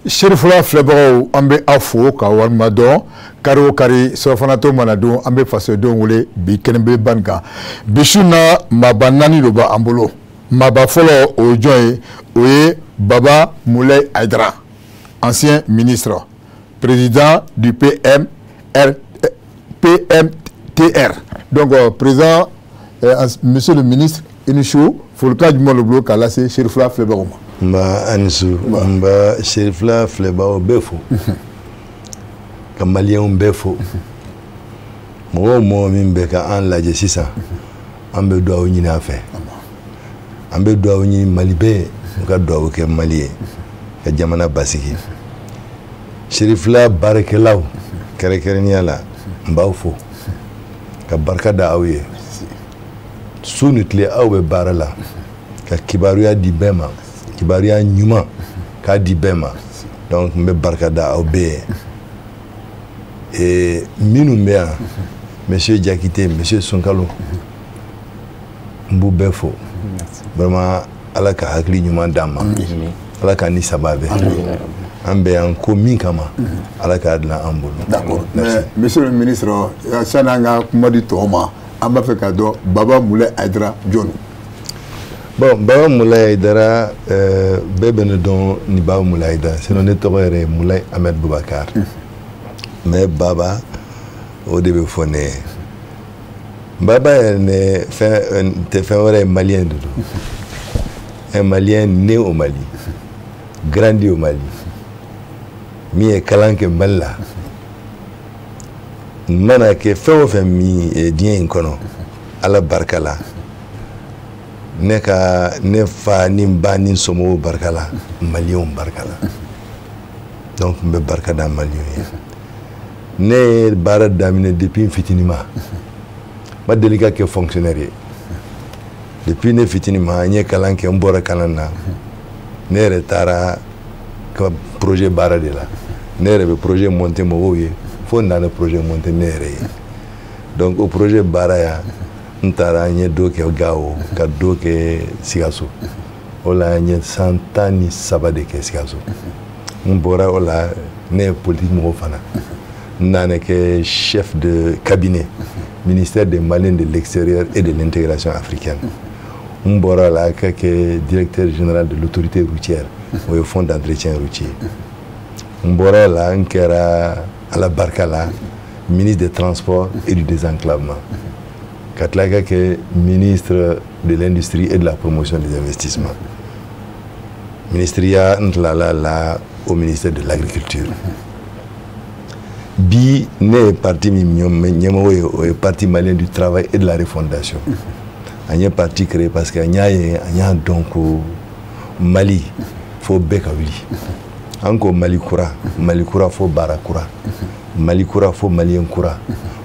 Cherifla filɛbagaw, an bɛ aw fo ka walima dɔn. Kari o kari, surafanato mana dun, an bɛ fasodenw wele bi kɛnɛbeleba nin kan. Bi su na, maaba naani de b'an bolo. Maaba fɔlɔ, o ye jɔn ye? O ye Baba Moulaye Haïdara, ancien ministre, président du PMR, PMTR. Donc président, monsieur le ministre, i ni su. Folikan jumɛn de bolo k'a lase Cherifla filɛbagaw ma? N b'a ani su. N b'a Cherifla filɛbagaw bɛɛ fo, ka maliyɛnw bɛɛ fo, mɔgɔ o mɔgɔ min bɛ ka an lajɛ sisan. An bɛ dugawu ɲini a fɛ, an bɛ dugawu ɲini Mali bɛɛ, u ka dugawu kɛ Mali ye ka jamana basigi. Cherifla baarakɛlaw kɛrɛnkɛrɛnnenya la, n b'aw fo ka barika da aw ye. Su ni tile, aw bɛ baara la ka kibaruya di bɛɛ ma, kibaruya ɲuman k'a di bɛɛ ma. Donc n bɛ barika da aw bɛɛ ye. Minnu bɛ yan, monsieur Diakité, monsieur Sunkalo, n b'u bɛɛ fo vraiment. Ala ka hakili ɲuman d'an ma, Ala ka ni saba bɛɛ. An bɛ yan ko min kama, Ala k'a dilan an bolo. D'accord, mais monsieur le ministre, sani an ka kuma di tɔw ma, an b'a fɛ k'a dɔn Baba Moulaye Haïdara jɔn? Bon, Baba Moulaye Haïdara, bɛɛ bɛ ne dɔn ni Baba Moulaye Haïdara, sinon ne tɔgɔ yɛrɛ ye Moulaye Ahmed Boubacar, mais Baba, o de bɛ fɔ ne ye. Baba yɛrɛ ne fɛn tɛ fɛn wɛrɛ ye, malien de don, un Malien né au Mali, grandi au Mali, min ye kalan kɛ Mali la. N mana kɛ fɛn o fɛn min ye diɲɛ in kɔnɔ, Ala barika la, ne ka ne fa ni n ba ni n somɔgɔw barika la, maliyɛnw barika la. Donc n bɛ barika da maliyɛnw ye. Ne ye baara daminɛ depuis n fitinin ma, n ma deli ka kɛ fonctionnaire ye. Depuis ne fitinin ma, n ye kalan kɛ, n bɔra kalan na, ne yɛrɛ taara ka projet baara de la. Ne yɛrɛ bɛ projet monter mɔgɔw ye fo n nana projet monter ne yɛrɛ ye. Donc o projet baara ya, n taara, n ye dɔ kɛ Gawo, ka dɔ kɛ Sikaso. O la, n ye san 13 de kɛ Sikaso. N bɔra o la, ne ye politique mɔgɔ fana. N nana kɛ chef de cabinet, ministère des Maliens de l'extérieur et de l'intégration africaine. N bɔra la ka kɛ directeur général de l'autorité routière, o ye fonds d'entretien routier. N bɔra la, n kɛra, Ala barika la, ministre des Transports et du Désenclavement, ka tila ka kɛ ministre de l'Industrie et de la Promotion des investissements. Ministriya, n tilala la au ministère de l'Agriculture. Bi, ne ye parti min ɲɛmɔgɔ ye, o ye Parti malien du travail et de la refondation. An ye parti créé parce que an y'a ye, an y'a dɔn ko Mali fo bɛɛ ka wuli. An ko Mali kura, Mali kura fo baara kura, Mali kura fo maliyɛn kura,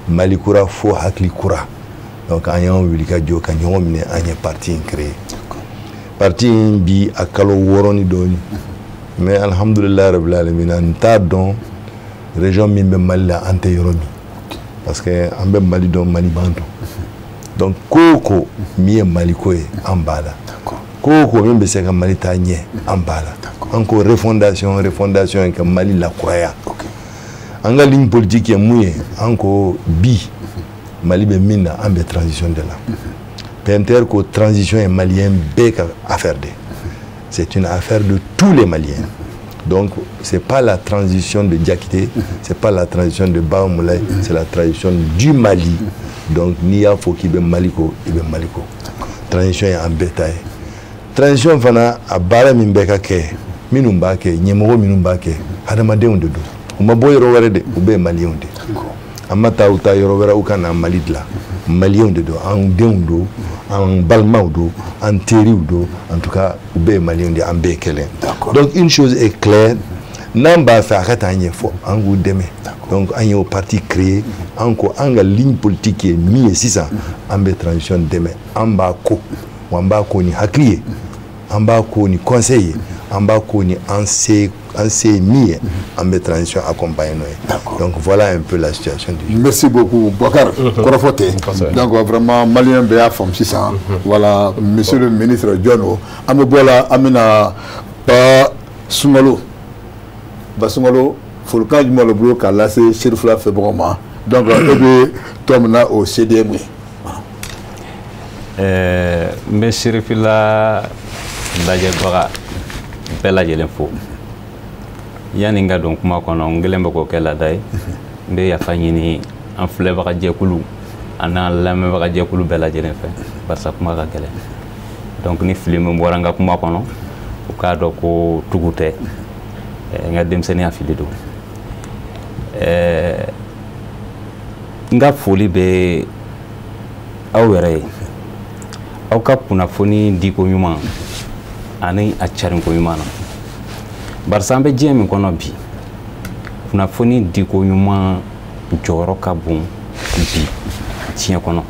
Mali kura fo hakili kura. Donc an y'an wuli ka jɔ ka ɲɔgɔn minɛ, an ye parti in créé. Parti in bi, a kalo 6 ni dɔɔni, mais alhamdulilayi rabil alamin, n t'a dɔn région min bɛ Mali la an tɛ yɔrɔ min, parce que an bɛ Mali dɔn, Mali b'an dɔn. Donc ko o ko min ye Mali ko ye, an b'a la. Ko o ko min bɛ se ka Mali taa ɲɛ, an b'a la. An ko refondation, refondation ye ka Mali lakuraya. An ka ligne politique ye mun ye? An ko bi, Mali bɛ min na, an bɛ transition de la. PMTR ko transition ye malien bɛɛ ka affaire de, c'est une affaire de tous les Maliens. Donc c'est pas la transition de Diakité, c'est pas la transition de Baba Moulaye, c'est la transition du Mali. Donc n'i y'a fɔ k'i bɛ Mali ko, i bɛ Mali ko. Transition ye an bɛɛ ta ye. Transition fana, a baara min bɛ ka kɛ, minnu b'a kɛ, ɲɛmɔgɔ minnu b'a kɛ, hadamadenw de don, u ma bɔ yɔrɔ wɛrɛ de, u bɛɛ ye maliyɛnw de. An ma taa u ta yɔrɔ wɛrɛ u ka na Mali dilan. Maliyɛnw de don, an denw don, an balimaw don, an teriw don. En tout cas, u bɛɛ ye maliyɛnw de, an bɛɛ ye kelen. Donc une chose est claire. N'an b'a fɛ a ka taa ɲɛ, fo an k'u dɛmɛ. Donc an y'o parti créé. An ko an ka ligne politique ye min ye sisan, an bɛ transition dɛmɛ, an b'a ko wa, an b'a ko ni hakili ye, an b'a ko ni conseil ye, an b'a ko ni an se ye min ye, an bɛ transition accompagner n'o ye. Donc voilà un peu la situation du jour. Merci beaucoup, Boubacar. Kɔrɔfɔ tɛ. Donc vraiment, malien bɛɛ y'a faamu sisan. Voilà, monsieur le ministre jɔn don. An bɛ bɔ la, an bɛna Ba Sunkalo. Ba Sunkalo, folikan jumɛn b'i bolo k'a lase Serifula fɛbagaw ma? Donc e bɛ tɔn min na, o CDM ye. N bɛ Serifila lajɛbaga bɛɛ lajɛlen fo. Yanni n ka don kuma kɔnɔ, n kɛlen bɛ k'o kɛ laada ye, n bɛ yafa ɲini an filɛbaga jɛkulu an'an lamɛnbaga jɛkulu bɛɛ lajɛlen fɛ, barisa kuma ka gɛlɛn. Donc ni fili min bɔra n ka kuma kɔnɔ, u k'a dɔn ko tugu tɛ, n ka denmisɛnninya fili don. N ka foli bɛ aw yɛrɛ ye, aw ka kunnafoni diko ɲuman ani a carinko ɲuman na, barisa an bɛ diɲɛ min kɔnɔ bi, kunnafoni diko ɲuman jɔyɔrɔ ka bon bi diɲɛ kɔnɔ.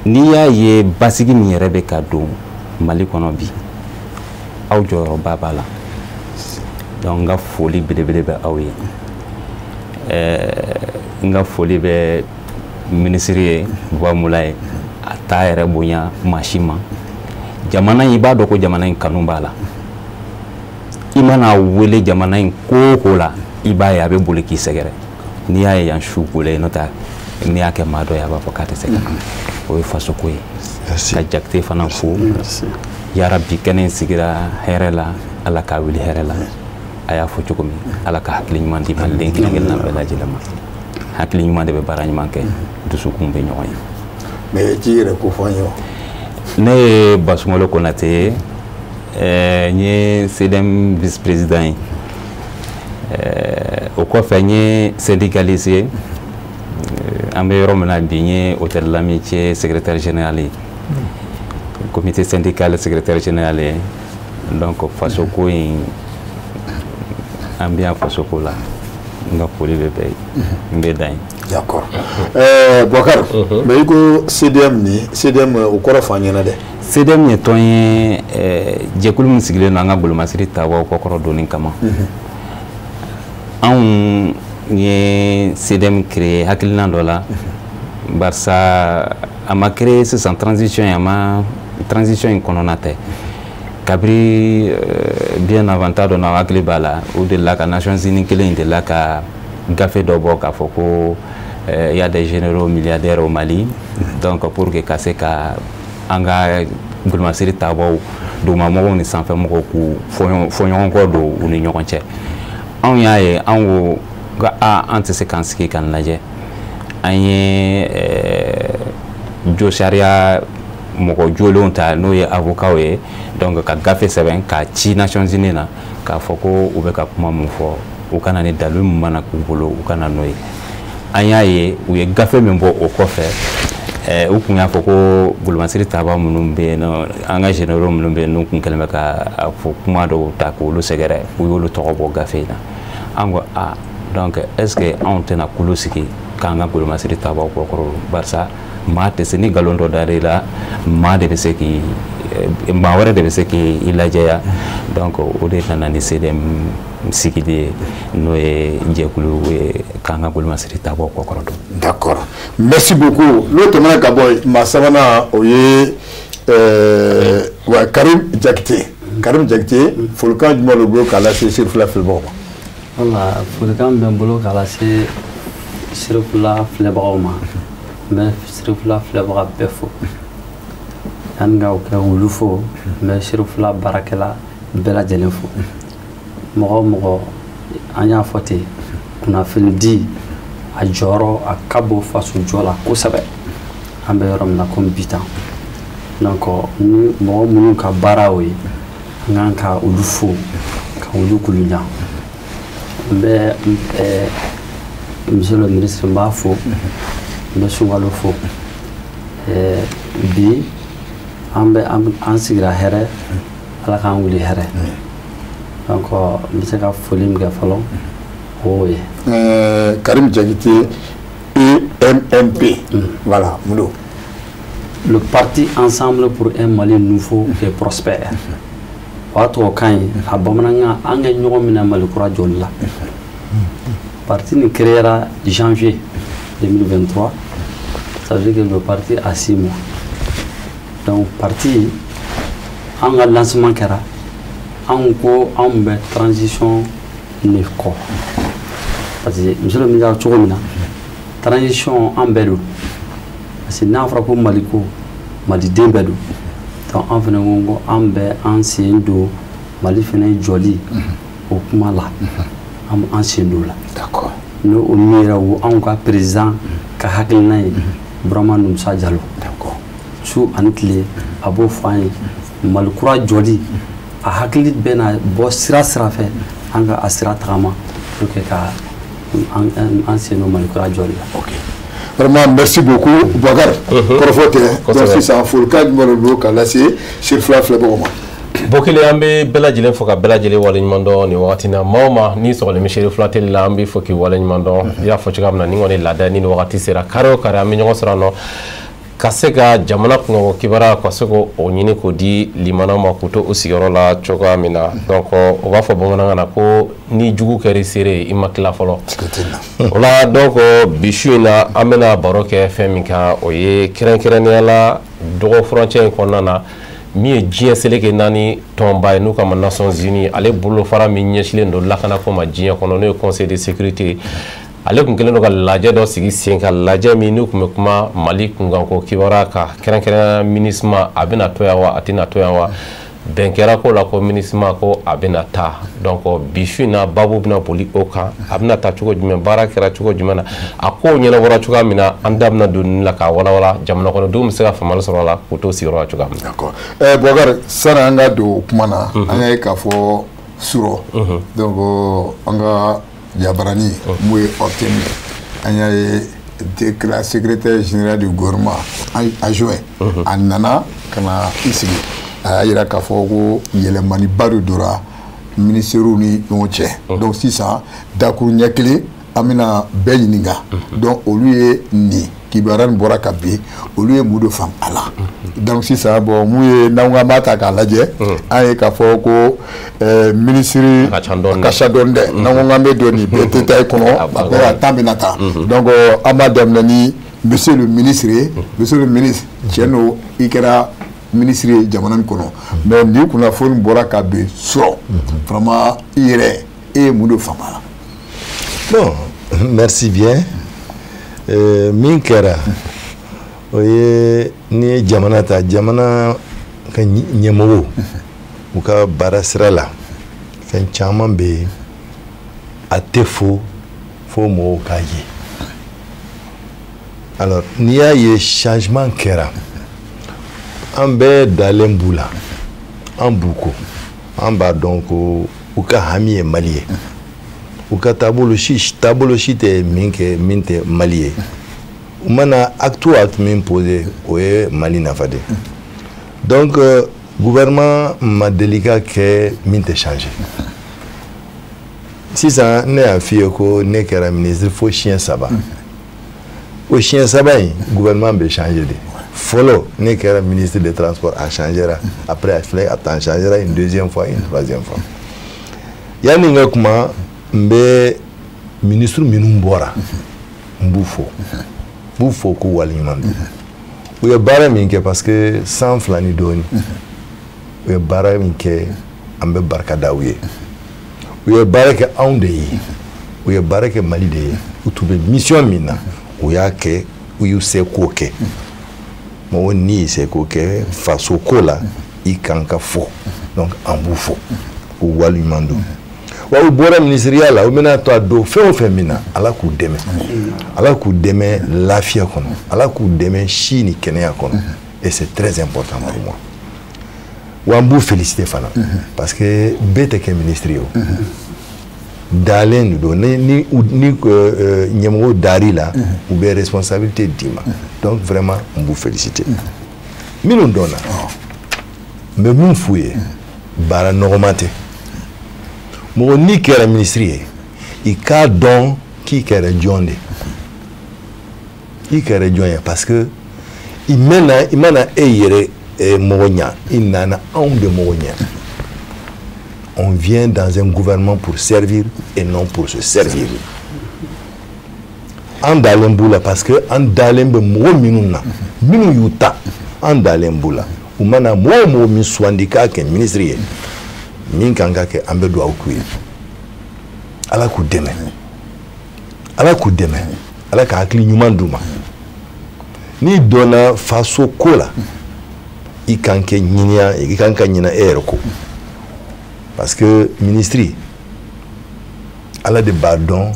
N'i y'a ye basigi min yɛrɛ bɛ ka don Mali kɔnɔ bi, aw jɔyɔrɔba b'a la. Donc n ka foli belebele bɛ aw ye. N ka foli bɛ minisiri ye, Buwa Mulaye. A t'a yɛrɛ bonya maa si ma. Jamana in, i b'a dɔn ko jamana in kanu b'a la. I mana wele jamana in ko o ko la, i b'a ye a bɛ boli k'i sɛgɛrɛ. N'i y'a ye yan su kolen, n'o tɛ n'i y'a kɛ maa dɔ ye, a b'a fɔ k'a tɛ se ka na. O ye fasoko ye. Ka Jakite fana fo. Yarabi, kɛnɛ in sigira hɛrɛ la, Ala k'a wuli hɛrɛ la. A y'a fɔ cogo min, Ala ka hakili ɲuman di maliden kelen kelenna bɛɛ lajɛlen ma. Hakili ɲuman de bɛ baara ɲuman kɛ, dusukun bɛ ɲɔgɔn ye. Mais i t'i yɛrɛ ko fɔ an ye wa? Ne ye Basungalo Konate ye. N ye CDM vice président ye. O kɔfɛ, n ye syndicaliste ye. An bɛ yɔrɔ min na bi, n ye Hôtel L'Amitié secrétaire général ye, comité syndical secrétaire général ye. Donc faso ko in, an bɛ yan faso ko la. N ka foli bɛ bɛɛ ye, n bɛ dan ye. D'accord. Boubacar, mais i ko CDM ni CDM, o kɔrɔ fɔ an ɲɛna dɛ. CDM ye tɔn ye, jɛkulu min sigilen don an ka golomasiri tabaw kɔkɔrɔ donni kama. Anw ye CDM créé hakilina dɔ la, barisa a ma créé sisan transition ye, a ma transition in kɔnɔna tɛ. Kabiri bien avant, t'a dɔn n'aw hakili b'a la, o delila ka Nations Unies kelen in delila ka gafe dɔ bɔ k'a fɔ ko y a des généraux milliardaires au Mali. Donc pour que ka se ka an ka golomasiri tabaw, dugumamɔgɔw ni sanfɛmɔgɔw, k'u fɔ ɲɔgɔn kɔ don u ni ɲɔgɔn cɛ, anw y'a ye, an ko ka a an tɛ se k'an sigi k'an lajɛ. An ye jo sariya mɔgɔ jolenw ta, n'o ye avocat ye, donc ka gafe sɛbɛn k'a ci Nations Unies na, k'a fɔ ko u bɛ ka kuma min fɔ, u ka na ni dalilu min mana k'u bolo, u ka na n'o ye. An y'a ye u ye gafe min bɔ o kɔfɛ, u kun y'a fɔ ko golomasiri taba minnu bɛ yen nɔ, an ka généraux minnu bɛ yen, n'u kun kɛlen bɛ ka a fɔ kuma dɔw ta k'olu sɛgɛrɛ, u y'olu tɔgɔ bɔ gafe in na. An ko a donc est ce que anw tɛna kulu sigi k'an ka golomasiri tabaw kɔkɔrɔ? Barisa maa tɛ se ni nkalon dɔ dar'i la, maa de bɛ se k'i maa wɛrɛ de bɛ se k'i lajɛya. Donc o de nana ni CDM sigili ye, n'o ye jɛkulu ye k'an ka golomasiri tabaw kɔkɔrɔ don. D'accord, merci beaucoup. N'o tɛmɛna ka bɔ yen, maa sabanan, o ye wa Karim Jakite. Karim Jakite, folikan jumɛn b'i bolo k'a lase Serifula filɛbagaw ma? Wala, folikan bɛ n bolo k'a lase Serifula filɛbagaw ma. N bɛ Serifula filɛbaga bɛɛ fo. Yanni ka o kɛ, olu fo, n bɛ Serifula baarakɛla bɛɛ lajɛlen fo. Mɔgɔ o mɔgɔ, an y'a fɔ ten, kunnafoni di a jɔyɔrɔ a ka bon faso jɔ la kosɛbɛ. An bɛ yɔrɔ min na komi bi tan, donc ni mɔgɔ minnu ka baara o ye, an kan ka olu fo, ka olu kulujan. N bɛ monsieur le ministre, n b'a fo, n bɛ Sunkalo fo. Bi an bɛ an sigira hɛrɛ, Ala k'an wuli hɛrɛ. Donc n bɛ se ka foli min kɛ fɔlɔ, o y'o ye. Karim Diakité, EMMP, voilà, mun don? Le parti Ensemble pour un Mali nouveau et prospère. O y'a tubabukan ye, a bamanankan, an ka ɲɔgɔn minɛ Mali kura jɔli la. Parti nin créera janvier 2023, ça veut dire que le parti a 6 mois. Donc parti an ka lancement kɛra, anw ko anw bɛ transition ne kɔ, parce que monsieur le ministre, cogo min na transition, an bɛɛ don, parce que n'a fɔra ko Mali ko, maliden bɛɛ don. Donc an fana ko an bɛ an sen don Mali fana jɔli o kuma la, an an sen don o la. N'o o min yɛrɛ, o anw ka président ka hakilina ye, Burama Numusa Jalo. Su ani tile a b'o fɔ an ye, Mali kura jɔli, a hakili bɛna bɔ sira sira fɛ, an ka a sira tagama pour que ka an sen don Mali kura jɔli la. Ok. Vraiment, merci beaucoup, Boubacar. Kɔrɔfɔ tɛ. Donc sisan, folikan jumɛn de bolo ka lase Serifula filɛbagaw ma? Bokele, an bɛ bɛɛ lajɛlen fo ka bɛɛ lajɛlen waleɲuman dɔn nin wagati na. Maa o maa n'i sɔgɔlen bɛ Serifula télé la, an b'i fo k'i waleɲuman dɔn. I y'a fɔ cogoya min na, nin kɔni laada ni nin wagati sera, kari o kari an bɛ ɲɔgɔn sɔrɔ yan nɔ ka se ka jamana kunkanko kibaruya, ka se k'o ɲini k'o di limanaw ma k'u to u sigiyɔrɔ la cogoya min na. Donc o b'a fɔ bamanankan na ko ni jugu kɛra i seere ye, i ma tila fɔlɔ o la. Donc bi su in na, an bɛna baro kɛ fɛn min kan, o ye kɛrɛnkɛrɛnnenya la dɔgɔ furancɛ in kɔnɔna na, min ye diɲɛ seleke naani tɔnba ye n'u kama Nations Unies, ale bolofara min ɲɛsinnen don lakanako ma diɲɛ kɔnɔ, n'o ye Conseil de sécurité, ale tun kɛlen don ka lajɛ dɔ sigi sen kan, lajɛ min n'u tun bɛ kuma Mali kunkanko kibaruya kan, kɛrɛnkɛrɛnnenya MINUSMA, a bɛna to yan wa, a tɛna to yan wa? Bɛn kɛra ko la ko MINUSMA ko a bɛna taa. Donc bi su in na, baabu bɛna boli o kan: a bɛna taa cogo jumɛn, baara kɛra cogo jumɛn na, a kow ɲɛnabɔra cogoya min na. An da bɛna don nin la k'a walawala, jamana kɔnɔdenw bɛ se ka faamuyali sɔrɔ a la k'u to sigiyɔrɔ la cogoya min na. D'accord. Boubacar, sani an ka don kuma na, an y'a ye k'a fɔ surɔ, donc an ka jabarani mun ye ORTM ye, an y'a ye décret secrétaire général du gouvernement adjoint, a nana ka na i sigi, a y'a yira k'a fɔ ko yɛlɛmaniba de donna ministères ni ɲɔgɔn cɛ. Donc sisan, dakuru ɲɛ kelen, an bɛna bɛɛ ɲininka. Donc olu ye nin kibaruya nin bɔra ka bin, olu ye mun de faamu a la? Donc sisan, bon, mun ye n'an ko an b'a ta k'a lajɛ, an ye k'a fɔ ko ministre A ka ca dɔɔni dɛ. A ka ca dɔɔni dɛ. N'an ko k'an bɛ don nin bɛɛ détail kɔnɔ, a bɛɛ a temps bɛna taa. Donc an b'a daminɛ ni monsieur le ministre ye. Monsieur le ministre, tiɲɛ don, i kɛra ministre ye jamana in kɔnɔ, mais nin kunnafoni bɔra ka bin sɔrɔ, vraiment, i yɛrɛ, e ye mun de faamu a la? Bon, merci bien. Min kɛra, o ye n'i ye jamana ta, jamana ka ɲɛmɔgɔw, u ka baara sira la, fɛn caman bɛ yen, a tɛ fo fo mɔgɔw k'a ye. Alors n'i y'a ye changement kɛra, an bɛɛ dalen b'u la, an b'u kɔ, an b'a dɔn ko u ka hami ye Mali ye, u ka taabolo si tɛ min kɛ min tɛ Mali ye. U mana acte o acte min posé, o ye Mali nafa de. Donc gouvernement ma deli ka kɛ min tɛ changer. Sisan, ne y'a f'i ye ko ne kɛra ministre fo siɲɛ 3. O siɲɛ 3 in, gouvernement bɛ changer de. Fɔlɔ, ne kɛra ministre des Transports, a changera. Après, a filɛ, a tan changera une deuxième fois, une troisième fois. Yanni n ka kuma, n bɛ ministre minnu bɔra, n b'u fo, n b'u fo k'u waleɲuman dɔn. U ye baara min kɛ, parce que san 2 ni dɔɔni, u ye baara min kɛ, an bɛ barika da u ye. U ye baara kɛ anw de ye, u ye baara kɛ Mali de ye. U tun bɛ mission min na, u y'a kɛ, u y'u se k'o kɛ. Mɔgɔ n'i y'i se k'o kɛ faso ko la, i kan ka fɔ. Donc an b'u fo k'u waleɲuman dɔn. Wa u bɔra minisiriya la, u bɛna to a don fɛn o fɛn min na, Ala k'u dɛmɛ, Ala k'u dɛmɛ lafiya kɔnɔ, Ala k'u dɛmɛ si ni kɛnɛya kɔnɔ. Et c'est très important pour moi. Wa n b'u féliciter fana, parce que bɛɛ tɛ kɛ ministre ye. O dalen de don. Ni ɲɛmɔgɔw dar'i la, u bɛ responsabilité d'i ma. Donc vraiment, n b'u féliciter. Minnu dɔnna, n bɛ mun f'u ye? Baara nɔgɔman tɛ. Mɔgɔ n'i kɛra ministre ye, i k'a dɔn k'i kɛra jɔn de, i kɛra jɔn ye, parce que i mɛna, i mana e yɛrɛ mɔgɔ ɲa, i nana anw de mɔgɔ ɲa. On vient dans un gouvernement pour servir et non pour se servir. An dalen b'u la parce que an dalen bɛ mɔgɔ minnu na, minnu y'u ta, an dalen b'u la. U mana mɔgɔ o mɔgɔ min sugandi k'a kɛ ministre ye, min kan ka kɛ, an bɛ dugawu k'u ye, Ala k'u dɛmɛ, Ala k'u dɛmɛ, Ala ka hakili ɲuman d'u ma. N'i donna faso ko la, i kan kɛ ɲiniya, i kan ka ɲina e yɛrɛ kɔ, parce que ministre, Ala de b'a dɔn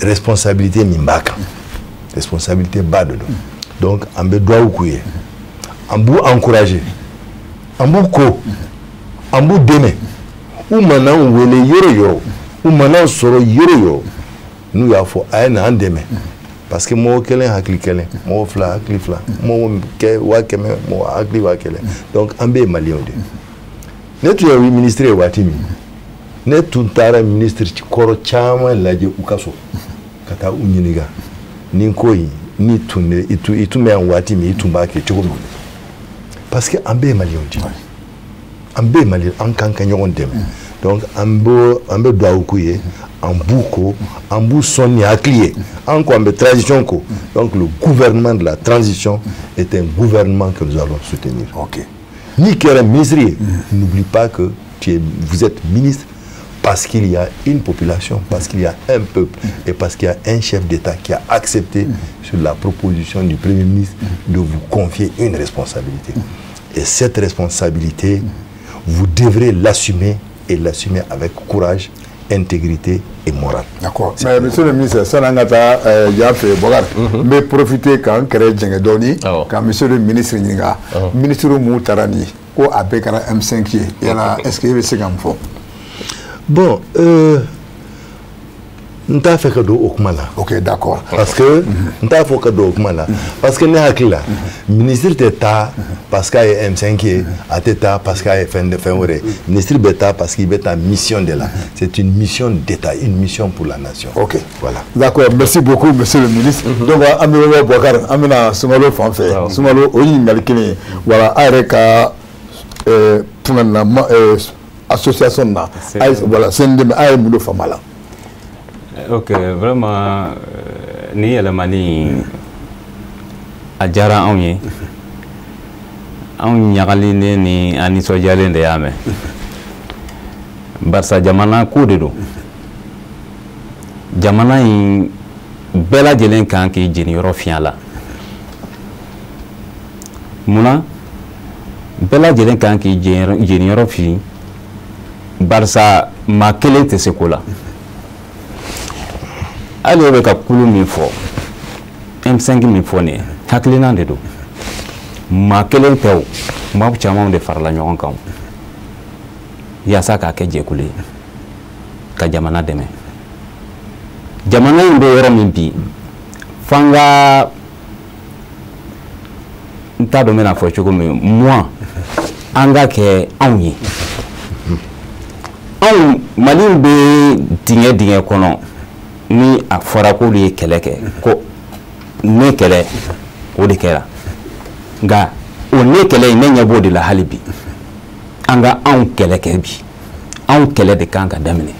responsabilité min b'a kan, responsabilité ba de don. Donc an bɛ dugawu k'u ye, an b'u encourager, an b'u ko, an b'u dɛmɛ. U mana an wele yɔrɔ o yɔrɔ, u mana an sɔrɔ yɔrɔ o yɔrɔ, n'u y'a fɔ a ye na an dɛmɛ, parce que mɔgɔ kelen hakili kelen, mɔgɔ fila hakili fila, mɔgɔ kɛ 100 000, mɔgɔ hakili 10 000. Donc an bɛɛ ye maliyɛnw de ye. Ne tun ye ministre ye waati min, ne tun taara ministre kɔrɔ caman lajɛ u ka so, ka taa u ɲininka nin ko in, ni tun i tun bɛ yan waati min, i tun b'a kɛ cogo min, parce que an bɛɛ ye maliyɛnw de ye, an bɛɛ ye maliyɛn, an kan ka ɲɔgɔn dɛmɛ. Donc an bɛ dugawu k'u ye, an b'u ko, an b'u sɔn ni hakili ye, an ko an bɛ transition ko. Donc le gouvernement de la transition est un gouvernement que nous allons soutenir. N'i kɛra ministre ye, n'oublie pas que vous êtes ministre parce qu'il y a une population, parce qu'il y a un peuple et parce qu'il y a un chef d'État qui a accepté, sur la proposition du Premier ministre, de vous confier une responsabilité. Et cette responsabilité, vous devrez l'assumer et l'assumer avec courage, intégrité et morale. D'accord. Mais monsieur le ministre, sani an ka taa yan fɛ Bɔkari, n bɛ profiter k'an kɛrɛ jɛngɛ dɔɔni ka monsieur le ministre ɲininka. Ministre mun taara nin ye ko a bɛɛ kɛra M5 ye, yala est-ce que e bɛ se ka mun fɔ? Bon, n t'a fɛ ka don o kuma la. Ok, d'accord. Parce que n t'a fɔ ka don o kuma la parce que ne hakili la, ministre tɛ taa parce qu'a ye M5 ye, a tɛ taa parce qu'a ye fɛn fɛn wɛrɛ ye. Ministre bɛ taa parce qu'il bɛ taa mission de la. C'est une mission d'État, une mission pour la nation. Ok. Voilà. D'accord, merci beaucoup, monsieur le ministre. Donc an bɛ bɔ Bɔkari, an bɛna Sunkalo fan fɛ. Sunkalo, o ye ɲininkali kelen ye. Voilà, a yɛrɛ ka fɛngɛ na ma association na, a ye, voilà, CNDM, a ye mun de faamu a la? Ok, vraiment, nin yɛlɛmani a diyara anw ye, anw ɲagalinen ni an nisɔndiyalen de y'a mɛn, barisa jamana ko de don. Jamana in, bɛɛ lajɛlen kan k'i jeniyɔrɔ fiɲɛ la. Munna bɛɛ lajɛlen kan k'i jeniyɔrɔ fin? Barisa maa kelen tɛ se ko la. Hali e bɛ ka kulu min fɔ, M5 min fɔ nin ye, hakilina de don. Maa kelen tɛ o, maa caman de farala ɲɔgɔn kan yaasa k'a kɛ jɛkulu ye ka jamana dɛmɛ. Jamana in bɛ yɔrɔ min bi, f'an ka, n t'a dɔn n bɛna fɔ cogo min, moi, an ka kɛ anw ye, anw Mali bɛ dingɛ dingɛ kɔnɔ ni a fɔra k'olu ye kɛlɛ kɛ, ko ne kɛlɛ o de kɛra, nka o ne kɛlɛ in, ne ɲɛ b'o de la hali bi. An ka anw kɛlɛ kɛ bi, anw kɛlɛ de kan ka daminɛ.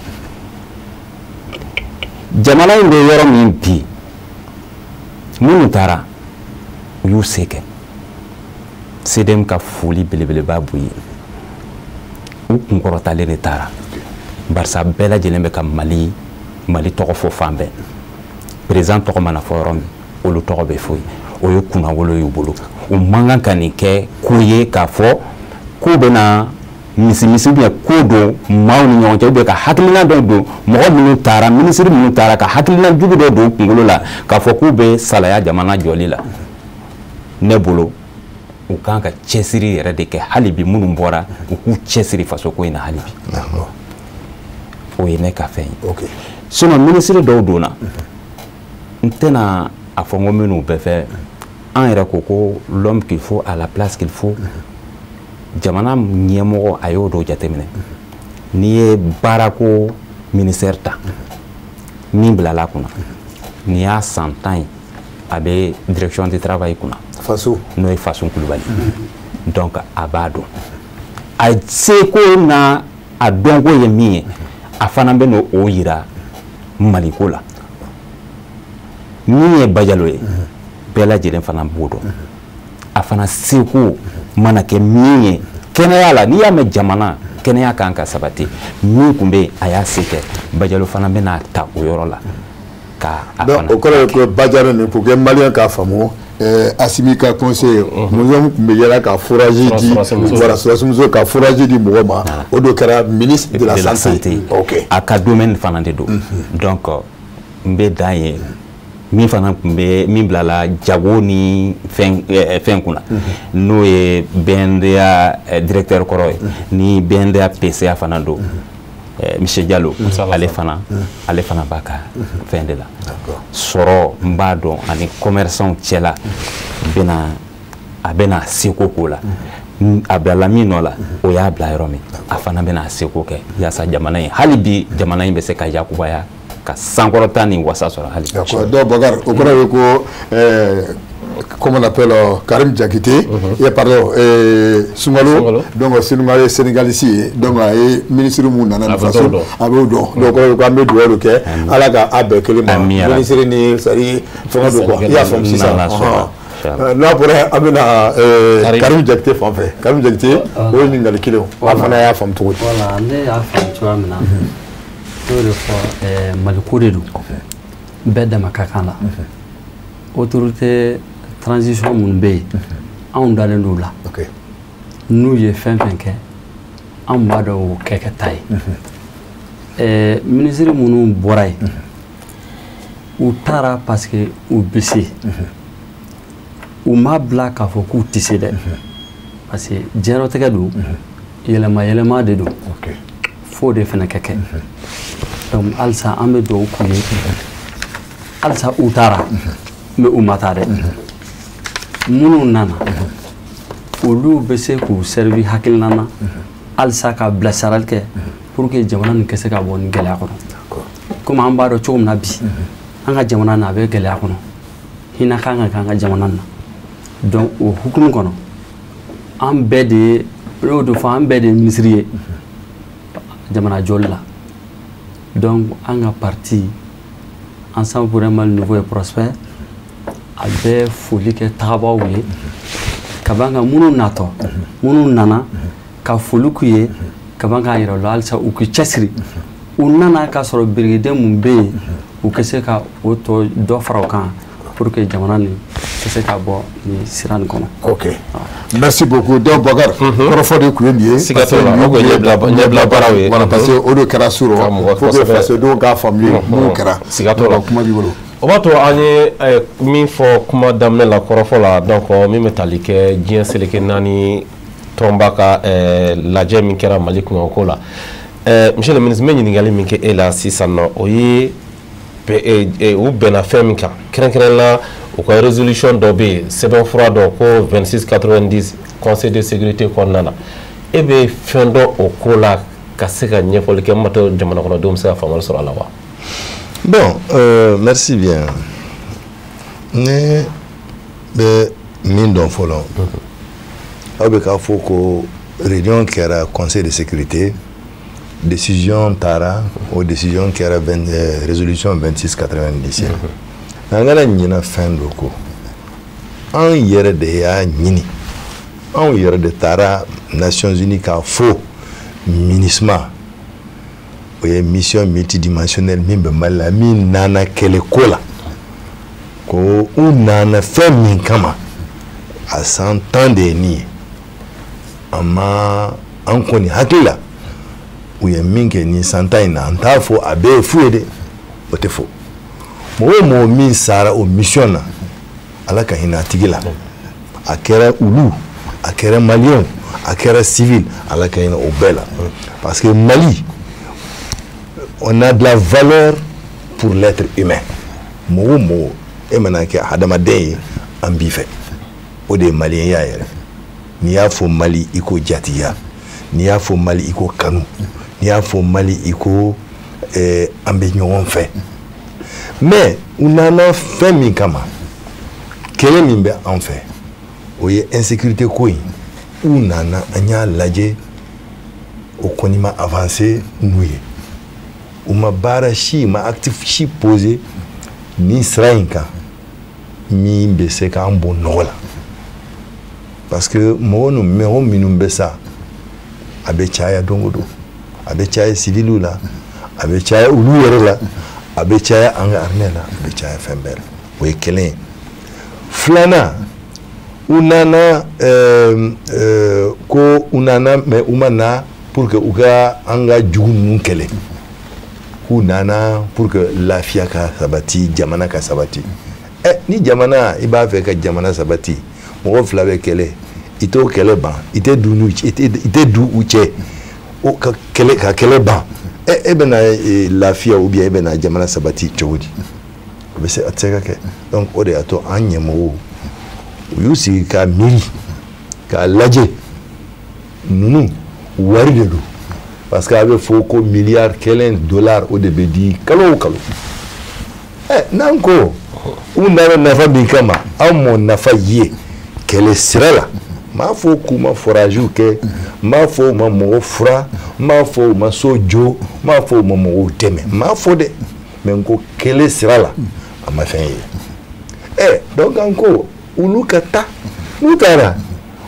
Jamana in bɛ yɔrɔ min bi, minnu taara, u y'u se kɛ. CDM ka foli belebeleba b'u ye, u kunkɔrɔtalen de taara, barisa bɛɛ lajɛlen bɛ ka Mali tɔgɔ fɔ fan bɛɛ. Président tɔgɔ mana fɔ yɔrɔ min, olu tɔgɔ bɛ fɔ yen. O ye kunnawolo y'u bolo. U man kan ka nin kɛ ko ye k'a fɔ ko bɛna misimisi ou bien ko don maaw ni ɲɔgɔn cɛ, ou bien ka hakilina dɔ don mɔgɔ minnu taara, minisiri minnu taara, ka hakilina jugu dɔ don u kunkolo la k'a fɔ k'u bɛ salaya jamana jɔli la. Ne bolo, u kan ka cɛsiri yɛrɛ de kɛ hali bi. Minnu bɔra, u k'u cɛsiri fasoko in na hali bi. O ye ne ka fɛn ye. Sinon minisiri dɔw donna, n tɛna a fɔ n ko minnu bɛɛ fɛ. An yɛrɛ ko ko l'homme qu'il faut à la place qu'il faut. Jamana ɲɛmɔgɔ a y'o dɔw jateminɛ. N'i ye baarako ministère ta min bilala a kunna, nin y'a san 10 ye a bɛ direction du travail kunna. Faso. N'o ye Faso Kulubali. Donc a b'a dɔn a seko n'a a dɔnko ye min ye, a fana bɛ n'o o yira Maliko la. Min ye Bajalo ye, bɛɛ lajɛlen fana b'o dɔn, a fana seko mana kɛ min ye kɛnɛya la. N'i y'a mɛn jamana kɛnɛya kan ka sabati, min tun bɛ yen a y'a se kɛ, Bajalo fana bɛna ta o yɔrɔ la ka a fana. Donc o kɔrɔ ye ko Bajalo nin, pour que malien k'a faamu, Asimi ka conseil muso min tun bɛ yala ka forage di, voilà, sɔrɔsimuso ka forage di mɔgɔ ma, o de kɛra ministre de la santé. Ok, a ka domaine fana de don. Donc n bɛ dan ye. Min fana tun bɛ min bilala jago ni fɛn fɛn kunna, n'o ye BNDA directeur kɔrɔ ye ni BNDA PCA fana don, Monsieur Diallo, ale fana b'a ka fɛn de la sɔrɔ. N b'a dɔn ani commerçant cɛla bɛna a bɛna seko k'o la. A bilala min nɔ la, o y'a bila yɔrɔ min, a fana bɛna seko kɛ yaasa jamana in, hali bi jamana in bɛ se ka yakubaya ka sankɔrɔta ni wasa sɔrɔ hali. D'accord. Donc Bakar, o kɔrɔ ye ko comment on appelle, Karim Diakité, et pardon, Soungalo, donc Soungalo ye Sénégalais ye, donc a ye ministre mun nana nin faso a b'o dɔn. Donc o kɔrɔ ye ko an bɛ dugawu de kɛ Ala ka a bɛɛ kelen ma, ministre ni, c'est à dire fɛngɛ don quoi, i y'a faamu sisan. N'a bɔra, an bɛna Karim Diakité fan fɛ. Karim Diakité, o ye ɲininkali kelen o, a fana y'a faamu cogo di? Voilà, ne y'a faamu cogoya min na, n'o de fɔ, Maliko de don, bɛɛ dama ka kan la. Autorité transition minnu bɛ yen, anw dalen don o la. N'u ye fɛn fɛn kɛ, anw b'a dɔn o kɛ kɛta ye. Minisiri minnu bɔra yen, u taara parce que u bɛ se. U m'a bila k'a fɔ k'u tɛ se dɛ, parce que diɲɛlatigɛ don, yɛlɛma yɛlɛma de don, f'o de fana ka kɛ. Donc halisa an bɛ dugawu k'u ye, halisa u taara mais u ma taa dɛ. Minnu nana, olu bɛ se k'u servi hakilina na halisa ka bilasirali kɛ pour que jamana nin ka se ka bɔ nin gɛlɛya kɔnɔ. Komi an b'a dɔn cogo min na bi, an ka jamana na a bɛ gɛlɛya kɔnɔ, hinɛ kan ka kɛ an ka jamana na. Donc o hukumu kɔnɔ, an bɛɛ de ye, n y'o de fɔ, an bɛɛ de ye minisiri ye jamana jɔli la. Donc an ka parti Ensemble pour un Mali nouveau et prospère, a bɛ foli kɛ tagabaaw ye ka ban ka minnu natɔ, minnu nana, ka foli k'u ye ka ban k'a yira u la halisa u k'u cɛsiri. U nana k'a sɔrɔ birikiden mun bɛ yen, u ka se ka o tɔ dɔ fara o kan pour que jamana nin ka se ka bɔ nin sira nin kɔnɔ. Ok, merci beaucoup. Donc Bakar, kɔrɔfɔ de tun ye nin ye. Siga t'o la, o kun ye ɲɛbila baaraw ye. Voilà, parce que o de kɛra su rɔ, faut que fasodenw k'a faamu ye mun kɛra. Siga t'o la. Kuma b'i bolo. O b'a to an ye min fɔ kuma daminɛ la kɔrɔfɔ la, donc min bɛ tali kɛ diɲɛ seleke naani tɔnba ka lajɛ min kɛra Mali kunkanko la, monsieur le ministre, n bɛ ɲininkali min kɛ e la sisan nɔ, o ye u bɛnna fɛn min kan, kɛrɛnkɛrɛn la u ka résolution dɔ bɛ yen, sɛbɛnfura dɔ ko 2690 conseil de sécurité kɔnɔna na, e bɛ fɛn dɔn o ko la ka se ka ɲɛfɔli kɛ min b'a to jamana kɔnɔdenw bɛ se ka faamuyali sɔrɔ a la wa? Bon, merci bien. Ne bɛ min dɔn fɔlɔ, aw bɛ k'a fɔ ko réunion kɛra conseil de sécurité, décision taara, o décision kɛra 20, résolution 2690 ye. An kana ɲinɛ fɛn dɔ kɔ, an yɛrɛ de y'a ɲini, anw yɛrɛ de taara Nations Unies k'a fɔ MINUSMA, o ye mission multidimensionnelle min bɛ Mali la, min nana kɛlɛko la, ko u nana fɛn min kama a san 10 de ye nin ye. A ma an kɔni hakili la, u ye min kɛ nin san 10 in na, an t'a fɔ a bɛɛ ye fu ye dɛ, o tɛ fɔ. Mɔgɔ o mɔgɔ min sara o mission na, Ala ka hinɛ a tigi la. A kɛra olu, a kɛra maliyɛnw, a kɛra civil, Ala ka hinɛ o bɛɛ la, parce que Mali, on a de la valeur pour l'être humain. Mɔgɔ o mɔgɔ e mana kɛ hadamaden ye, an b'i fɛ. O de ye maliyɛnya yɛrɛ. N'i y'a fɔ Mali, i ko jatigiya. N'i y'a fɔ Mali, i ko kanu. N'i y'a fɔ Mali, i ko an bɛ ɲɔgɔn fɛ. Mais u nana fɛn min kama, kɛlɛ min bɛ an fɛ, o ye insécurité ko in. U nana, an y'a lajɛ, o kɔni ma avancer n'u ye. U ma baara si, u ma acte si posé nin sira in kan min bɛ se k'an bɔ nɔgɔ la, parce que mɔgɔ minnu bɛ sa, a bɛ caya don o don. A bɛ caya civiliw la, a bɛ caya olu yɛrɛ la, a bɛ caya an ka armée la, a bɛ caya fɛn bɛɛ la. O ye kelen ye. Filanan, u nana ko u nana, mais u ma na pour que u ka an ka jugu ninnu kɛlɛ. K'u nana pour que lafiya ka sabati, jamana ka sabati. Ni jamana, i b'a fɛ ka jamana sabati, mɔgɔ fila bɛ kɛlɛ, i t'o kɛlɛ ban, i tɛ du n'u, i tɛ du u cɛ o ka kɛlɛ, ka kɛlɛ ban. E bɛna lafiya ou bien e bɛna jamana sabati cogo di? O bɛ se, a tɛ se ka kɛ. Donc o de y'a to an ɲɛmɔgɔw, u y'u sigi ka miiri k'a lajɛ. Ninnu wari de don, parce que a bɛ fɔ ko miliyari 1 dollar, o de bɛ di kalo o kalo. N'an ko u nana nafa min kama, an m'o nafa ye kɛlɛ sira la. N m'a fɔ k'u ma foragew kɛ, n m'a fɔ u ma mɔgɔ fura, n m'a fɔ u ma so jɔ, n m'a fɔ u ma mɔgɔw dɛmɛ, n m'a fɔ dɛ. Mais n ko kɛlɛ sira la, a ma fɛn ye. Donc an ko olu ka taa. N'u taara,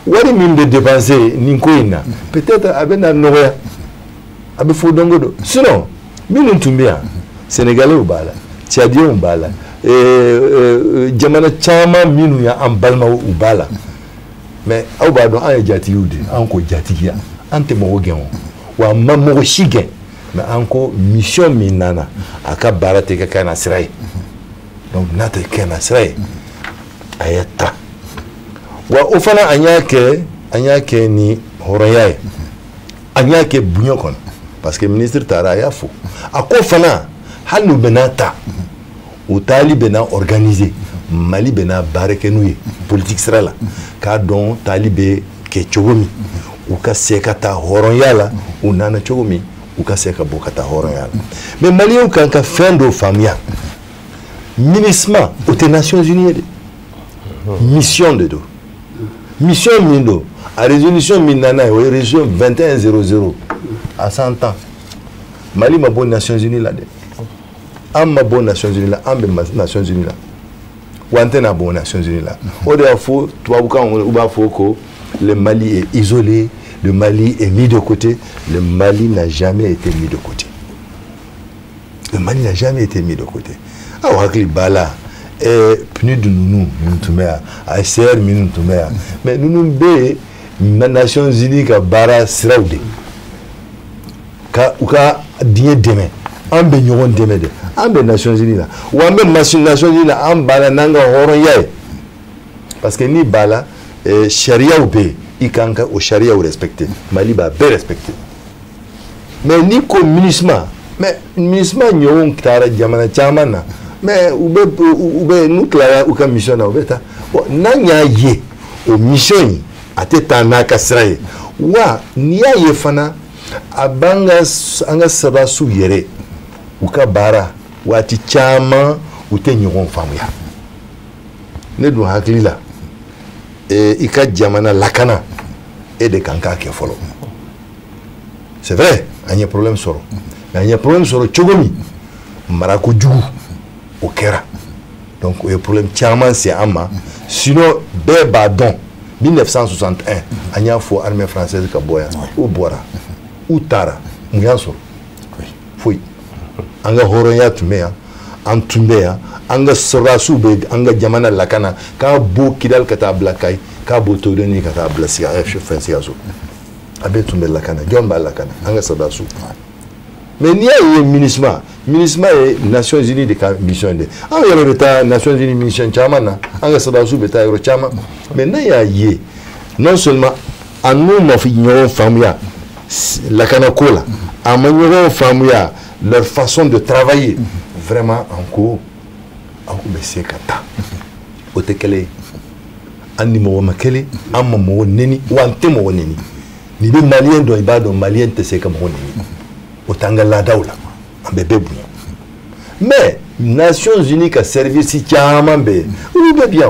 wari min bɛ dépenser nin ko in na, peut-être a bɛ na nɔgɔya, a bɛ fɔ don o don. Sinon minnu tun bɛ yan, Sénégalais b'a la, Tchadiens b'a la, jamana caman minnu y'an balimaw, u b'a la. Mais aw b'a dɔn, an ye jatigiw de ye. An ko jatigiya, an tɛ mɔgɔ gɛn o, wa an ma mɔgɔ si gɛn. Mais an ko mission min nana, a ka baara tɛ kɛ na sira ye. Donc n'a tɛ kɛ na sira ye, a ye ta. Wa o fana, an y'a kɛ, an y'a kɛ ni hɔrɔnya ye, an y'a kɛ bonya kɔnɔ, parce que ministre taara, a y'a fɔ, a ko fana hali n'u bɛna ta, u taali bɛna organiser, Mali bɛna baara kɛ n'u ye politique sira la, k'a dɔn taali bɛ kɛ cogo min, u ka se ka taa hɔrɔnya la. U nana cogo min, u ka se ka bɔ ka taa hɔrɔnya la. Mais Maliyɛnw kan ka fɛn dɔ faamuya: MINUSMA, o tɛ Nations Unies ye dɛ, mission de don. Mission min don, a résolution min nana ye, o ye résolution 2100 à 100 ans. Mali ma bɔ Nations Unies la dɛ, an ma bɔ Nations Unies la, an bɛ Nations Unies la, wa an tɛna bɔ Nations Unies la. O de y'a fɔ tubabukan, u b'a fɔ ko le Mali est isolé, le Mali est mis de côté. Le Mali n'a jamais été mis de côté, le Mali n'a jamais été mis de côté. Aw hakili b'a la, PNUD ninnu minnu tun bɛ yan, HCR minnu tun bɛ yan, mais ninnu bɛɛ ye Nations Unies ka baara siraw de ka u ka diɲɛ dɛmɛ. An bɛ ɲɔgɔn dɛmɛ de, an bɛ Nations Unies la, wa an bɛ Nations Unies la, an b'a la n'an ka hɔrɔnya ye, parce que n'i b'a la, sariyaw bɛ yen, i kan ka o sariyaw respecter. Mali b'a bɛɛ respecter. Mais n'i ko MINUSMA, mais MINUSMA ɲɔgɔn taara jamana caman na, mais u bɛ n'u tilara u ka mission na, u bɛ taa. Bon, n'an y'a ye o mission in, a tɛ taa n'a ka sira ye. Wa n'i y'a ye fana, a b'an ka, an ka sɔrɔdasiw yɛrɛ, u ka baara waati caman, u tɛ ɲɔgɔn faamuya. Ne dun hakili la, i ka jamana lakana, e de kan k'a kɛ fɔlɔ. C'est vrai, an ye problème sɔrɔ, mais an ye problème sɔrɔ cogo min, marako jugu o kɛra. Donc o ye problème caman se an ma. Sinon bɛɛ b'a dɔn, 1961, an y'a fɔ armée française ka bɔ yan, u bɔra, u taara, mun y'a sɔrɔ? Foyi. An ka hɔrɔnya tun bɛ yan, an tun bɛ yan, an ka sɔrɔdasiw bɛ an ka jamana lakana, k'a bɔ Kidali ka taa bila Kayi, k'a bɔ Todoni ka taa bila fɛn Sikaso, a bɛɛ tun bɛ lakana. Jɔn b'a lakana? An ka sɔrɔdasiw. Mais n'i y'a ye MINUSMA, MINUSMA ye Nations Unies de ka mission de. An yɛrɛ bɛ taa Nations Unies mission caman na, an ka sɔrɔdasiw bɛ taa yɔrɔ caman. Mais n'a y'a ye, non seulement an n'u ma ɲɔgɔn faamuya lakanako la, a ma ɲɔgɔn faamuya leur façon de travailler, vraiment an ko aw bɛ se ka taa, o tɛ kɛlɛ ye. An ni mɔgɔ ma kɛlɛ, an ma mɔgɔ neni, wa an tɛ mɔgɔ neni. N'i bɛ Maliyɛn dɔn, i b'a dɔn Maliyɛn tɛ se ka mɔgɔ neni. O t'an ka laadaw la, an bɛ bɛɛ bonya. Mais Nations Unies ka service caman bɛ yen, olu bɛɛ bi yan.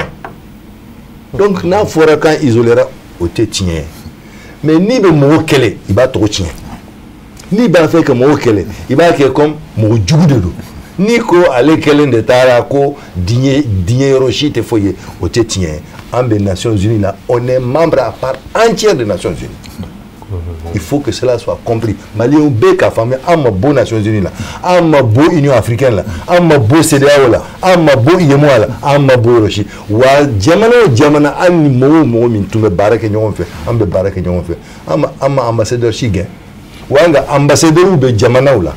Donc n'a fɔra k'an isolera, o tɛ tiɲɛ ye. Mais n'i bɛ mɔgɔ kɛlɛ, i b'a tɔgɔ tiɲɛ. N'i b'a fɛ ka mɔgɔ kɛlɛ, i b'a kɛ comme mɔgɔ jugu de don. N'i ko ale kɛlen de taara ko diɲɛ diɲɛ yɔrɔ si tɛ foyi ye, o tɛ tiɲɛ ye. An bɛ Nations Unies la, on est membre à part entière des Nations Unies. Il faut que cela soit compris. Maliens bɛɛ k'a faamuya, an ma bɔ Nations Unies la, an ma bɔ Union africaine la, an ma bɔ CEDEAO la, an ma bɔ UEMOA la, an ma bɔ yɔrɔ si. Wa jamana o jamana, an ni mɔgɔ o mɔgɔ min tun bɛ baara kɛ ɲɔgɔn fɛ, an bɛ baara kɛ ɲɔgɔn fɛ. An ma ambassadeur si gɛn. Wa an ka ambassadeur bɛ jamanaw la.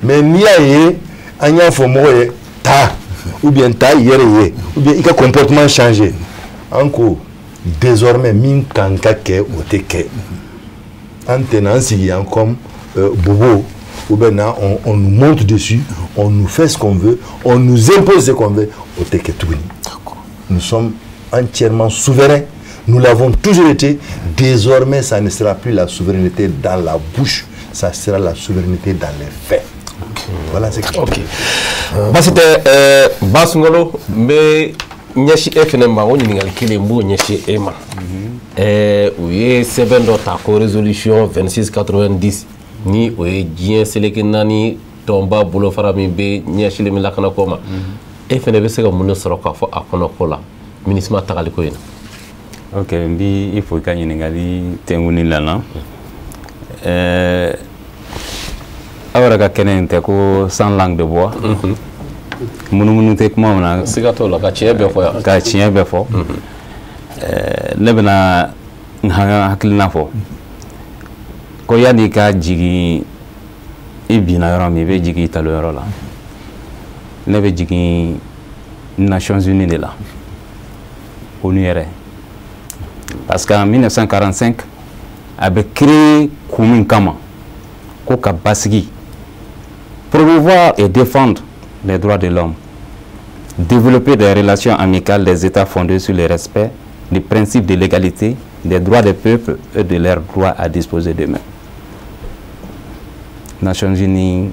Mais n'i y'a ye an y'a fɔ mɔgɔ ye taa, ou bien taa i yɛrɛ ye, ou bien i ka comportement changer, an ko désormais min kan ka kɛ, o tɛ kɛ. An tɛna an sigi yan comme bobo, ou bien on nous monte dessus, on nous fait ce qu'on veut, on nous impose ce qu'on veut, o tɛ kɛ tuguni. Nous sommes entièrement souverains, nous l'avons toujours été. Désormais, ça ne sera plus la souveraineté dans la bouche, ça sera la souveraineté dans les faits. Voilà ce que je Ok, basi tɛ. Ba Sunkalo, n bɛ ɲɛsin e fɛnɛ ma. O ɲininkali kelen n b'o ɲɛsin e ma. U ye sɛbɛn dɔ ta ko résolution 2690, ni o ye diɲɛ seleke naani tɔnba bolofara min bɛ ɲɛsilen bɛ lakanako ma. E fɛnɛ bɛ se ka mun de sɔrɔ k'a fɔ a kɔnɔko la, MINUSMA tagaliko in na? Ok, n bi i fo i ka ɲininkali tɛnkuni la na. Aw yɛrɛ ka kɛnɛ in tɛ ko sans langue de bois, munumunu tɛ kuma min na. Siga t'o la, ka tiɲɛ bɛɛ fɔ yan. Ka tiɲɛ bɛɛ fɔ. Ne bɛna n hakilina fɔ ko yanni i ka jigin i binna yɔrɔ min, i bɛ jigin i talo yɔrɔ la. Ne bɛ jigin Nations Unies de la, ONU yɛrɛ, parce qu'en 1945 a bɛ créer kun min kama, ko ka basigi, promouvoir et défendre les droits de l'homme, développer des relations amicales des États fondées sur le respect du principe de l'égalité des droits des peuples et de leur droit à disposer d'eux-mêmes. Nations Unies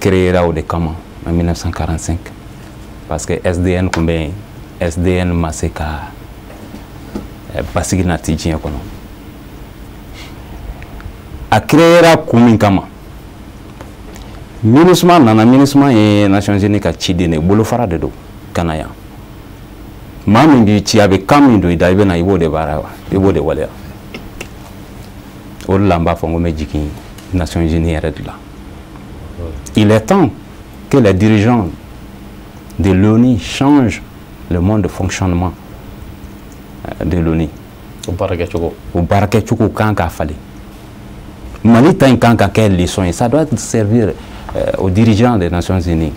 créera o de kama en 1945, parce que SDN tun bɛ yen, SDN ma se ka basigi nati diɲɛ kɔnɔ. A créera kun min kama, MINUSMA nana. MINUSMA ye Nations Unies ka ciden de ye, bolofara de don ka na yan. Maa min b'i ci, a bɛ kan min don i da, i bɛ na i b'o de baara wa, i b'o de waleya. O de la n b'a fɔ n ko n bɛ jigin Nations Unies yɛrɛ de la. Il est temps que les dirigeants de l'ONU changent le mode de fonctionnement de l'ONU. O baarakɛcogo. O baarakɛcogo kan ka falen. Mali ta in kan ka kɛ leçon ye. Ça doit servir aux dirigeants des Nations Unies,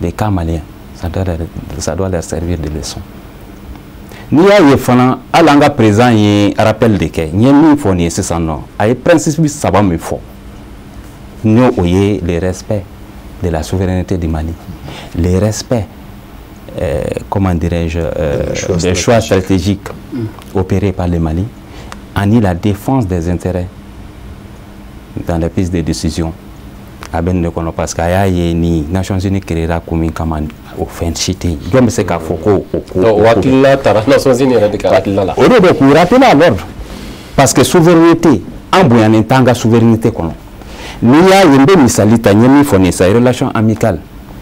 les cas maliens, ça doit leur servir de leçon. N'i y'a ye fana, hali an ka président ye rappel de kɛ. N ye min fɔ nin ye sisan nɔ, a ye principe saba min fɔ, n'o o ye le respect de la souveraineté du Mali, le respect, comment dirais-je, choix des choix stratégiques opérés par le Mali, ani la défense des intérêts dans les prises de décision. A bɛ nin de kɔnɔ, parce que a y'a ye ni Nations Unies créera kun min kama, o fɛn si tɛ yen. Jɔn bɛ se k'a fɔ ko o ko Donc o hakilina taara Nations Unies yɛrɛ de ka hakilina la. O de bɛ k'u rappeler à l'ordre, parce que souveraineté, an bonyanen t'an ka souveraineté kɔnɔ. N'i y'a ye, n bɛ misali ta, n ye min fɔ nin ye sa, relation amicale,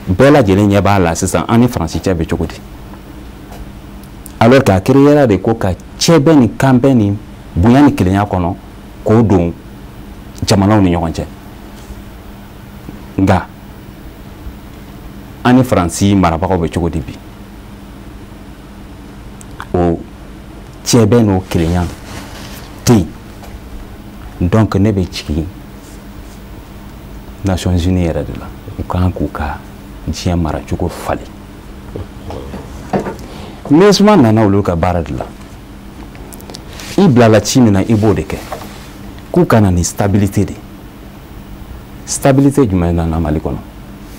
bɛɛ lajɛlen ɲɛ b'a la sisan, an ni Faransi cɛ bɛ cogo di, alors qu'a créera de ko ka cɛbɛn ni kanbɛn ni bonya ni kelenya kɔnɔ k'o don jamanaw ni ɲɔgɔn cɛ. Nka an ni Faransi marabagaw bɛ cogo di bi? O cɛbɛn n'o kelenya tɛ yen. Donc ne bɛ jigin Nations Unies yɛrɛ de la. U kan k'u ka diɲɛ maracogo falen. MINUSMA nana olu ka baara de la. I bilala ci min na, i b'o de kɛ. K'u ka na ni stabilité de. Stabilité jumɛn nana Mali kɔnɔ?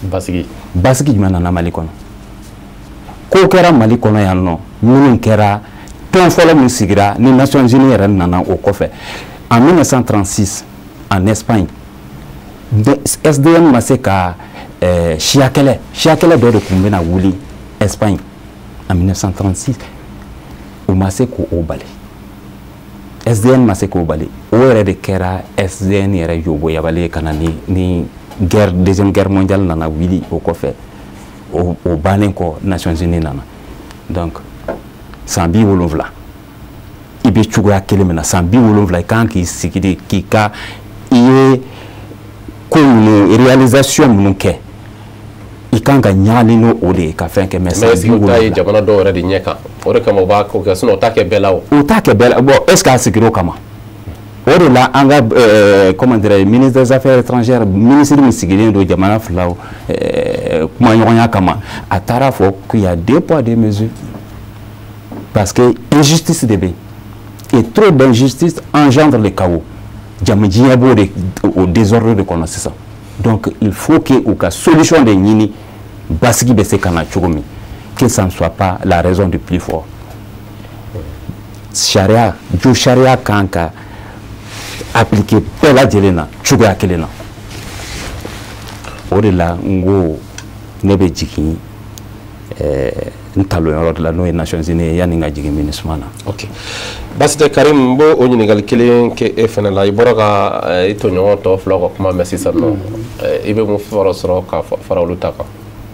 Basigi. Basigi jumɛn nana Mali kɔnɔ? Ko kɛra Mali kɔnɔ yan nɔ, minnu kɛra tɔn fɔlɔ min sigira ni Nations Unies yɛrɛ nana o kɔfɛ en 1936 en Espagne. SDN ma se ka siya kɛlɛ dɔ de tun bɛna wuli Espagne en 1936, o ma se k'o bali. SDN ma se k'o bali. O yɛrɛ de kɛra SDN yɛrɛ yoboyabali ye ka na ni guerre, deuxième guerre mondiale nana wuli o kɔfɛ. O bannen kɔ, Nations Unies nana. Donc san 70 i bɛ cogoya kelen min na, san 70 i kan k'i sigi de k'i ka i ye ko minnu réalisation minnu kɛ, i kan ka ɲagami n'o o de ye ka fɛn kɛ. Mais san 70 ye jamana dɔw yɛrɛ de ɲɛ kan, o de kama u b'a ko kɛ, sinon o t'a kɛ bɛɛ la o. O t'a kɛ bɛɛ la. Bon, est ce que a sigira o kama? O de la an ka comment dirais-je, ministre des affaires étrangères, ministre min sigilen don jamana filaw kumaɲɔgɔnya kama, a taara fɔ qu'il y a deux poids deux mesures, parce que injustice de bɛ yen, et trop d'injustice engendre le chaos. Jama diɲɛ b'o de o désordre de kɔnɔ sisan. Donc il faut que u ka solution de ɲini basigi bɛ se ka na cogo min, que ça ne soit pas la raison du plus fort. Sariya jo, sariya kan ka appliquer bɛɛ lajɛlen na cogoya kelen na. O de la n ko ne bɛ jigin n talon yɔrɔ de la, n'o ye Nations Unies ye, yanni n ka jigin MINUSMA na. Ok, baasi tɛ Karim, n b'o o ɲininkali kelen kɛ e fana la. I bɔra ka i tɔɲɔgɔn tɔ filaw ka kuma mɛn sisan nɔ, i bɛ mun fɔlɔ sɔrɔ ka fara olu ta kan?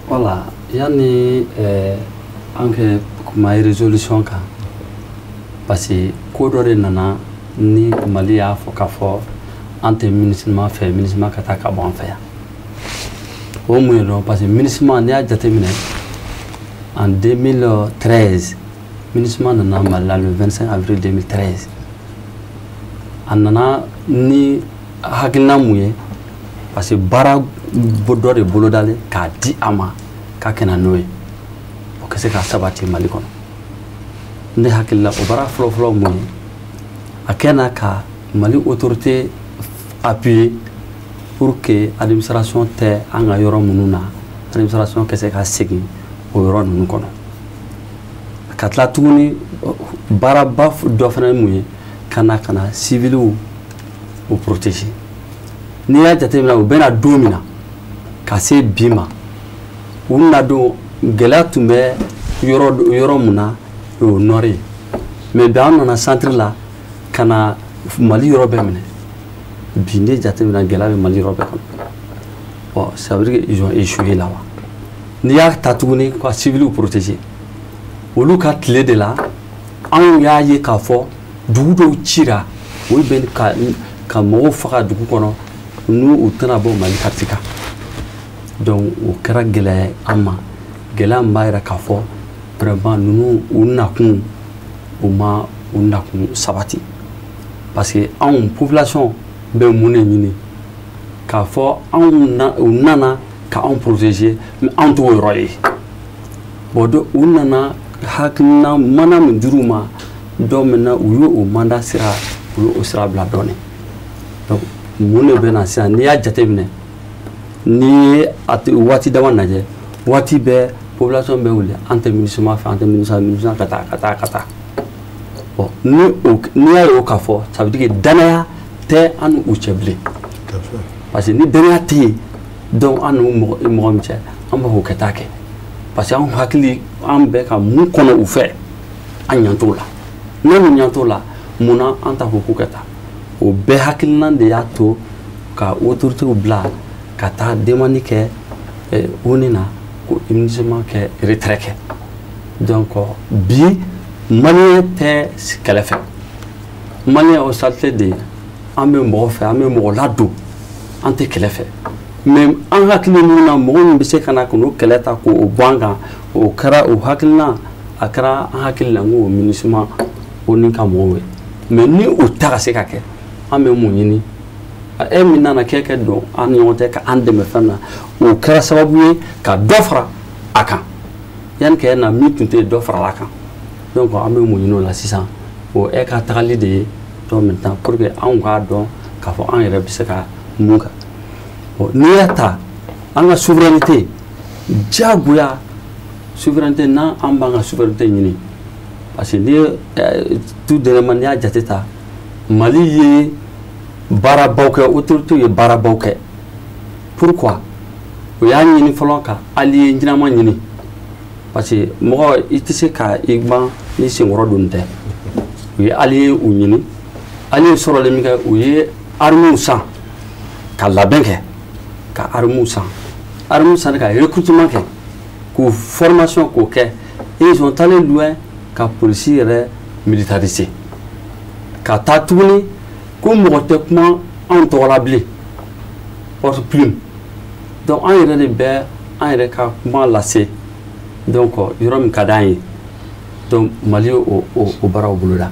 Voilà, yanni an kɛ kuma résolution kan, parce que ko dɔ de nana ni Mali y'a fɔ k'a fɔ an tɛ MINUSMA fɛ, MINUSMA ka taa ka bɔ an fɛ yan. O mun ye dɔrɔn, parce que MINUSMA, n'i y'a jateminɛ, en 2013 MINUSMA nana Mali la, le 25 avril 2013. A nana ni hakilina mun ye? Parce que baara dɔ de bolodalen k'a di a ma k'a kɛ na n'o ye, o ka se ka sabati Mali kɔnɔ. Ne hakili la, o baara fɔlɔ-fɔlɔ mun ye? A kɛ na ka Mali autorité appuyer pour que administration tɛ an ka yɔrɔ minnu na, administration ka se ka segin o yɔrɔ ninnu kɔnɔ. Ka tila tuguni, baaraba dɔ fana ye mun ye? Ka na civiliw o protéger. N'i y'a jateminɛ, u bɛna don min na ka se bi ma, u na don gɛlɛya tun bɛ yɔrɔ mun na, o ye nord ye. Mais bi an nana centre la ka na Mali yɔrɔ bɛɛ minɛ. Bi n'i jateminɛ, gɛlɛya bɛ Mali yɔrɔ bɛɛ kɔnɔ. Bon, ça veut dire qu'ils ont échoué là-bas. N'i y'a ta tuguni ka civiliw protéger, olu ka tile de la anw y'a ye k'a fɔ dugu dɔw cira, olu bɛ ka mɔgɔw faga dugu kɔnɔ n'u u tɛna bɔ Mali carte kan. Donc o kɛra gɛlɛya ye an ma, gɛlɛya min b'a yira k'a fɔ vraiment ninnu u nakun, u ma u nakun sabati. Parce que anw population bɛ mun de ɲini? K'a fɔ anw u nana ka anw protéger, mais anw t'o yɔrɔ ye. Bon, donc u nana hakilina mana min dir'u ma dɔ min na, u y'o mandat sira, u y'o sira bila dɔɔnin. Donc mun de bɛ na sisan? N'i y'a jateminɛ, n'i ye a waati dama lajɛ, waati bɛɛ population bɛ wuli, an tɛ MINUSMA fɛ, an tɛ MINUSMA, ka taa ka taa ka taa. Bon, n'i y'a ye o k'a fɔ, ça veut dire que danaya tɛ an n'u cɛ bilen. Parce que ni danaya tɛ yen, donc an n'u mɔgɔ min cɛ, an b'a fɔ k'o kɛ taa kɛ. Parce que anw hakili, an bɛ ka mun kɔnɔ u fɛ, an ɲan t'o la. N'an ɲan t'o la, munna an t'a fɔ k'u ka taa? O bɛɛ hakilina de y'a to ka autorités bila ka taa demande kɛ ONU na ko MINUSMA kɛ retrait kɛ. Donc bi Malien tɛ kɛlɛ fɛ, Malien o saleté de ye. An bɛ mɔgɔ fɛ, an bɛ mɔgɔ ladon, an tɛ kɛlɛ fɛ. Mais an hakili mun na, mɔgɔ min bɛ se ka na k'o kɛlɛ ta k'o bɔ an kan, o kɛra o hakilina, a kɛra an hakili la n k'o MINUSMA ONU ka mɔgɔw ye. Mais ni o ta ka se ka kɛ, an bɛ mun ɲini? E min nana k'e kɛ don an ni ɲɔgɔn cɛ ka an dɛmɛ fɛn na, o kɛra sababu ye ka dɔ fara a kan. Yanni k'e na, min tun tɛ yen, dɔ farala a kan. Donc an bɛ mun ɲini o la sisan? O e ka tagali de ye. Donc maintenant, pour que anw k'a dɔn k'a fɔ an yɛrɛ bɛ se ka mun kan. Bon, n'i y'a ta an ka souveraineté diyagoya, souveraineté n'an an b'an ka souveraineté ɲini, parce que n'i ye tout dernièrement, n'i y'a jate ta, Mali ye baarabaw kɛ, autorités ye baarabaw kɛ. Pourquoi? U y'a ɲini fɔlɔ ka allié ɲɛnama ɲini, parce que mɔgɔ i tɛ se ka i ban ni senkɔrɔ donni tɛ. U ye allié u ɲini, allié sɔrɔlen min kɛ, u ye armes san, ka labɛn kɛ ka armes san, armes san, ka recrutement kɛ, k'u formation k'o kɛ. Et ils sont allés loin ka polisi yɛrɛ militariser, ka taa tuguni ko mɔgɔ tɛ kuma anw tɔgɔ la bilen, porte plume. Donc an yɛrɛ de bɛ an yɛrɛ ka kuma lase, donc yɔrɔ min ka d'an ye. Donc Mali o baaraw boloda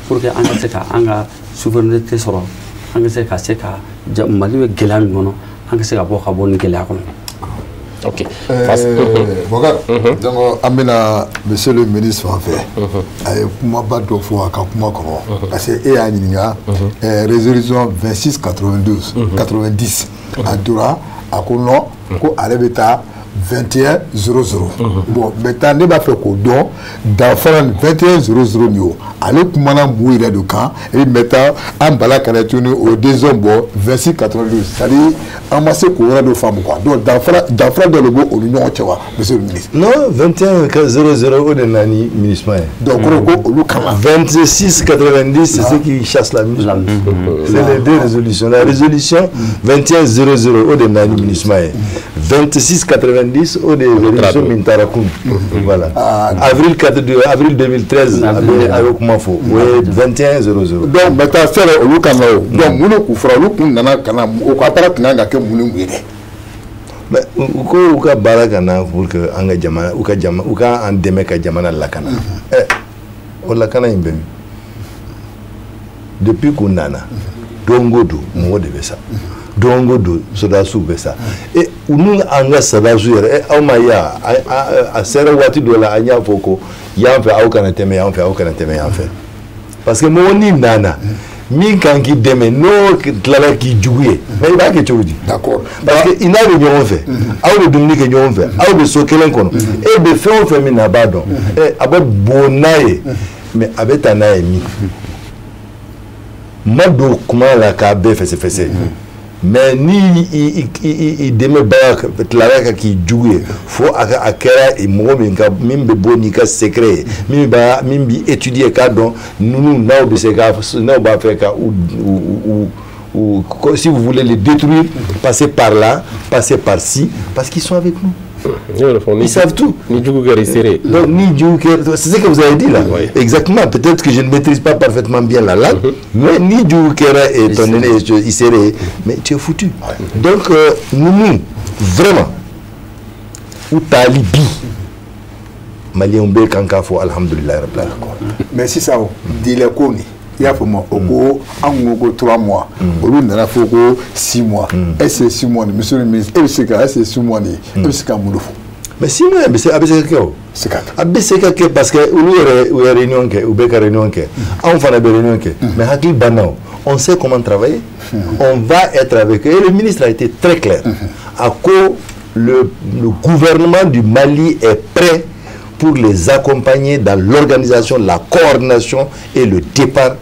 pour que an ka se ka an ka souveraineté sɔrɔ, an ka se ka Mali bɛ gɛlɛya min kɔnɔ, an ka se ka bɔ nin gɛlɛya kɔnɔ. Ok. Bokar, donc an bɛna monsieur le ministre fan fɛ. A ye kumaba dɔ fɔ a ka kuma kɔnɔ, parce que e y'a ɲininka résolution 26 92 90, a donna a ko non, ko ale bɛ taa 21 00. Bon, maintenant ne b'a fɛ k'o dɔn, danfara ni 21 00 nin, o ale kumana mun yɛrɛ de kan? Et maintenant an bala ka na tuguni o décision bɔ 26 92, c'est à dire an ma se k'o yɔrɔ dɔ faamu quoi. Donc danfara dɔ de b'o ni ɲɔgɔn cɛ wa, monsieur le ministre? Non, 21 00, o de nana ni MINUSMA ye. Donc kɔrɔ ko olu kama. 26 90, c'est ce qui chasse la MINUSMA. C'est les deux résolutions. La résolution 21 00, o de nana ni MINUSMA ye. 26 90, o de résolution min taara kun. Voilà. Avril 4 avril 2013, a bɛ kuma fɔ. O ye 21 00. Donc maintenant sɛbɛn olu kama o, donc mun de kun fɔra? Olu kun nana ka na o ka baara tun kan ka kɛ mun ni mun ye dɛ? Mais u ko u ka baara ka na pour que an ka jamana, u ka jama, u ka an dɛmɛ ka jamana lakana. Ɛ, o lakana in bɛ min? Depuis k'u nana, don o don mɔgɔ de bɛ sa, don o don sɔrɔdasiw bɛ sa. E n'u an ka sɔrɔdasiw yɛrɛ, aw ma ye, a sera waati dɔ la, an y'a fɔ ko yan fɛ aw kana tɛmɛ, yan fɛ aw kana tɛmɛ yan fɛ, parce que mɔgɔ n'i nana min kan k'i dɛmɛ, n'o tilala k'i jugu ye, mais i b'a kɛ cogo di? Parce que i n'a bɛ ɲɔgɔn fɛ, aw bɛ dumuni kɛ ɲɔgɔn fɛ, aw bɛ so kelen kɔnɔ, e bɛ fɛn o fɛn min na, a b'a dɔn. Ɛ, a bɛ bon n'a ye, mais a bɛ taa n'a ye min ma don kuma la k'a bɛɛ fɛsɛfɛsɛ. Mais ni i dɛmɛbaga tilara ka k'i jugu ye, fo a ka a kɛra mɔgɔ min ka min bɛ bɔ n'i ka secret ye, min b'a min b'i étudier k'a dɔn ninnu n'aw bɛ se ka n'aw b'a fɛ ka u u, si vous voulez les détruire, passez par là, passez par ci, parce qu'ils sont avec nous. Ils savent tout. Ni jugu kɛra i seere. Donc, ni jugu kɛra, c'est ce que vous avez dit là. Oui. Exactement. Peut-être que je ne maîtrise pas parfaitement bien la langue, mais ni jugu kɛra et ton aîné i seere, mais tu es foutu. Donc, nous, vraiment, u taali bi, Maliyɛnw bɛ kan k'a fɔ alhamdulilayi rabbil alamin. Mais sisan o délai ko nin, i y'a faamu, o ko an ko 3 mois, olu nana fɔ ko 6 mois. Est ce que 6 mois nin, monsieur le ministre, e bɛ se ka, est ce que 6 mois nin, e bɛ se ka mun de fɔ? Mais 6 mois, a bɛ se ka kɛ o. Se ka kɛ. A bɛ se ka kɛ parce que olu yɛrɛ u ye réunion kɛ, u bɛ ka réunion kɛ, anw fana bɛ réunion kɛ, mais hakili banna o. On sait comment travailler, on va être avec eux. Et le ministre a été très clair, a ko le gouvernement du Mali est prêt pour les accompagner dans l'organisation, la coordination et le départ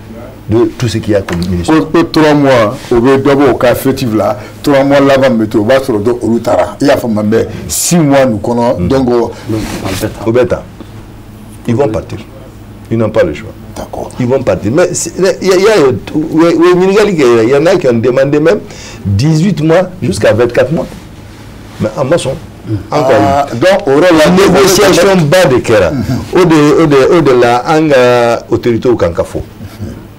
de tout ce qu'il y a comme ministre. Ko 3 mois, o bɛ dɔ bɔ o ka effectif la. 3 mois laban min bɛ to, o b'a sɔrɔ dɔ olu taara, i y'a faamu? Mais 6 mois nin kɔnɔ, donc O bɛ taa. Ils vont partir, ils n'ont pas le choix. Ils vont partir. Mais il y a, oui, il y en a qui ont demandé même 18 mois jusqu'à 24 mois. Mais en maçon. Encore. Ah, donc o yɔrɔ la négociation ba de kɛra. O de la an ka autorité kan ka fɔ.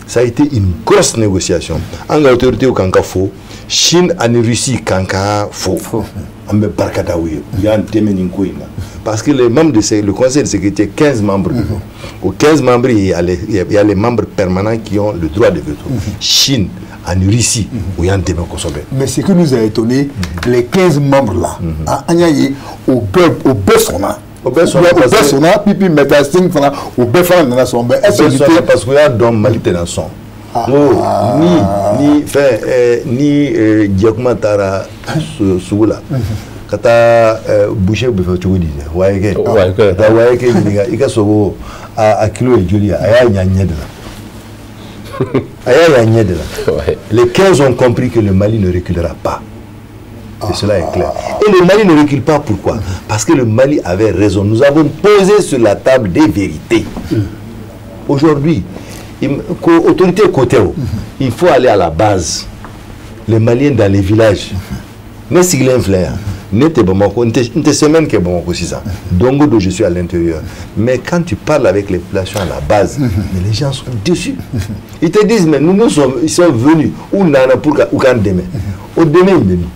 Ça a été une grosse négociation. An ka autorité kan ka fɔ. Chine ani Russie kan ka fɔ. An bɛ barika da u ye. U y'an dɛmɛ nin ko in na. Parce que les membres de le Conseil de sécurité, 15 membres. Aux 15 membres, il y a les membres permanents qui ont le droit de veto. Chine ani Russie, u y'an dɛmɛ kosɛbɛ. Mais ce qui nous a étonné, les 15 membres là, an y'a ye o bɛɛ sɔnna. O bɛɛ sɔnna. O bɛɛ sɔnna, pipi maintenant 5 fana, o bɛɛ fana nana sɔn. Mais est-ce bɛɛ que sɔnna parce que u y'a dɔn Mali tɛna sɔn. N ko ni fɛn ni jɛkuma taara sugu la ka taa, boucher bɛ fɛ cogo di dɛ, wayekɛ, Wayekɛ. ka taa wayekɛ ɲininka i ka sogo a kilo ye joli ye, a y'a ɲa ɲɛ de la, a y'a ɲa ɲɛ de la. Les 15 ont compris que le Mali ne reculera pas. Et cela est clair. Et le Mali ne recule pas. Pourquoi? Parce que le Mali avait raison. Nous avons posé sur la table des vérités. Aujourd'hui, autorité côté, il faut aller à la base. Les Maliens dans les villages. Ne sigilen filɛ yan, ne tɛ Bamako, n tɛ semaine kɛ Bamako sisan. Don o don je suis à l'intérieur. Mais quand tu parles avec les populations à la base, mais les gens sont déçus. Ils te disent, mais nous, nous sommes, ils sont venus, ou nana pour u k'an dɛmɛ. O dɛmɛ in bɛ min?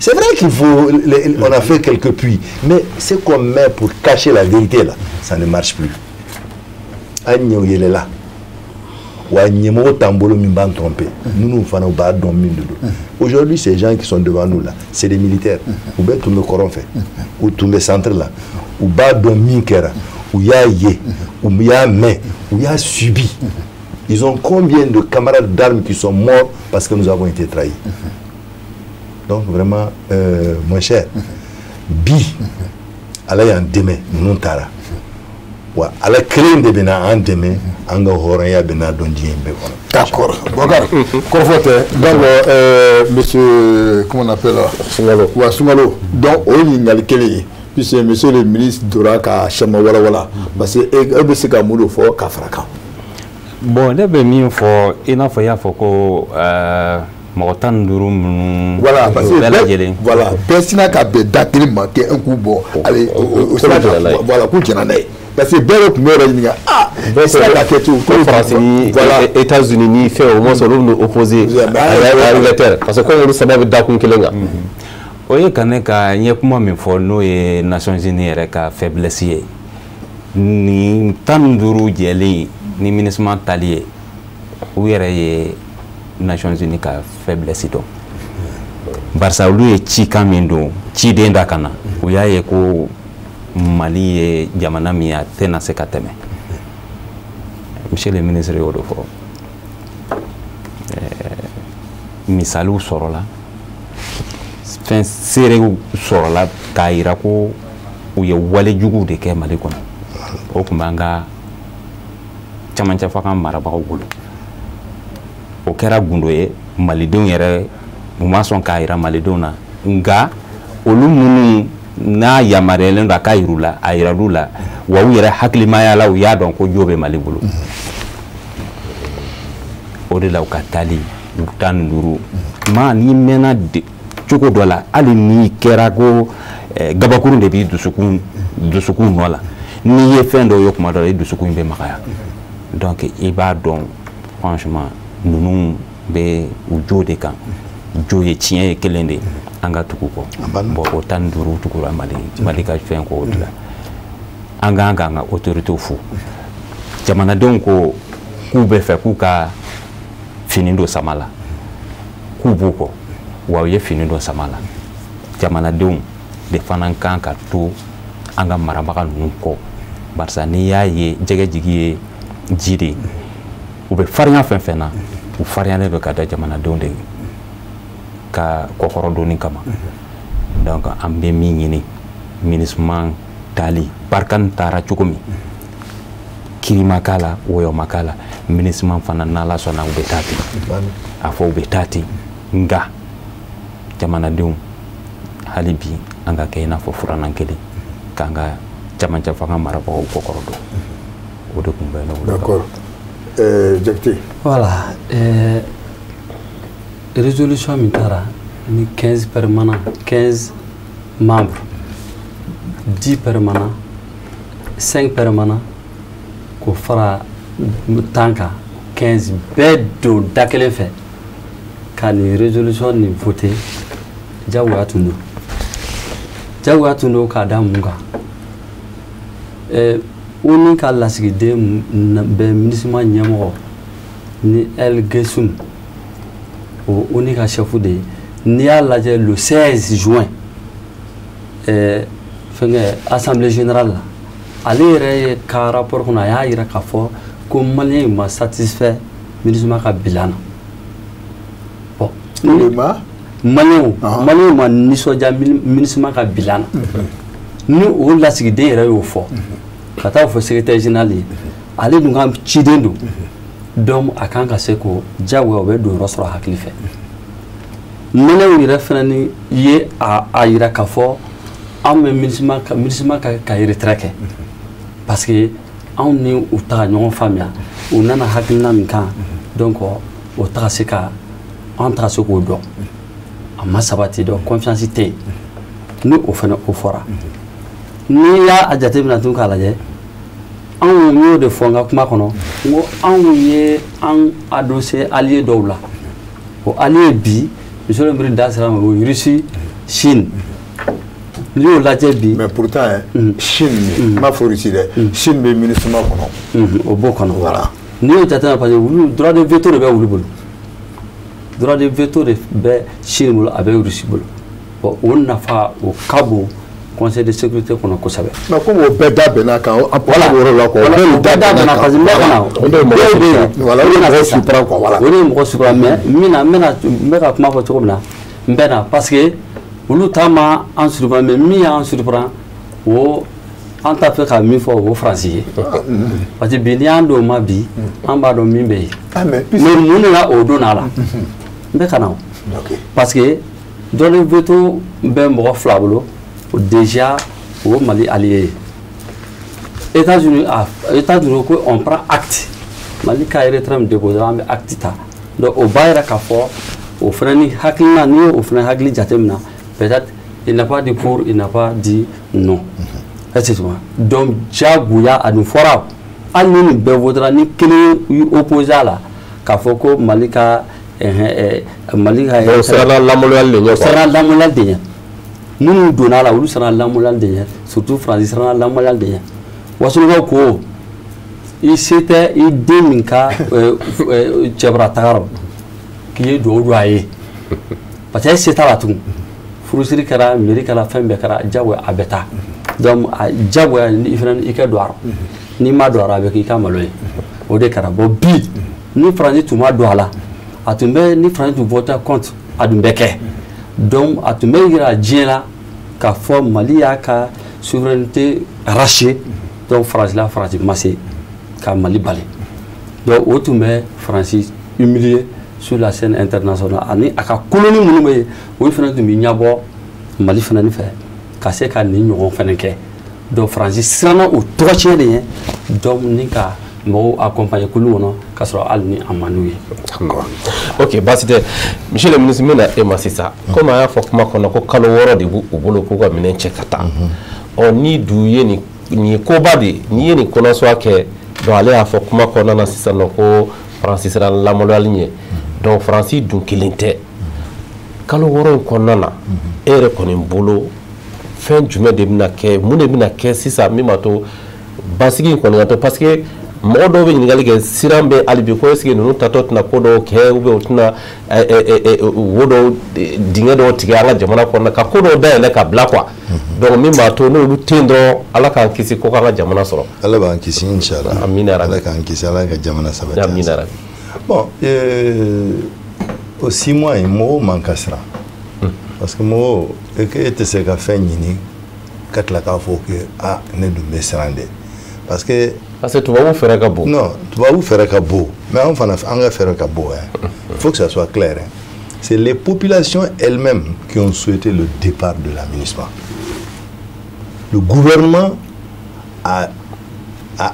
C'est vrai qu'il faut, on a fait quelques puits, mais ce qu'on met pour cacher la vérité là, ça ne marche plus. An ɲɛw yɛlɛla. Wa ɲɛmɔgɔ t'an bolo min b'an tromper. Minnu fana u b'a dɔn min de don. Aujourd'hui, ces gens qui sont devant nous là, c'est des militaires. U bɛɛ tun bɛ kɔrɔn fɛ, u tun bɛ centre la, u b'a dɔn min kɛra, u y'a ye, u y'a mɛn, u y'a subi. Ils ont combien de camarades d'armes qui sont morts parce que nous avons été trahis? Donc vraiment, mon cher, bi Ala y'an dɛmɛ, ninnu taara. Wa Ala kelen de bɛna an dɛmɛ, an ka hɔrɔnya bɛna dɔn diɲɛ bɛɛ kɔnɔ. D'accord. Bokar, kɔrɔfɔ tɛ. Donc, monsieur, comment on appelle là? Soungalo. Wa Soungalo. Donc, o ye ɲininkali kelen ye. Puisque monsieur le ministre donna ka caman walawala. Parce que e bɛ se ka mun de fɔ ka fara kan? Bon, ne bɛ min fɔ, i n'a fɔ i y'a fɔ ko mɔgɔ 15 minnu Voilà, parce que bɛɛ lajɛlen. Voilà, bɛɛ sina ka bɛn da kelen ma kɛ un coup bɔ. Allez, o sina ka jɛnna n'a ye. Voilà, k'u jɛnna n'a ye. Parce que bɛɛ de tun bɛ yɔrɔ ɲininka. Ah, i sera ka kɛ cogo ko Faransi ni voilà. États-Unis ni fɛn, au moins olu bɛna opposé mais à Angleterre, parce que comme olu saba bɛ dakun kelen kan. O ye ka ne ka n ye kuma min fɔ, n'o ye Nations Unies yɛrɛ ka faiblesse ye. Nin 15 jɛlen ni MINUSMA tali ye, u yɛrɛ ye Nations Unies ka faiblesse dɔn. Barisa olu ye cikan min don ciden da ka na, u y'a ye ko Mali ye jamana min ye, a tɛna se ka tɛmɛ. Monsieur le ministre y'o de fɔ. Misaliw sɔrɔla, fɛn seerew sɔrɔla k'a yira ko u ye wale juguw de kɛ Mali kɔnɔ. O tun b'an ka camancɛ fanga marabagaw bolo. O kɛra gundo ye malidenw yɛrɛ, u ma sɔn k'a yira malidenw na. Nka olu minnu n'a yamaruyalen don a ka yir'u la, a yiral'u la, wa u yɛrɛ hakilimaya la, u y'a dɔn ko jo bɛ Mali bolo. O de la u ka taali u 15 maa n'i mɛnna cogo dɔ la, hali n'i kɛra ko gabakurun de b'i dusukun nɔ la, n'i ye fɛn dɔw ye kuma dɔ la, i dusukun bɛ magaya. Donc i b'a dɔn franchement ninnu bɛ u jo de kan. Jo ye tiɲɛ ye kelen de ye, an ka tugu kɔ. Bon, o 15 tugura Mali, Mali ka fɛn kɔ o de la. An k'an k'an ka autorités fo. Jamanadenw ko k'u bɛ fɛ k'u ka fini don sama la, k'u b'u kɔ, wa u ye fini don sama la. Jamanadenw de fana kan ka to an ka marabaga ninnu kɔ, barisa n'i y'a ye jɛgɛ jigi ye ji de ye, u bɛ farinya fɛn fɛn na, u farinyalen don ka da jamanadenw de ka kɔkɔrɔ donni kama. Donc an bɛ min ɲini, MINUSMA taali Barkhane taara cogo min, kiri ma k'a la, wɔyɔ ma k'a la, MINUSMA fana n'Ala sɔnna u bɛ taa ten, a fɔ u bɛ taa ten. Nka jamanadenw hali bi an ka kɛ i n'a fɔ furannan kelen k'an ka camancɛ fanga marabagaw kɔkɔrɔ dɔn. O de tun bɛ ne bolo. D'accord. Diakité. Voilà. Résolution min taara ni 15 permanents, 15 membres, 10 permanents, 5 permanents, k'o fara 10 kan, 15 bɛɛ don da kelen fɛ ka nin résolution nin voter, jagoya tun don. Jagoya tun don k'a da mun kan? ONU ka lasigiden bɛ MINUSMA ɲɛmɔgɔ ni El Gesum, o ONU ka chef de ye. N'i y'a lajɛ le 16 juin, fɛnkɛ assemblée générale la, ale yɛrɛ ye ka rapport kɔnɔ, a y'a yira k'a fɔ ko malien ma satisfait MINUSMA ka bilan na. Bon, maliyɛnw maliyɛnw ma nisɔndiya MINUSMA ka bilan na. Ni o lasigiden yɛrɛ y'o fɔ ka taa fɔ secrétaire général ye, ale dun ka ciden don, donc a kan ka se k'o diyagoya, o bɛ don yɔrɔ sɔrɔ hakili fɛ. Malienw yɛrɛ fana ni ye a yira k'a fɔ anw bɛ MINUSMA ka retrait kɛ, parce que anw ni u taga ɲɔgɔn faamuya, u nana hakilina min kan, donc o taga se ka an taga se k'o dɔn, a ma sabati, donc confiance tɛ yen. Ni o fana o fɔra, n'i y'a jateminɛ tun k'a lajɛ, anw y'o de fɔ n ka kuma kɔnɔ, n ko anw ye an adossé allié dɔw la. O allié bi, monsieur le ministre da sera ma, o ye Russie, Chine. N'i y'o lajɛ bi. Mais pourtant, Chine, n m'a fɔ Russie dɛ, Chine bɛ MINUSMA kɔnɔ. O b'o kɔnɔ. Voilà. N'i y'o jateminɛ, parce que olu droit de veto de bɛ olu bolo, droit de veto de bɛ Chine bolo, a bɛ Russie bolo. Bon, o nafa o ka bon Conseil de sécurité kɔnɔ kosɛbɛ. Mais comme o bɛɛ da bɛnna kan, an o yɔrɔ la quoi. O bɛɛ da bɛnna, parce que n bɛ ka na. O de ye mɔgɔ surprend. Voilà, o de ye mɔgɔ surprend quoi, voilà. O de ye mɔgɔ surprend, mais n bɛna n bɛ ka kuma fɔ cogo min na, n bɛ na, parce que olu ta ma an surprend, mais min y'an surprend, o an t'a fɛ ka min fɔ, o Faransi ye, parce que bi n'i y'an don o ma bi, an b'a dɔn min bɛ yen. Mais mun de la o donna a la, n bɛ ka na o. Parce que droit de veto bɛ mɔgɔ fila bolo déjà, o Mali allié ye. États-Unis ko on prend acte, Mali ka retrait min déposé, an bɛ acte ta. Donc o b'a yira k'a fɔ o fana ni hakilina, n'i y'o fana hakili jateminɛ, peut-être il n'a pas dit pour, il n'a pas dit non. Est-ce que donc diyagoya a nin fɔra, hali ni nin bɛɛ votera, ni kelen y'i opposé a la k'a fɔ ko Mali ka Mali ka. O siranna lamaloyali de ɲɛ quoi. O siranna lamaloyali de ɲɛ. Minnu donna a la, olu siranna lamaloyali de ɲɛ, surtout Faransi siranna lamaloyali de ɲɛ. Wasolonkaw ko i se tɛ i den min ka cɛbara taga rɔ k'i ye duwawu don a ye, parce que e se t'a la tugun. Furusiri kɛra, mairie kɛra, fɛn bɛɛ kɛra, diyagoya a bɛ taa. Donc diyagoya i fana i ka don a rɔ, n'i ma don a rɔ, a bɛ k'i ka malo ye. O de kɛra. Bon, bi ni Faransi tun ma don a la, a tun bɛ, ni Faransi tun voté contre, a tun bɛ kɛ. Donc a tun bɛ yira diɲɛ la k'a fɔ Mali y'a ka souveraineté arraché. Donc Faransi la, Faransi ma se ka Mali bali. Donc o tun bɛ Faransi humilier sur la scène internationale, ani a ka colonie minnu bɛ yen, olu fana tun bɛ ɲɛbɔ Mali fana fɛ ka se ka nin ɲɔgɔn fana kɛ. Donc Faransi siranna o tɔgɔtiɲɛ de ɲɛ, donc ni ka mɔgɔw accompagner kulu kɔnɔ k'a sɔrɔ hali ni a man d'u ye. Ok, baasi tɛ. Monsieur le ministre, n bɛna e ma sisan. Komi an y'a fɔ kuma kɔnɔ ko kalo 6 de b'u bolo k'u ka minɛn cɛ ka taa. Ɔ ni du ye nin ye koba de ye, n'i ye nin kɔnɔsuwa kɛ, donc ale y'a fɔ kuma kɔnɔna na sisan nɔ ko Faransi siranna lamaloyali ɲɛ. Donc Faransi dun kelen tɛ. Kalo 6 in kɔnɔna na, e yɛrɛ kɔni bolo fɛn jumɛn de bɛna kɛ, mun de bɛna kɛ sisan min b'a to basigi in kɔni ka to? Parce que mɔgɔ dɔw bɛ ɲininkali kɛ, siran bɛ hali bi ko est ce que ninnu tatɔ tɛna ko dɔw kɛ, ou bien u tɛna wo dɔw, dingɛ dɔw tigɛ an ka jamana kɔnɔna ka ko dɔw dayɛlɛ ka bila quoi. Donc min b'a to n'olu tɛ yen dɔrɔn, Ala k'an kisi ko k'an ka jamana sɔrɔ. Ala b'an kisi inchallah. Amina yarabi. Ala k'an kisi, Ala ka jamana sabati. Amina yarabi. Bon, o 6 mois in, mɔgɔw man ka siran, parce que mɔgɔw e tɛ se ka fɛn ɲini ka tila k'a fɔ que ah ne dun bɛ siran dɛ, parce que. Parce que tubabu fɛɛrɛ ka bon. Non, tubabu fɛɛrɛ ka bon, mais an fana an ka fɛɛrɛ ka bon hein. Il faut que ça soit clair hein. C'est les populations elles-mêmes qui ont souhaité le départ de la MINUSMA. Le gouvernement a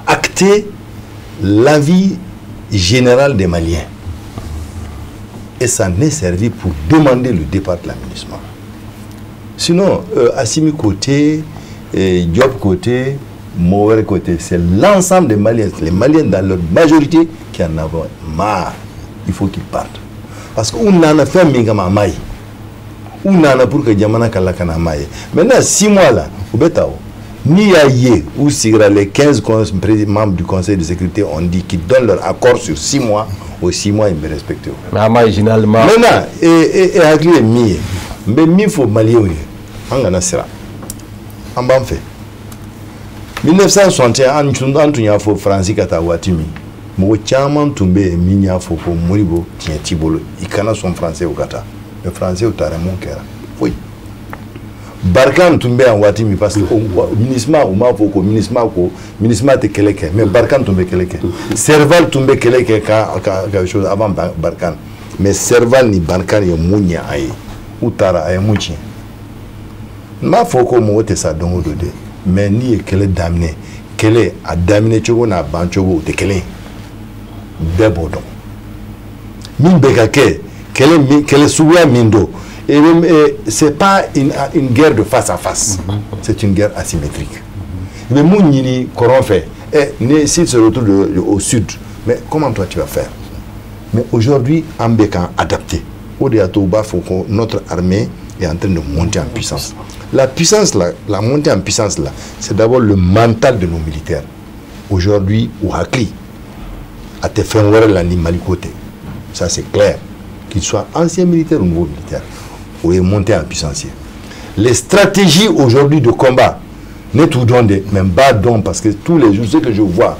acté l'avis général des Maliens. Et ça n'est servi pour demander le départ de la MINUSMA. Sinon, Assimi côté, Diop côté, Mouwer côté, c'est l'ensemble des Maliens, les Maliens dans leur majorité qui en avaient marre. Il faut qu'ils partent. Parce qu'on en a fait un. On en a pour que Jamana Kalakana Maï. Maintenant, 6 mois là, ni Yaye ou Sigra, les 15 membres du Conseil de sécurité ont dit qu'ils donnent leur accord sur 6 mois. Aux 6 mois, ils me respectent. Mais Maï, généralement. Maintenant, et Agli est mis. Mais il faut Maliens. On en a en bas fait. 1961, an tun y'a fɔ Faransi ka taa waati min, mɔgɔ caman tun bɛ yen min y'a fɔ ko Modibo tiɲɛ t'i bolo, i kana sɔn Faransɛw ka taa. Mais Faransɛw taara, mun kɛra? Foyi. Barkhane tun bɛ yan waati min, parce que MINUSMA, u m'a fɔ ko MINUSMA ko MINUSMA tɛ kɛlɛ kɛ, mais Barkhane tun bɛ kɛlɛ kɛ. Serval tun bɛ kɛlɛ kɛ ka chose avant Barkhane, mais Serval ni Barkhane ye mun ɲɛ an ye? U taara a ye mun tiɲɛ? N b'a fɔ ko mɔgɔ tɛ sa don o don dɛ, mais n'i ye kɛlɛ daminɛ, kɛlɛ a daminɛ cogo n'a ban cogo o tɛ kelen ye. Bɛɛ b'o dɔn. Min bɛ ka kɛ, kɛlɛ min, kɛlɛ suguya min don, et même, c'est pas une guerre de face à face, c'est une guerre asymétrique. Mais mun ɲini kɔrɔn fɛ, s'il se retrouve au sud, mais comment toi tu vas faire? Mais aujourd'hui, an bɛ k'an adapter. O de y'a to u b'a fɔ ko notre armée est en train de monter en puissance. La puissance là, la montée en puissance là, c'est d'abord le mental de nos militaires. Aujourd'hui, u hakili a tɛ fɛn wɛrɛ la ni Mali ko tɛ. Ça c'est clair. Qu'il soit ancien militaire ou nouveau militaire, o ye montée en puissance ye. Les stratégies aujourd'hui de combat, ne t'u dɔn dɛ, mais n b'a dɔn parce que tous les jours, ce que je vois,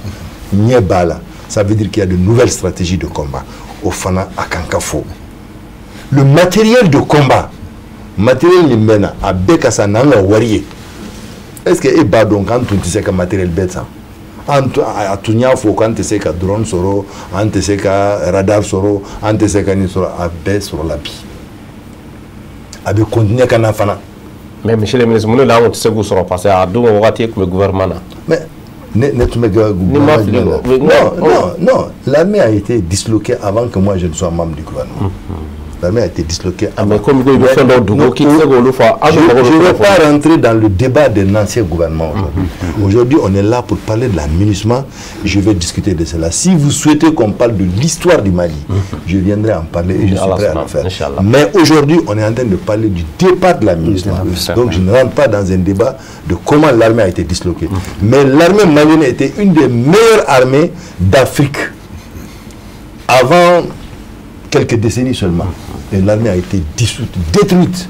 ɲɛ b'a la. Ça veut dire qu'il y a de nouvelles stratégies de combat. O fana a kan ka fɔ. Le matériel de combat, matériel min bɛ na, a bɛɛ ka san n'an ka wari ye. Est-ce que e b'a dɔn k'an tun tɛ se ka matériel bɛɛ san? An a tun y'a fɔ k'an tɛ se ka drone sɔrɔ, an tɛ se ka radar sɔrɔ, an tɛ se ka nin sɔrɔ, a bɛɛ sɔrɔla bi. A bɛ continuer ka na fana. Mais monsieur le ministre, mun de la an kun tɛ se k'u sɔrɔ? Parce que a don wagati e tun bɛ gouvernement na. Mais ne tun bɛ gouvernement jumɛn na? Non, non, non. L'armée a été disloquée avant que moi je ne sois membre du gouvernement. L'armée a été disloquée avant. Mais comme i bɛ fɛn dɔw dogo k'i tɛ se k'olu fɔ, aw Je bɛ mago bɛ ne vais kunnafoni. pas rentrer dans le débat d'un ancien gouvernement aujourd'hui. Aujourd'hui, on est là pour parler de la MINUSMA. Je vais discuter de cela. Si vous souhaitez qu'on parle de l'histoire du Mali, je viendrai en parler et je suis prêt à le faire. Inch'Allah. Mais aujourd'hui, on est en train de parler du départ de la MINUSMA. Donc, je ne rentre pas dans un débat de comment l'armée a été disloquée. Mais l'armée malienne était une des meilleures armées d'Afrique avant quelques décennies seulement. Et l'armée a été dissoute, détruite.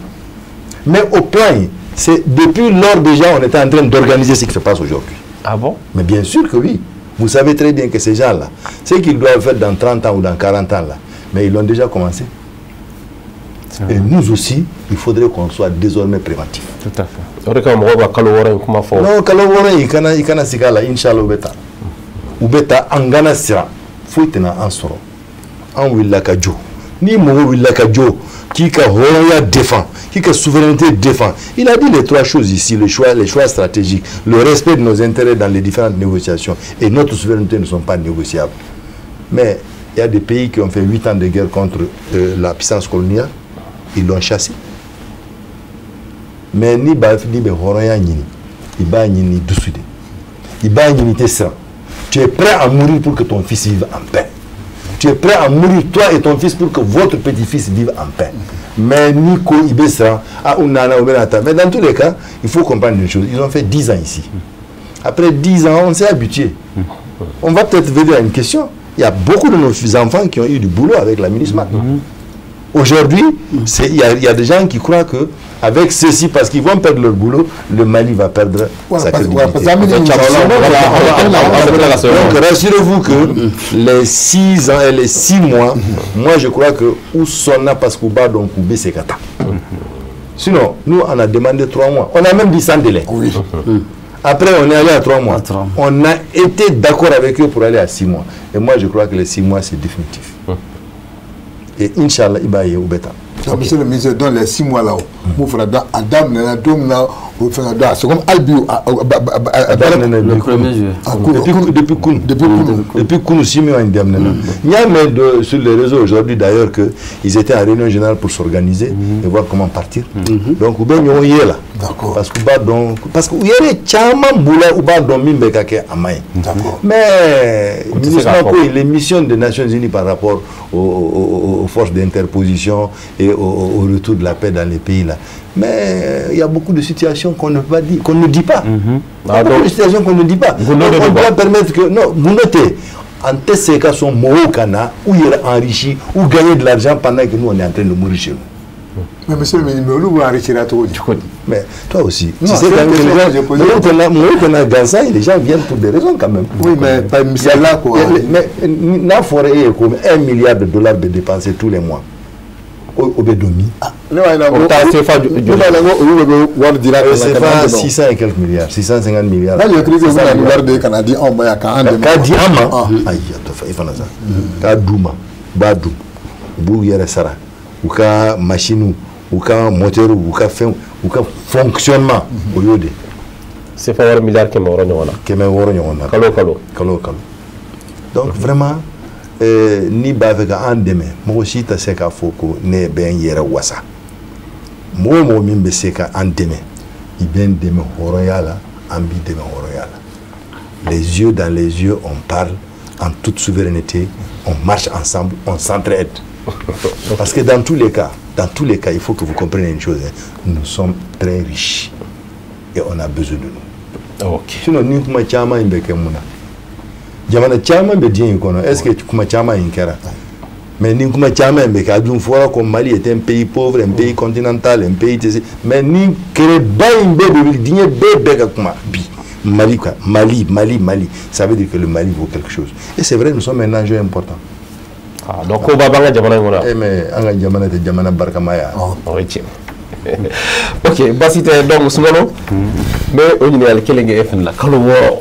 Mais au plan, c'est depuis lors déjà, on était en train d'organiser ce qui se passe aujourd'hui. Ah bon? Mais bien sûr que oui. Vous savez très bien que ces gens-là, ce qu'ils doivent faire dans 30 ans ou dans 40 ans, là, mais ils l'ont déjà commencé. Et nous aussi, il faudrait qu'on soit désormais préventifs. Tout à fait. O de kama mɔgɔw ka kalo wɔɔrɔ in kuma fɔ. Non, kalo wɔɔrɔ in, i kana sigi a la, inchallah u bɛ taa. U bɛ taa, an kana siran. Foyi tɛna an sɔrɔ. An wulila ka jɔ. Ni mɔgɔ wulila ka jɔ, k'i ka hɔrɔnya défend, k'i ka souveraineté défend. Il a dit les trois choses ici, le choix, les choix stratégiques, le respect de nos intérêts dans les différentes négociations et notre souveraineté ne sont pas négociables. Mais il y a des pays qui ont fait 8 ans de guerre contre la puissance coloniale, ils l'ont chassé. Mais ni ba ni bɛ hɔrɔnya ɲini, i b'a ɲini dusu de. I b'a ɲini tɛ siran. Tu es prêt à mourir pour que ton fils vive en paix. Tu es prêt à mourir, toi et ton fils, pour que votre petit-fils vive en paix. Mais ni ko i bɛ siran, ah, u nana, u bɛna taa. Mais dans tous les cas, il faut comprendre une chose. Ils ont fait 10 ans ici. Après 10 ans, on s'est habitué. On va peut-être venir à une question. Il y a beaucoup de nos enfants qui ont eu du boulot avec la MINUSMA. Aujourd'hui, il y a des gens qui croient que avec ceci, parce qu'ils vont perdre leur boulot, le Mali va perdre sa crédibilité. Donc rassurez-vous que les 6 ans et les 6 mois, moi je crois que u sɔnna parce qu'u b'a dɔn k'u bɛ se ka taa. Sinon, nous on a demandé 3 mois. On a même dit sans délai. Oui. Après, on est allé à 3 mois. À 3 mois. On a été d'accord avec eux pour aller à 6 mois. Et moi, je crois que les 6 mois, c'est définitif. Et Inch'Allah, il va y avoir. Monsieur le ministre, dans les 6 mois là, mun fana da a daminɛna don min na, o fɛn da, c'est comme hali bi Le premier juillet. Depuis Koun. Depuis Koun. Depuis Koun, 6 mois, il y a même sur les réseaux aujourd'hui d'ailleurs qu'ils étaient en réunion générale pour s'organiser et voir comment partir. Donc, u bɛ ɲɔgɔn ye là. D'accord. Parce que u b'a dɔn, parce que u yɛrɛ caman b'u la, u b'a dɔn min bɛ ka kɛ a man ɲi. D'accord. Mais tɛ se k'a MINUSMA fɔ. ko les missions des Nations Unies par rapport aux forces d'interposition et au retour de la paix dans les pays là. Mais il y a beaucoup de situations qu'on ne pas dire, qu'on ne dit pas. Il y a Ah, beaucoup donc- de situations qu'on ne dit pas. Vous Donc, notez on pas. doit permettre que non, vous notez. En tɛ se ka sɔn mɔgɔw ka na u yɛrɛ enrichi ou gagner de l'argent pendant que nous on est en train de mourir chez nous. Mais monsieur le ministre, mais olu b'u enrichir cogo di? Mais toi aussi, Non, tu sais c'est quand même une que les question que gens, j'ai posée. mɔgɔw tɛna gansan ye, les gens viennent pour des raisons quand même. Oui, mais pas misali quoi. Mais n'a fɔra e ye ko 1 milliard de dollars bɛ dépenser tous les mois, o bɛ don min? Ne b'a ɲininka O bɛ taa CFA ko ne b'a ɲininka ko olu de bɛ wari dira ka na ka na CFA an dɛmɛ. 600 et quelques milliards, 650 milliards. Moi, j'ai cru que vous avez wari de ka na di anw ma yan k'an dɛmɛ. K'a di an ma, Ah. ayi, a tɔ i fana sa k'a d'u ma, u b'a dun, u b'u yɛrɛ sara, u ka machine, U ka moteur, u ka fɛn, u ka fonctionnement, o y'o de. CFA wari miliyari 600 ɲɔgɔn na. 600 ɲɔgɔn na. Kalo o kalo. Kalo o kalo. Donc vraiment, n'i b'a fɛ ka an dɛmɛ, mɔgɔ si tɛ se k'a fɔ ko ne bɛ n yɛrɛ wasa. Mɔgɔ o mɔgɔ min bɛ se ka an dɛmɛ, i bɛ n dɛmɛ hɔrɔnya la, an b'i dɛmɛ hɔrɔnya la. Les yeux dans les yeux, on parle en toute souveraineté, on marche ensemble, on s'entraide. Parce que dans tous les cas, dans tous les cas, il faut que vous compreniez une chose, hein, nous sommes très riches et on a besoin de nous. Sinon, ni kuma caman in bɛ kɛ mun na? Jamana caman bɛ diɲɛ in kɔnɔ, est-ce que kuma caman in kɛra? Mais ni kuma caman in bɛ kɛ, a dun fɔra ko Mali est un pays pauvre, un pays continental, un pays tɛ se. Mais ni kɛlɛba in bɛɛ bɛ wuli, diɲɛ bɛɛ bɛɛ ka kuma bi. Mali quoi, Mali, Mali, Mali, ça veut dire que le Mali vaut quelque chose. Et c'est vrai, nous sommes un enjeu important. Ah, donc ko ba b'an ka jamana in kɔnɔ yan. Eh mais an ka jamana tɛ jamana barikama ye wa? O ye tiɲɛ. Ok, baasi tɛ. Donc Sunkalo, n bɛ o ɲininkali kelen kɛ e fana la. Kalo 6,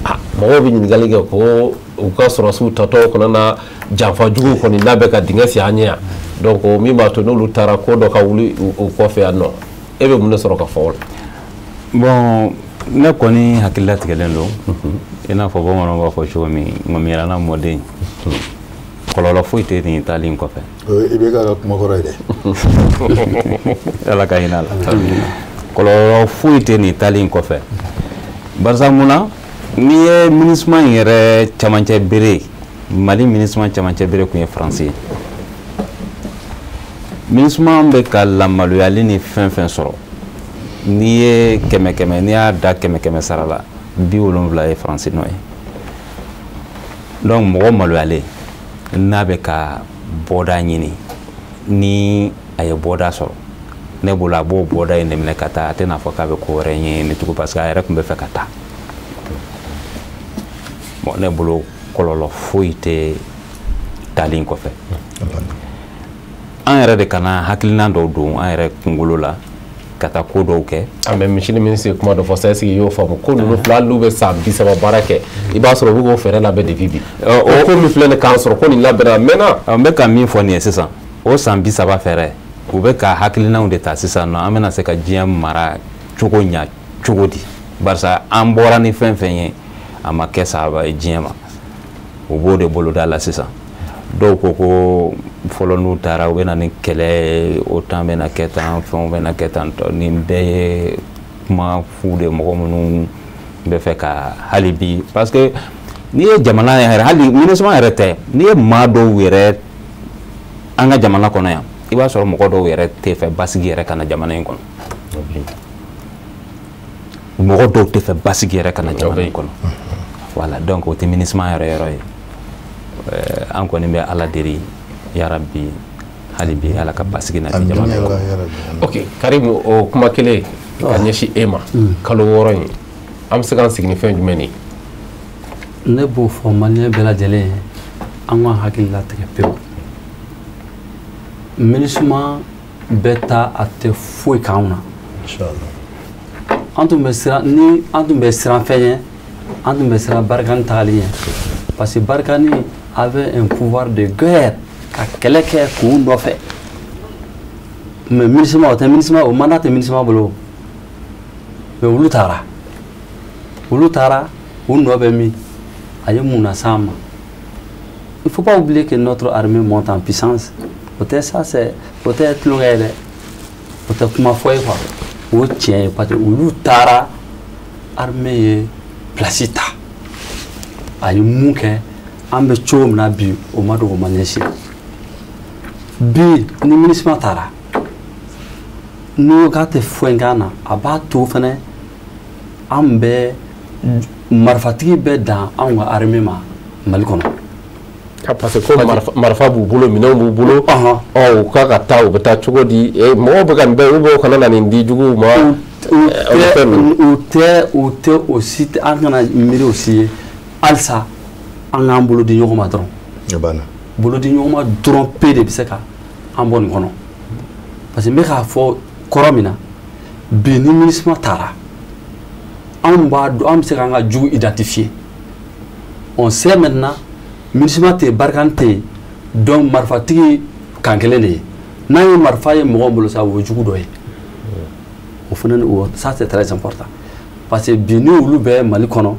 ah, mɔgɔw bɛ ɲininkali kɛ ko u ka sɔrɔsiw tatɔ kana na janfa juguw kɔni labɛn ka dingɛ sen an ɲɛ yan. Donc min b'a to n'olu taara, ko dɔ ka wuli u kɔfɛ yan nɔ, e bɛ mun de sɔrɔ ka fɔ o la? Bon, ne kɔni hakili latigɛlen don i n'a fɔ bamananw b'a fɔ cogo min, ŋɔmiyɛlɛnna mɔden, kɔlɔlɔ foyi tɛ nin taali in kɔfɛ. I bɛ ka kuma kɔrɔ ye dɛ. Ala ka hinɛ a la. Kɔlɔlɔ foyi tɛ nin taali in kɔfɛ, barisa mun na, n'i ye MINUSMA in yɛrɛ camancɛ bere, Mali MINUSMA camancɛ bere tun ye Faransi ye. MINUSMA bɛ ka lamaloyali ni fɛn fɛn sɔrɔ, n'i ye kɛmɛ kɛmɛ, n'i y'a da kɛmɛ kɛmɛ sara la, 70 ye Faransi nɔ ye. Donc mɔgɔ maloyalen n'a bɛ ka bɔda ɲini, ni a ye bɔda sɔrɔ, ne bolo a b'o bɔda in de minɛ ka taa. A tɛna fɔ k'a bɛ ko wɛrɛ ɲɛɲini tugun, parce que a yɛrɛ tun bɛ fɛ ka taa. Bon, ne bolo kɔlɔlɔ foyi tɛ taali in kɔfɛ. An yɛrɛ de kana hakilina dɔw don an yɛrɛ kunkolo la ka taa ko dɔw kɛ. Ah, mais monsieur le ministre ye kuma dɔ fɔ sa, est ce que i y'o faamu? Ko ninnu filɛ, hali n'u bɛ san 30 baara kɛ, i b'a sɔrɔ u bɛ k'o fɛɛrɛ labɛn depuis bi. O ko min filɛ nin k'an sɔrɔ, ko nin labɛnna a mɛnna. N bɛ ka min fɔ nin ye sisan, o san 30 fɛɛrɛ, u bɛ ka hakilinaw de ta sisan nɔ, an bɛna se ka diɲɛ mara cogo ɲa cogo di, barisa an bɔra ni fɛn fɛn ye, a ma kɛ sahaba ye diɲɛ ma. U b'o de boloda la sisan. Dɔw ko ko fɔlɔ n'u taara, u bɛ na ni kɛlɛ ye, OTAN bɛna kɛ tan, fɛnw bɛna kɛ tan tɔ. Nin bɛɛ ye kuma fu de, mɔgɔ minnu bɛ fɛ ka hali bi, parce que n'i ye jamana yɛrɛ, hali MINUSMA yɛrɛ tɛ, n'i ye maa dɔw yɛrɛ an ka jamana kɔnɔ yan, i b'a sɔrɔ mɔgɔ dɔw yɛrɛ tɛ fɛ basigi yɛrɛ ka na jamana in kɔnɔ. Mɔgɔ dɔw tɛ fɛ basigi yɛrɛ ka na jamana in kɔnɔ. Voilà, donc o tɛ MINUSMA yɛrɛ yɔrɔ ye. An kɔni bɛ Ala deli, yarabi, hali bi Ala ka basigi na di jamana in kɔnɔ. Ok, Karim, o kuma kelen ka ɲɛsin e ma, kalo 6 in, an bɛ se k'an sigi ni fɛn jumɛn de ye? Ne b'o fɔ maliyɛn bɛɛ lajɛlen ye, an ka hakili latigɛ pewu. MINUSMA bɛ taa, a tɛ foyi k'anw na. An tun bɛ siran ni an tun bɛ siran fɛn ɲɛ, an tun bɛ siran Barkhane tagali ɲɛ, parce que Barkhane avait un pouvoir de guerre ka kɛlɛ kɛ kun nɔfɛ. Mais MINUSMA, o tɛ MINUSMA, o mandat tɛ MINUSMA bolo. Mais olu taara, olu taara, u nɔ bɛ min? A ye mun las'an ma? Il faut pas oublier que notre armée monte en puissance. O tɛ, ça c'est, o tɛ tulonkɛ ye dɛ, o tɛ kuma fɔ ye quoi, o ye tiɲɛ ye, parce que olu taara, armée ye place ta. A ye mun kɛ? An bɛ cogo min na bi, o ma dogo maliyɛn si la. Bi ni MINUSMA taara, n'o k'a tɛ foyi k'an na, a b'a to fɛnɛ an bɛ marifatigi bɛ dan anw ka armée ma Mali kɔnɔ. Parce que ko marifa b'u bolo, minɛnw b'u bolo. Ɔ, u ka taa, u bɛ taa cogo di? Mɔgɔw bɛ ka nin bɛɛ, u kana na nin di juguw ma. U tɛ, u tɛ o si, an kana miiri o si ye. Halisa an k'an bolo di ɲɔgɔn ma dɔrɔn. Banna. Bolo di ɲɔgɔn ma dɔrɔn pe de bɛ se ka an bɔ nin kɔnɔ, parce que n bɛ k'a fɔ kɔrɔ min na bi, ni MINUSMA taara, anw b'a dɔn, an bɛ se k'an ka jugu identifier. On sait maintenant, MINUSMA tɛ yen, Barkhane tɛ yen, donc marifatigi kan kelen de ye. N'an ye marifa ye mɔgɔ bolo sa, o ye jugu dɔ ye. O fana, o ça, c'est très important, parce que bi ni olu bɛ Mali kɔnɔ,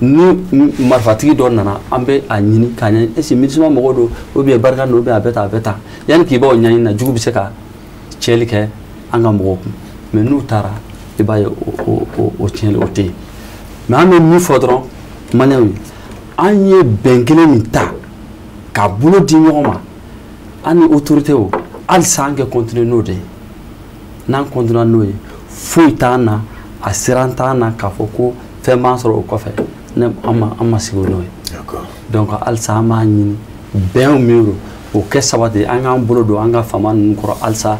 ni marifatigi dɔ nana, an bɛ a ɲini k'a ɲɛɲini, est ce que MINUSMA mɔgɔw don ou bien Barkhane don ou bien a bɛ tan, a bɛ tan. Yanni k'i b'o ɲɛɲini na, jugu bɛ se ka tiɲɛli kɛ an ka mɔgɔw kun. Mais n'u taara, i b'a ye o tiɲɛli o tɛ yen. Mais an bɛ min fɔ dɔrɔn maliyɛnw ye, an ye bɛn kelen min ta ka bolo di ɲɔgɔn ma, an ni autorité o, halisa an kɛ continuer n'o de ye. N'an continuer n'o ye, foyi t'an na, a siran t'an na k'a fɔ ko fɛn b'an sɔrɔ o kɔfɛ. Ne an ma sigi n'o ye. Donc halisa an b'a ɲini, bɛn min don, o kɛ sabati, an k'an bolo don an ka faama ninnu kɔrɔ halisa,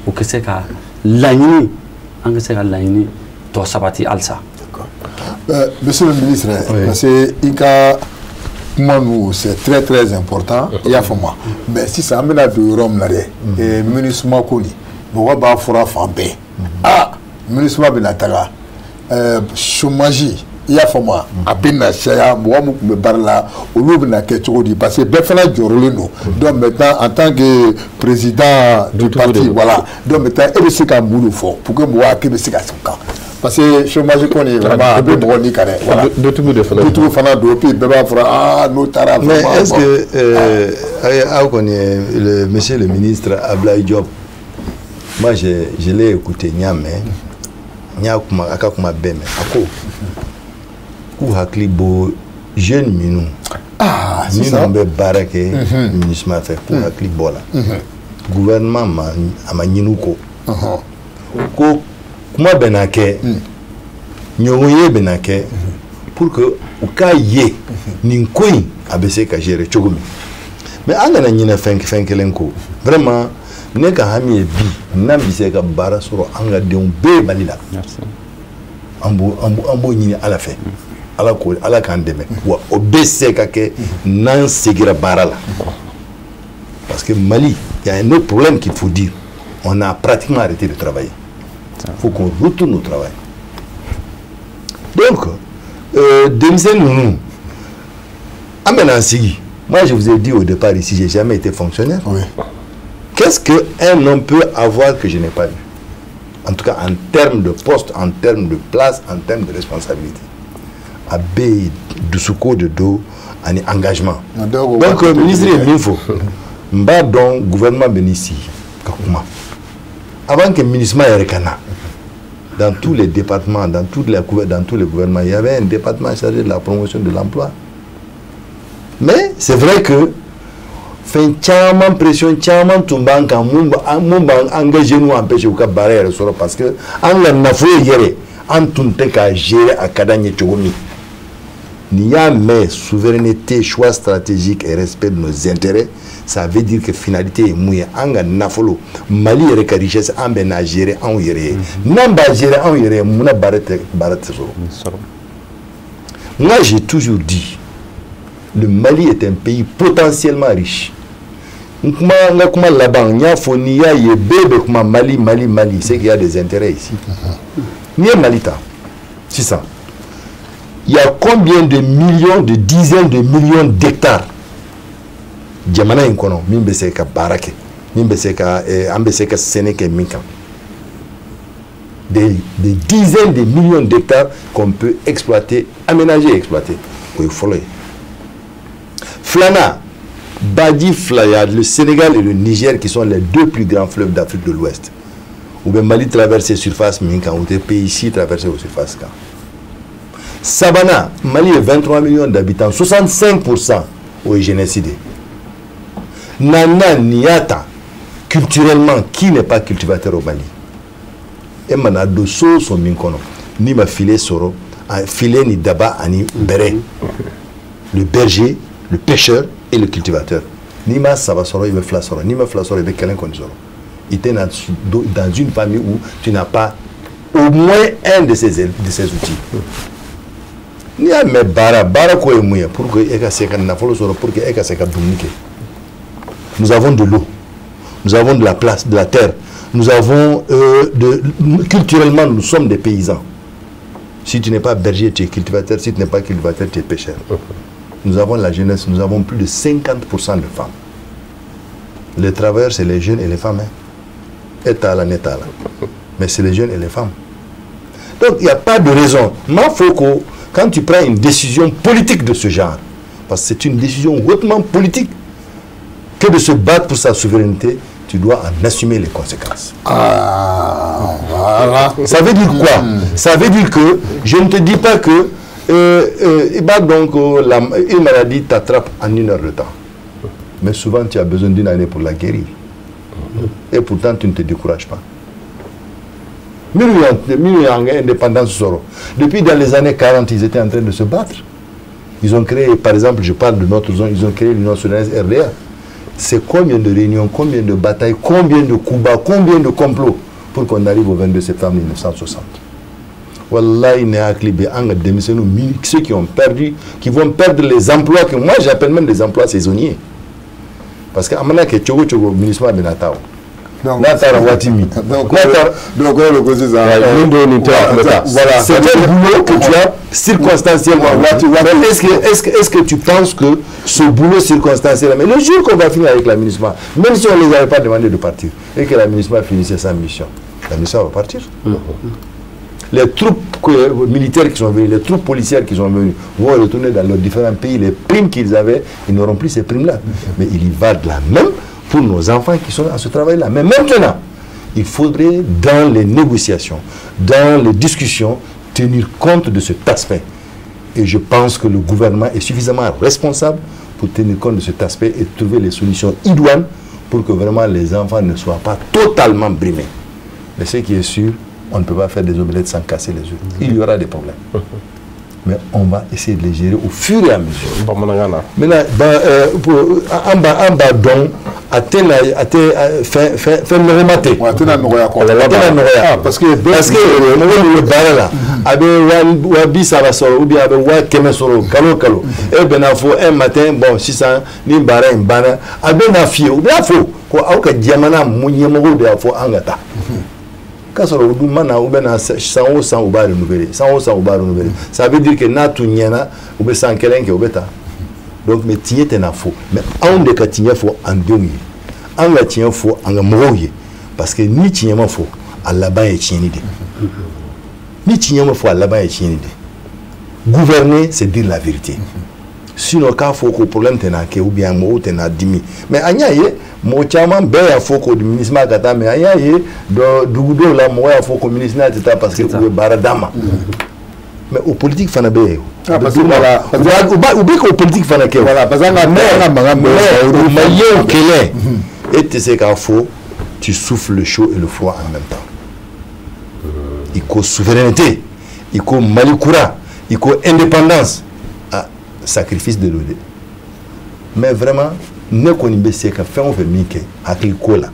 o kɛ se ka laɲini, an ka se ka laɲini tɔ sabati halisa. Monsieur le ministre, oui. Parce que i ka kuma ninnu, c'est très très important, i y'a faamu. Mais sisan an bɛna don yɔrɔ min na dɛ, MINUSMA ko nin, mɔgɔ b'a fɔra fan bɛɛ, ah, MINUSMA bɛna taga, chômage, i y'a faamu, a bɛ na caya. Mɔgɔ min tun bɛ baara la, olu bɛna kɛ cogo di? Parce que bɛɛ fana jɔrɔlen don. Donc maintenant, en tant que président du parti, voilà, donc maintenant e bɛ se ka mun de fɔ pour que mɔgɔ hakili bɛ se ka sigi o kan? Parce que chômage kɔni, vraiment, a bɛ mɔgɔ ni kan dɛ. Voilà, dutigiw de fana, dutigiw fana don, puis bɛɛ b'a fɔ ah, n'o taara. Mais est-ce que aw kɔni, le monsieur le ministre Ablaye Diop, moi je l'ai écouté, n y'a mɛn, n y'a kuma, a ka kuma bɛɛ mɛn. A ko k'u hakili b'o jeune minnu minnu bɛ baara kɛ MINUSMA fɛ, k'u hakili b'o la. Gouvernement ma, a ma ɲini u kɔ ko kuma bɛna kɛ, ɲɔgɔn ye bɛna kɛ pour que u k'a ye nin ko in a bɛ se ka gérer cogo min. Mais an kana ɲinɛ fɛn kelen ko. Vraiment, ne ka hami ye bi, n'an bɛ se ka baara sɔrɔ an ka denw bɛɛ Mali la, an b'o ɲini Ala fɛ, Ala ko Ala k'an dɛmɛ. Wa o bɛ se ka kɛ n'an segira baara la, parce que Mali, il y a un autre problème qu'il faut dire: on a pratiquement arrêté de travailler. Il faut qu'on retourne au travail. Donc denmisɛnnin ninnu, an bɛna sigi. Moi, je vous ai dit au départ ici, j'ai jamais été fonctionnaire. Qu'est-ce qu'un homme peut avoir que je n'ai pas eu? En tout cas, en termes de poste, en termes de place, en termes de responsabilité. A bɛɛ ye dusuko de don ani engagement. Donc ministre ye min fɔ, n b'a dɔn gouvernement bɛ n'i sigi ka kuma avant que MINUSMA yɛrɛ ka na. Dans tous les départements, dans tous les gouvernements, il y avait un département chargé de la promotion de l'emploi. Mais c'est vrai que fɛn caman, pression caman tun b'an kan, mun b'an engagé n'u empêcher u ka baara yɛrɛ sɔrɔ, parce que an ka nafolo yɛrɛ, an tun tɛ k'a gérer a ka d'an ye cogo min. N'i y'a mɛn souveraineté, choix stratégique et respect de nos intérêts, ça veut dire que finalité ye mun ye? An ka nafolo, Mali yɛrɛ ka richesse, an bɛ n'a gérer anw yɛrɛ ye. N'an b'a gérer anw yɛrɛ ye, munna baara tɛ sɔrɔ? Moi, j'ai toujours dit, le Mali est un pays potentiellement riche. N kuma, n ka kuma laban, n y'a fɔ, n'i y'a ye bɛɛ bɛ kuma Mali, Mali, Mali, c'est qu'il y a des intérêts ici. N'i ye Mali ta sisan, il y a combien de millions, de dizaines de millions d'hectares jamana in kɔnɔ min bɛ se ka baara kɛ, min bɛ se ka an bɛ se ka sɛnɛ kɛ min kan? Des dizaines de millions d'hectares qu'on peut exploiter, aménager et exploiter. O ye fɔlɔ ye. Filanan, baji fila, il y a le Sénégal et le Niger qui sont les deux plus grands fleuves d'Afrique de l'Ouest. U bɛ Mali traverser surface min kan, u tɛ pays si traverser o surface kan. Sabanan, Mali ye 23 millions d'habitants, 65% o ye jeunesse de ye. Naaninan, n'i y'a ta culturellement, qui n'est pas cultivateur au Mali? E mana don so o so min kɔnɔ, n'i ma filet sɔrɔ, filet ni daba ani bɛrɛ, le berger, le pêcheur et le cultivateur, n'i ma saba sɔrɔ, i bɛ fila sɔrɔ, n'i ma fila sɔrɔ, i bɛ kelen kɔni sɔrɔ. I tɛ na dans une famille où tu n'as pas au moins un de ces outils. N'i y'a mɛn baara, baara ko ye mun ye? Pour que e ka se ka nafolo sɔrɔ, pour que e ka se ka dumuni kɛ. Nous avons de l'eau, nous avons de la place, de la terre, nous avons culturellement, nous sommes des paysans. Si tu n'es pas berger, tu es cultivateur. Si tu n'es pas cultivateur, tu es pêcheur. Nous avons la jeunesse, nous avons plus de 50% de femmes. Les travailleurs, c'est les jeunes et les femmes. Hein. État là, n'est là. Mais c'est les jeunes et les femmes. Donc, il n'y a pas de raison. Mafoko, quand tu prends une décision politique de ce genre, parce que c'est une décision hautement politique, que de se battre pour sa souveraineté, tu dois en assumer les conséquences. Ah, voilà. Ça veut dire quoi? Ça veut dire que je ne te dis pas que une maladie t'attrape en 1 heure de temps. Mais souvent, tu as besoin d'une année pour la guérir. Et pourtant, tu ne te décourages pas. Depuis dans les années 40, ils étaient en train de se battre. Ils ont créé, par exemple, je parle de notre zone, ils ont créé l'Union soudanaise RDA. C'est combien de réunions, combien de batailles, combien de coups bas, combien de complots pour qu'on arrive au 22 septembre 1960. Wallahi, ceux qui ont perdu, qui vont perdre les emplois, que moi j'appelle même des emplois saisonniers. Parce qu'à Amana, que Tchogo Tchogo, ministre de Natao. Donc, voilà. C'est un boulot que tu as circonstanciellement. Est-ce que tu penses que ce boulot circonstanciel, mais le jour qu'on va finir avec la MINUSMA, même si on ne les avait pas demandé de partir, et que la MINUSMA finissait sa mission, la MINUSMA va partir. Les troupes militaires qui sont venues, les troupes policières qui sont venues, vont retourner dans leurs différents pays. Les primes qu'ils avaient, ils n'auront plus ces primes-là. Mais il y va de la même pour nos enfants qui sont à ce travail-là. Mais maintenant, il faudrait, dans les négociations, dans les discussions, tenir compte de cet aspect. Et je pense que le gouvernement est suffisamment responsable pour tenir compte de cet aspect et trouver les solutions idoines pour que vraiment les enfants ne soient pas totalement brimés. Mais ce qui est sûr, on ne peut pas faire des omelettes sans casser les œufs. Il y aura des problèmes. Mais on va essayer de les gérer au fur et à mesure. Maintenant, en bas, donc, parce que ou bien et ben un matin bon 600 ni bara bana ou bien ça veut dire que n'a tout nyana ou bien sans quelqu'un qui obeta. Donc mais tiye tena faux. Mais on de ka tiye faux en deux on ga tiye faux en moroye parce que ni tiye ma faux à la bas est tiye de. Ni tiye ma faux à la bas est tiye de. Gouverner c'est dire la vérité. Sinon quand faut que problème tena ke ou bien moro tena dimi. Mais anya ye mo chaman be ya faut que ministre kata mais anya ye do dugudo la mo ya faut que ministre na teta parce que ou baradama. Mais aux politiques fana be. Parce que voilà, ou bien aux politiques fana ke. Voilà, parce que mais et tu sais qu'il faut tu souffles le chaud et le froid en même temps. Il faut souveraineté, il faut malikura, il faut indépendance. Ah, sacrifice de l'eau. Mais vraiment ne koni be se ka fɛn o fɛn min kɛ hakiliko la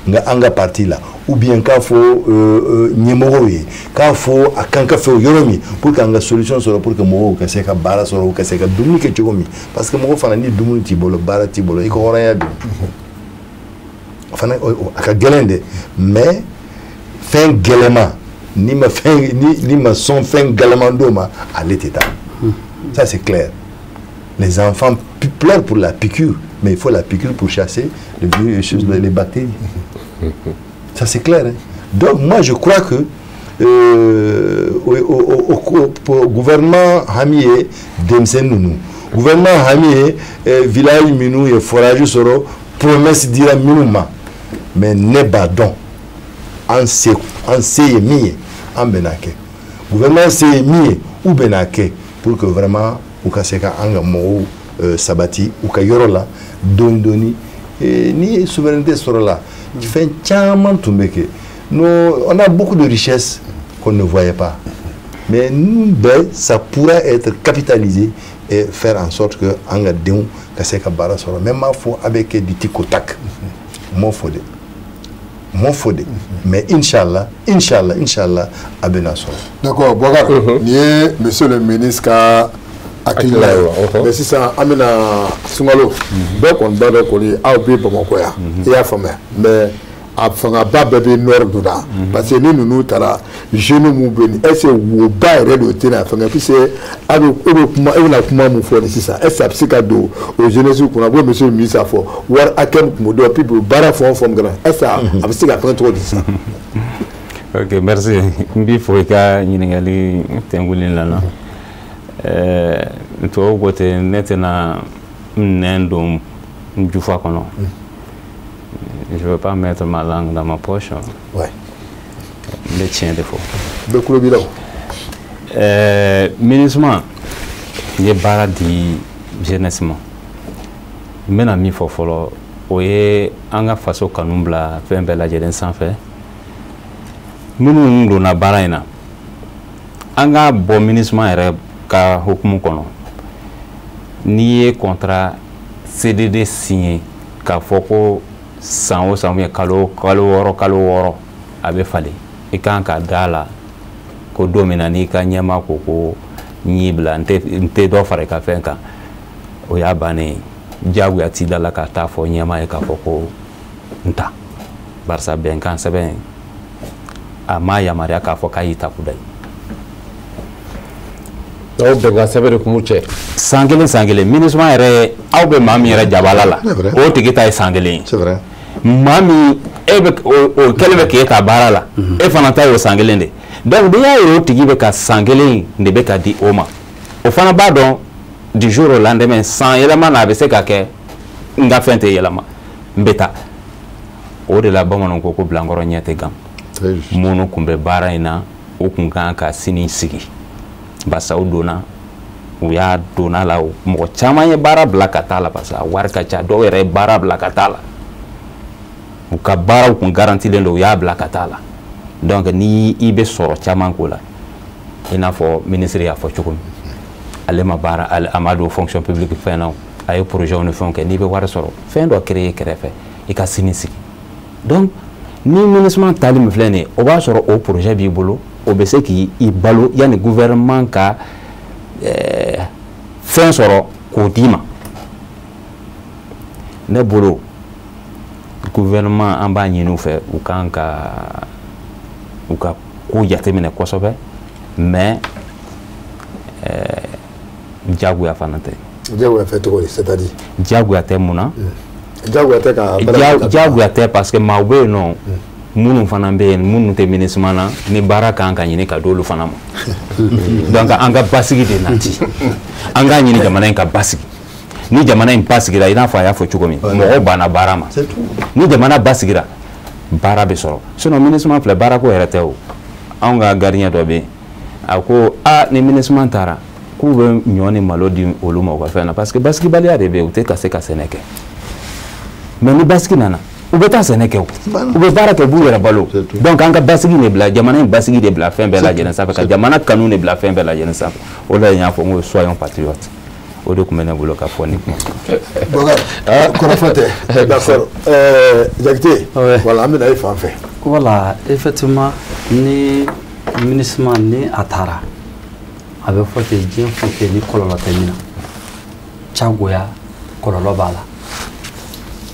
nka an ka parti la ou bien k'a fɔ ɲɛmɔgɔw ye k'a fɔ a kan ka fɛ yɔrɔ min pour que an ka solution sɔrɔ pour que mɔgɔw ka se ka baara sɔrɔ u ka se ka dumuni kɛ cogo min parce que mɔgɔ fana ni dumuni t'i bolo baara t'i bolo i ka hɔrɔnya bɛ yen fana a ka gɛlɛn dɛ mais fɛn gɛlɛman n'i ma fɛn ni ma sɔn fɛn gɛlɛman dɔw ma ale tɛ taa. Ça c'est clair. Les enfants pleurent pour la piqûre, mais il faut la piqûre pour chasser les virus, les bactéries. Ça c'est clair. Hein? Donc moi je crois que au gouvernement hami denmisɛn ninnu, gouvernement hami village minnu ye forage sɔrɔ promesse dira minnu ma, mais ne b'a dɔn an se ye min ye an bɛ n'a kɛ, gouvernement se ye min ye u bɛ n'a kɛ pour que vraiment u ka se ka an ka mɔgɔw sabati u ka yɔrɔ la dɔɔni dɔɔni. Ni ye souveraineté sɔrɔ la fɛn caman tun bɛ kɛ. Nous, on a beaucoup de richesses qu'on ne voyait pas. Mais nous, ben, ça pourrait être capitalisé et faire en sorte que an ka denw ka se ka baara sɔrɔ. Mais m'a fɔ a bɛ kɛ du tic au tac. M'o fɔ dɛ. M'o fɔ dɛ. Mais Inch'Allah, Inch'Allah, Inch'Allah, a bɛ na sɔrɔ. D'accord, Boubacar, nin ye monsieur le ministre ka hakilina ye. Mais sisan an bɛna sunkalo bɛɛ kɔni b'a dɔn kɔni aw bɛ Bamakɔ yan. I y'a faamuya. Mais A fangaba bɛɛ bɛ nord de la, parce que ni ninnu taara, jeunes mun bɛ yen, est ce que woba yɛrɛ de tɛna fɛngɛ, puisque a bɛ e bɛ kuma, e bɛna kuma mun fɔ nin sisan, est ce que a bɛ se ka don o jeunesse kunna? Ko monsieur le ministre a fɔ wari hakɛ min tun bɛ dɔn, puis baara fɛn o fɛn min kɛra, est ce que a bɛ se ka fɛngɛ cogo di sisan? Ok, merci. N b'i fo i ka ɲininkali tɛnkulen la. Na tubabu ko ten, ne tɛna n nɛn don n jufa kɔnɔ. Je veux pas mettre ma langue dans ma poche. N bɛ tiɲɛ de fɔ. Bɛɛ kulo b'i la o. MINUSMA ye baara di jeunesse ma. N bɛna min fɔ fɔlɔ, o ye an ka faso kanu bila fɛn bɛɛ lajɛlen sanfɛ. Minnu donna baara in na, an ka bɔ MINUSMA yɛrɛ ka hukumu kɔnɔ, n'i ye contrat CDD signé k'a fɔ ko san o san, kalo kalo 6, kalo 6, a bɛ falen, i kan ka da la ko don min na n'i ka ɲɛmaa ko ko n y'i bila, n tɛ dɔ fara i ka fɛn kan, o y'a bannen ye. Diyagoya t'i da la ka taa fɔ ɲɛmaa ye k'a fɔ ko n ta, barisa bɛnkan sɛbɛn a ma yamaruya k'a fɔ k'a y'i ta kudayi. Aw bɛnkan sɛbɛn de kun b'u cɛ. San kelen, san kelen. MINUSMA yɛrɛ, aw bɛ maa min yɛrɛ jabala la, o tigi ta ye san kelen ye. C'est vrai. Maa min e bɛ o kɛlen bɛ k'e ta baara la, e fana ta y'o san kelen de. Donc n'i y'a ye o tigi bɛ ka san kelen de bɛ ka di o ma, o fana b'a dɔn du jour au lendemain, san yɛlɛma na, a bɛ se ka kɛ n ka fɛn tɛ yɛlɛma, n bɛ taa. O de la bamananw ko ko bilankɔrɔ ɲɛ tɛ gan. Minnu tun bɛ baara in na, o kun kan ka sini sigi, barisa u donna, u y'a donna la, mɔgɔ caman ye baara bila ka taa la, parce que a wari ka ca. Dɔw yɛrɛ ye baara bila ka taa la, u ka baaraw kun garantilen don, u y'a bila ka taa la. Donc ni i bɛ sɔrɔ caman k'o la, i n'a fɔ ministre y'a fɔ cogo min, ale ma baara, a ma don fonction publique fɛn na, a ye projet ni fɛnw kɛ. N'i bɛ wari sɔrɔ, fɛn dɔ créer kɛrɛfɛ, i ka sini sigi. Donc ni MINUSMA tali min filɛ nin ye, o b'a sɔrɔ o projet b'i bolo, o bɛ se k'i balo yanni gouvernement ka fɛn sɔrɔ k'o d'i ma. Ne bolo, gouvernement, an b'a ɲini u fɛ, u kan ka u ka ko jateminɛ kosɛbɛ, mais diyagoya fana tɛ. Diyagoya fɛ cogo di, c'est-à-dire? Diyagoya tɛ mun na? Diyagoya tɛ ka Diyagoya tɛ, parce que maaw bɛ yen nɔ minnu fana bɛ yen, minnu tɛ MINUSMA na, ni baara kan ka ɲini ka d'olu fana ma. Donc an ka basigi de nati, an k'a ɲini jamana in ka basigi. Ni jamana in basigira, i n'a fɔ a y'a fɔ cogo min, mɔgɔw banna baara ma. Ni jamana basigira, baara bɛ sɔrɔ. Sinon MINUSMA filɛ, baarako yɛrɛ tɛ o. Anw ka gardien dɔ bɛ yen, a ko aa, ni MINUSMA taara, k'u bɛ ɲɔ ni malo di olu ma u ka fɛn na, parce que basigibaliya de bɛ yen, u tɛ ka se ka sɛnɛ kɛ. Mais ni basigi nana, u bɛ taa sɛnɛ kɛ, o u bɛ baara kɛ, u b'u yɛrɛ balo. Donc an ka basigi de bila, jamana in basigi de bila fɛn bɛɛ lajɛlen sanfɛ, ka jamana kanu de bila fɛn bɛɛ lajɛlen sanfɛ. O de la n y'a fɔ n ko soyons patriotes. O de tun bɛ ne bolo ka fɔ nin kuma. Bɔkari, kɔrɔfɔ tɛ, d'accord. Jakite, voilà, an bɛ na e fan fɛ. Voilà, effectivement, ni MINUSMA ni a taara, a bɛ fɔ ten, diɲɛ foyi tɛ ni kɔlɔlɔ tɛ min na, cagoya kɔlɔlɔ b'a la.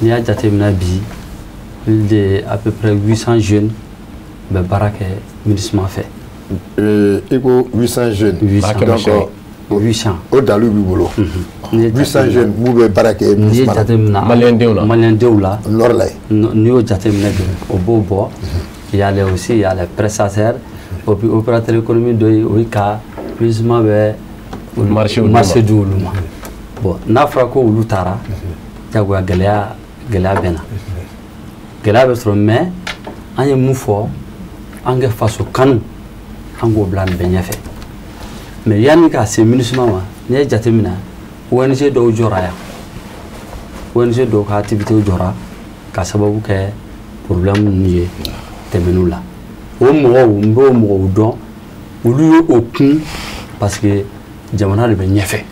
N'i y'a jateminɛ bi, plus de à peu près 800 jeunes bɛ baara kɛ MINUSMA fɛ. I ko 800 jeunes? 800. Donc 800. O dalu b'i bolo, 800 jeunes mun bɛ baara kɛ N'i ye MINUSMA la? Jateminɛ Maliyɛndenw la. Maliyɛndenw la. Nord la yen. N'i y'o jateminɛ bi, o b'o bɔ. Il y a les aussi, il y a les prestataires, o puis opérateur économique dɔ ye, o ye ka MINUSMA bɛ Marché d'u ma. Marché di olu ma. Bon, n'a fɔra ko olu taara, jagoya gɛlɛya, gɛlɛya bɛ na, gɛlɛya bɛ sɔrɔ. Mais an ye mun fɔ? An kɛ faso kanu, an k'o bila nin bɛɛ ɲɛfɛ. Mais yanni k'a se MINUSMA ma, n'i ye jateminɛ, ONG dɔw jɔra yan, ONG dɔw ka activité jɔra ka sababu kɛ problème ninnu ye tɛmɛn'u la. O mɔgɔw, n b'o mɔgɔw dɔn, olu ye o kun, parce que jamana de bɛ ɲɛfɛ.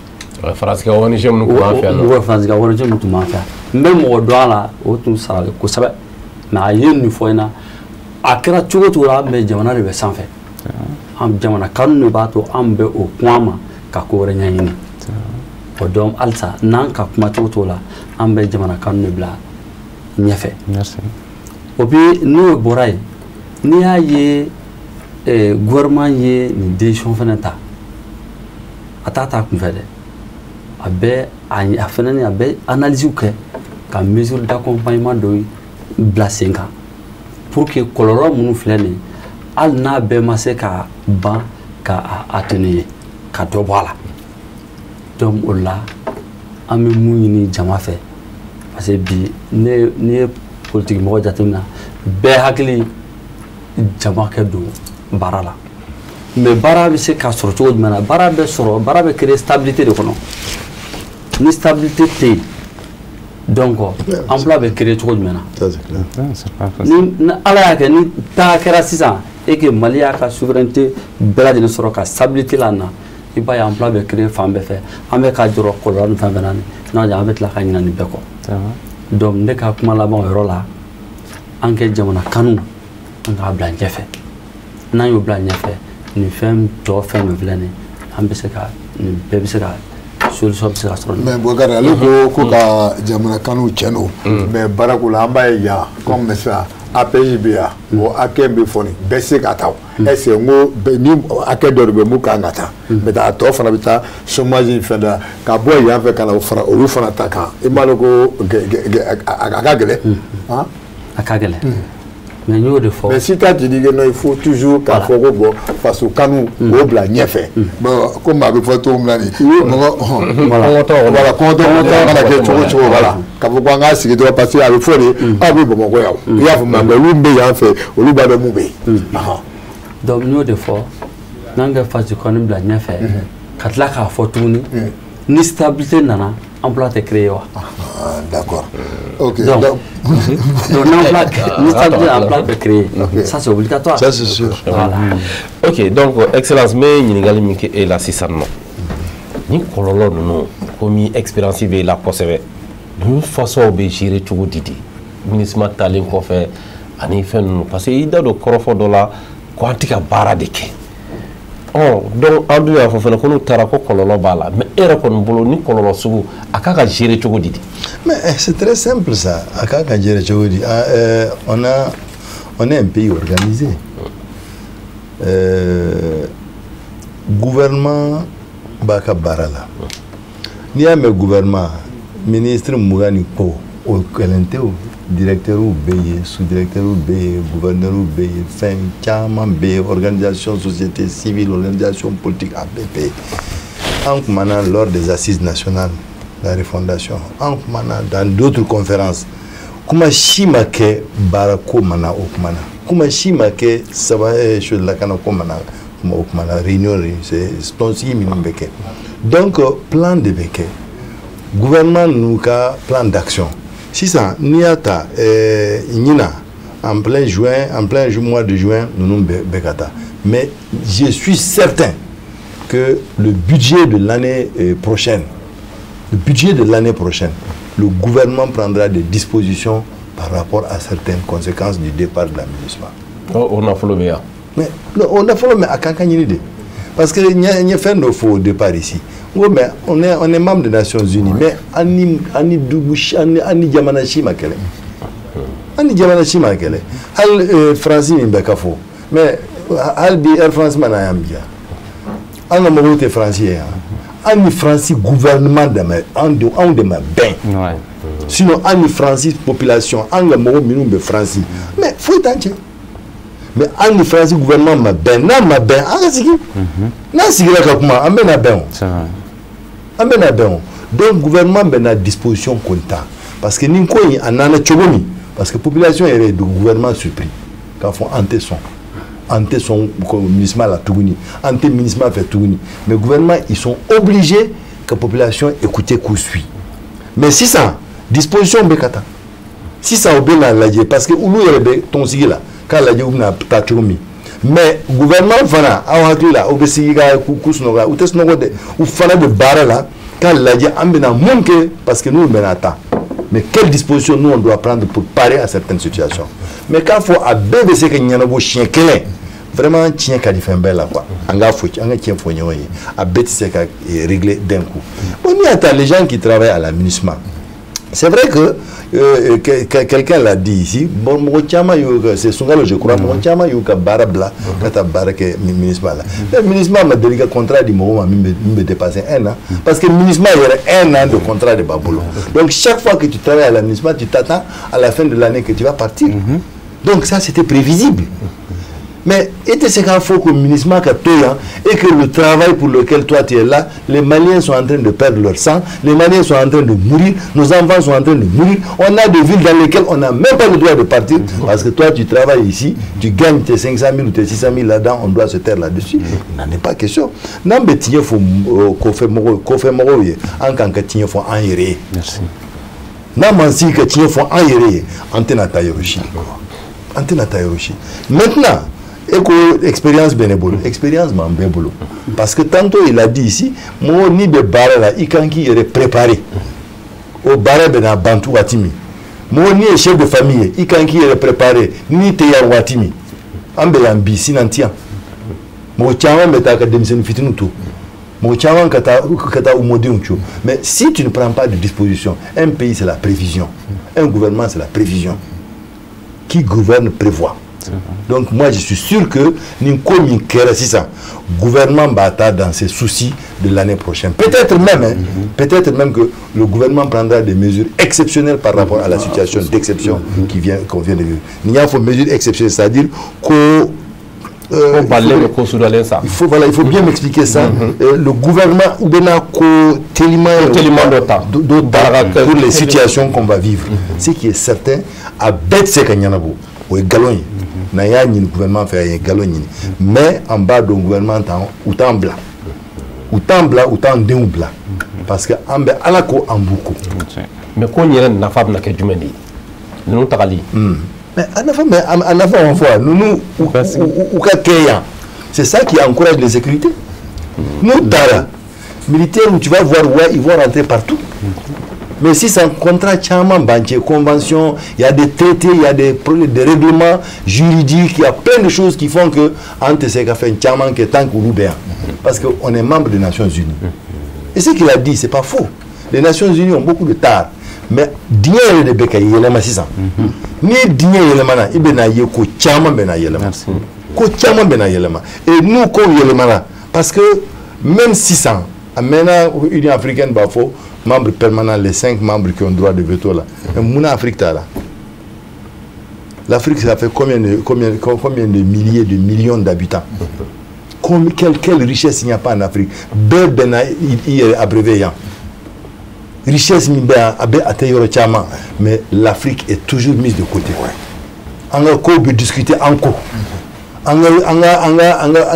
Faransi ka ONG minnu tun b'an fɛ yan nɔ. Mɔgɔ Faransi ka ONG minnu tun b'an fɛ yan, n bɛ mɔgɔ dɔn a la, o tun saralen kosɛbɛ. Mais a ye nin fɔ n ɲɛna, a kɛra cogo o cogo la, mais jamana de bɛ sanfɛ. An jamana kanu de b'a to an bɛ o kun an ma ka ko wɛrɛ ɲɛɲini. O donc halisa n'an ka kuma cogo cogo la, an bɛ jamana kanu de bila ɲɛfɛ. Merci. O puis n'o bɔra yen, n'i y'a ye gouvernement ye nin décision fana ta, a t'a ta kunfɛ dɛ, a bɛ a fana ni a bɛ analyse kɛ ka mesure d'accompagnement dɔ bila sen kan pour que kɔlɔlɔ minnu filɛ nin ye, hali n'a bɛɛ ma se ka ban, ka a atténuer, ka dɔ bɔ a la. Donc o la, an bɛ mun ɲini jama fɛ? Parce que bi, ne n'i ye politique mɔgɔ jateminɛ, bɛɛ hakili jama kɛ don baara la. Mais baara bɛ se ka sɔrɔ cogo jumɛn na? Baara bɛ sɔrɔ, baara bɛ créer stabilité de kɔnɔ. Ni stabilité tɛ yen, donc emploi bɛ créer cogo jumɛn na? Ça, c'est clair. Non, c'est pas facile. Ni Ala y'a kɛ ni taa kɛra sisan et que Mali y'a ka souveraineté bɛɛ lajɛlen sɔrɔ ka stabilité la na, i b'a ye emploi bɛ créer fan bɛɛ fɛ. An bɛ ka jɔrɔ kɔlɔlɔ ni fɛn fɛn na, nin n'a an bɛ tila ka ɲinɛ nin bɛɛ kɔ. Ça va. Donc ne ka kuma laban o yɔrɔ la, an kɛ jamana kanu, an k'a bila ɲɛfɛ. N'an y'o bila ɲɛfɛ, nin fɛn tɔ fɛn min filɛ nin ye, an bɛ se ka nin bɛɛ bɛ se ka solution bɛ se ka sɔrɔ nin. Mais Boubacar, ale ko ka jamana kanu tiɲɛ don, mais baarako la, an b'a ye yan comme ça, APJ bɛ yan, o hakɛ bɛ fɔ nin bɛɛ tɛ se ka ta. O est ce que n ko ni hakɛ dɔ de bɛ mun kan ka ta, mais a tɔ fana bɛ taa chômage ni fɛn dɔ la ka bɔ yan fɛ ka na o fara olu fana ta kan, i m'a dɔn ko a ka gɛlɛn han? A ka gɛlɛn, mais n y'o de fɔ. Mais si tu dis que non, il faut toujours k'a fɔ ko bon, faso kanu k'o bila ɲɛfɛ, bon, komi a bɛ fɔ cogo min na nin mɔgɔ Kɔngɔtɔ. Voilà, kɔngɔtɔ mana kɛ cogo o cogo, voilà, k'a fɔ ko an k'a sigi dɔrɔn, parce que a bɛ fɔ de aw bɛ Bamakɔ yan, i y'a faamu, mais olu bɛ yan fɛ, olu b'a dɔn mun bɛ yen. Donc n y'o de fɔ, n'an kɛ faso kanu bila ɲɛfɛ, ka tila k'a fɔ tuguni, ni stabilité nana, emploi tɛ créer wa? Ah, d'accord, ok. Donc n'emploi, ni stabilité, emploi bɛ créer, ça c'est obligatoire. Ça, c'est sûr. Voilà. Ok, donc excellence, n bɛ ɲininkali min kɛ e la sisan nɔ, ni kɔlɔlɔ ninnu, komi expérience bɛ e la kosɛbɛ, ninnu façon bɛ gérer cogo di di MINUSMA talen kɔfɛ ani fɛn ninnu? Parce que i da don kɔrɔfɔ dɔ la ko an tɛ ka baara de kɛ. Ɔ donc an dun y'a fɔ fana ko n'u taara ko kɔlɔlɔ b'a la, mais e yɛrɛ kɔni bolo, ni kɔlɔlɔ sugu a kan ka gérer cogo di di? Mais c'est très simple, ça. A kan ka gérer cogo di? Ah, on est un pays organisé. Gouvernement b'a ka baara la. N'i y'a mɛn gouvernement, ministre 20 ni kɔ, o kɛlen tɛ o. Directeur bɛ yen, sous-directeur bɛ yen, gouverneur bɛ yen, fɛn caman bɛ yen, organisation société civile, organisation politique, a bɛɛ bɛ yen. An kumana lors des assises nationales, la refondation, an kumana dans d'autres conférences, kuma si ma kɛ baarako ma na o kuma na, kuma si ma kɛ saba lakana ko ma na kuma o kuma na, réunion c'est tɔnsigi minnu bɛ kɛ. Donc plan de bɛ kɛ, gouvernement ninnu ka plan d'action. Sisan n'i y'a ta ɲina, en plein juin, en plein mois de juin ninnu bɛ ka taa, mais je suis certain que le budget de l'année prochaine, le budget de l'année prochaine, le gouvernement prendra des dispositions par rapport à certaines conséquences du départ de la MINUSMA. O nafolo bɛ yan? Mais non, o nafolo, mais a kan ka ɲini de. Parce que n ye fɛn dɔ fɔ au départ ici. N ko mais on est membre des Nations Unies, mais an ni dugu si, an ni jamana si ma kɛlɛ. An ni jamana si ma kɛlɛ. Hali Faransi min bɛ ka fɔ. Mais hali bi Air France ma na yan bi yan. An ka mɔgɔw tɛ Faransi ye yan. An ni Faransi gouvernement de ma anw de ma bɛn. Sinon an ni Faransi population, an ka mɔgɔ minnu bɛ Faransi, mais foyi t'an cɛ. Mais an ni Faransi gouvernement ma bɛn, n'a ma bɛn, an ka sigi. N'an sigira ka kuma, an bɛ na bɛn o. C'est vrai. An bɛ na bɛn o. Donc gouvernement bɛ na disposition kɔni ta. Parce que nin ko in a nana cogo min, parce que population yɛrɛ ye gouvernement surpris k'a fɔ an tɛ sɔn. An tɛ sɔn ko MINUSMA la tuguni, an tɛ MINUSMA fɛ tuguni. Mais gouvernement, ils sont obligés que population écouter k'u suit. Mais sisan disposition bɛ ka ta. Sisan u bɛ n'a lajɛ parce que olu yɛrɛ bɛ tɔnsigi la k'a lajɛ u bɛna taa cogo min. Mais gouvernement fana, aw hakili la, aw bɛ sigi ka k'u sunɔgɔ, u tɛ sunɔgɔ dɛ, u fana bɛ baara la k'a lajɛ an bɛna mun kɛ, parce que n'u bɛna taa. Mais quelle disposition nous on doit prendre pour parer à certaines situations? Mais k'a fɔ a bɛɛ bɛ se ka ɲɛnabɔ siɲɛ kelen, vraiment tiɲɛ ka di fɛn bɛɛ la quoi. An k'a fɔ, an ka tiɲɛ fɔ ɲɔgɔn ye, a bɛɛ tɛ se ka régler d'un coup. Bon, n'i y'a ta, les gens qui travaillent à la MINUSMA, C'est vrai que quelqu'un l'a dit ici, bon, mɔgɔ caman y'o ka, c'est Sunkalo je crois, mɔgɔ caman y'u ka baara bila ka taa baara kɛ MINUSMA la. Mais MINUSMA ma deli ka contrat di mɔgɔ ma min bɛ dépasser un an, parce que MINUSMA yɛrɛ, un an de contrat de b'a bolo. Donc chaque fois que tu travailles à la MINUSMA, tu t'attends à la fin de l'année que tu vas partir. Donc ça, c'était prévisible. Mais e tɛ se k'a fɔ ko MINUSMA ka to yan et que le travail pour lequel toi tu es là, les Maliens sont en train de perdre leur sang, les Maliens sont en train de mourir, nos enfants sont en train de mourir. On a des villes dans lesquelles on n'a même pas le droit de partir parce que toi tu travailles ici, tu gagnes tes 500 000 ou tes 600 000 là-dedans, on doit se taire là-dessus. Il n'en est pas question. N'an bɛ tiɲɛ fɔ kɔfɛ mɔgɔw ye, an kan ka tiɲɛ fɔ an yɛrɛ ye. Merci. N'an m'an sigi ka tiɲɛ fɔ an yɛrɛ ye, an tɛna taa yɔrɔ si. An tɛna taa yɔrɔ si. Maintenant, e ko expérience bɛ ne bolo, expérience b'an bɛɛ bolo, parce que tantôt il a dit ici, mɔgɔ n'i bɛ baara la, i kan k'i yɛrɛ préparer o baara bɛ na ban waati min. Mɔgɔ n'i ye chef de famille ye, i kan k'i yɛrɛ préparer n'i tɛ yan waati min. An bɛ yan bi, sini an tɛ yan. Mɔgɔ caman bɛ taa ka denmisɛnnin fitininw to, mɔgɔ caman ka taa u mɔdenw to. Mais si tu ne prends pas de disposition, un pays, c'est la prévision, un gouvernement, c'est la prévision. Qui gouverne prévoit. Donc moi, je suis sûr que nin ko min kɛra sisan, gouvernement b'a ta dans ses soucis de l'année prochaine. Peut-être même, hein, peut-être même que le gouvernement prendra des mesures exceptionnelles par rapport à la situation d'exception qui vient qu'on vient de vivre. N'i y'a fɔ mesures exceptionnelles, c'est-à-dire ko Ko balilen bɛ ko sudalen sa. Il faut, voilà, il faut bien m'expliquer ça. Le gouvernement ou bɛna ko teliman Ko teliman dɔ ta. Dɔ ta pour les situations qu'on va vivre. Ce qui est certain, a bɛɛ tɛ se ka ɲɛnabɔ, o ye nkalon ye. N'an y'a ɲini gouvernement fɛ, a ye nkalon ɲini. Mais an b'a dɔn gouvernement t'an u t'an bila, u t'an bila, u t'an denw bila, parce que an bɛ Ala ko, an b'u ko. Mais ko in yɛrɛ nafa bɛna kɛ jumɛn de ye, ninnu tagali? Mais a nafa, mais a nafa on fɔ ninnu u ka kɛ yan, c'est ça qui encourage l'insécurité. N'u taara militaire, tu vas voir, ouais, ils vont rentrer partout. Mais si c'est un contrat caman b'an cɛ, convention, il y a des traités, il y a des règlements juridiques, il y a plein de choses qui font que an tɛ se ka fɛn caman kɛ tant qu'olu bɛ yan, parce que on est membre des Nations Unies. Et ce qu'il a dit, c'est pas faux. Les Nations Unies ont beaucoup de tares, mais diɲɛ yɛrɛ de bɛ ka yɛlɛma sisan. N'i ye diɲɛ yɛlɛmana, i bɛ n'a ye ko caman bɛ na yɛlɛma, ko caman bɛ na yɛlɛma. Et n'u kow yɛlɛmana, parce que même sisan a mɛnna, Union africaine b'a fɔ membres permanents, les cinq membres qui ont droit de veto là. Mais munna Afrique t'a la? L'Afrique, ça fait combien de milliers de millions d'habitants? Quelle richesse il n'y a pas en Afrique? Bɛɛ bɛ na i yɛrɛ abreuver yan. Richesse min bɛ yan, a bɛ a tɛ yɔrɔ caman, mais l'Afrique est toujours mise de côté. An ka kow bɛ discuter an kɔ, an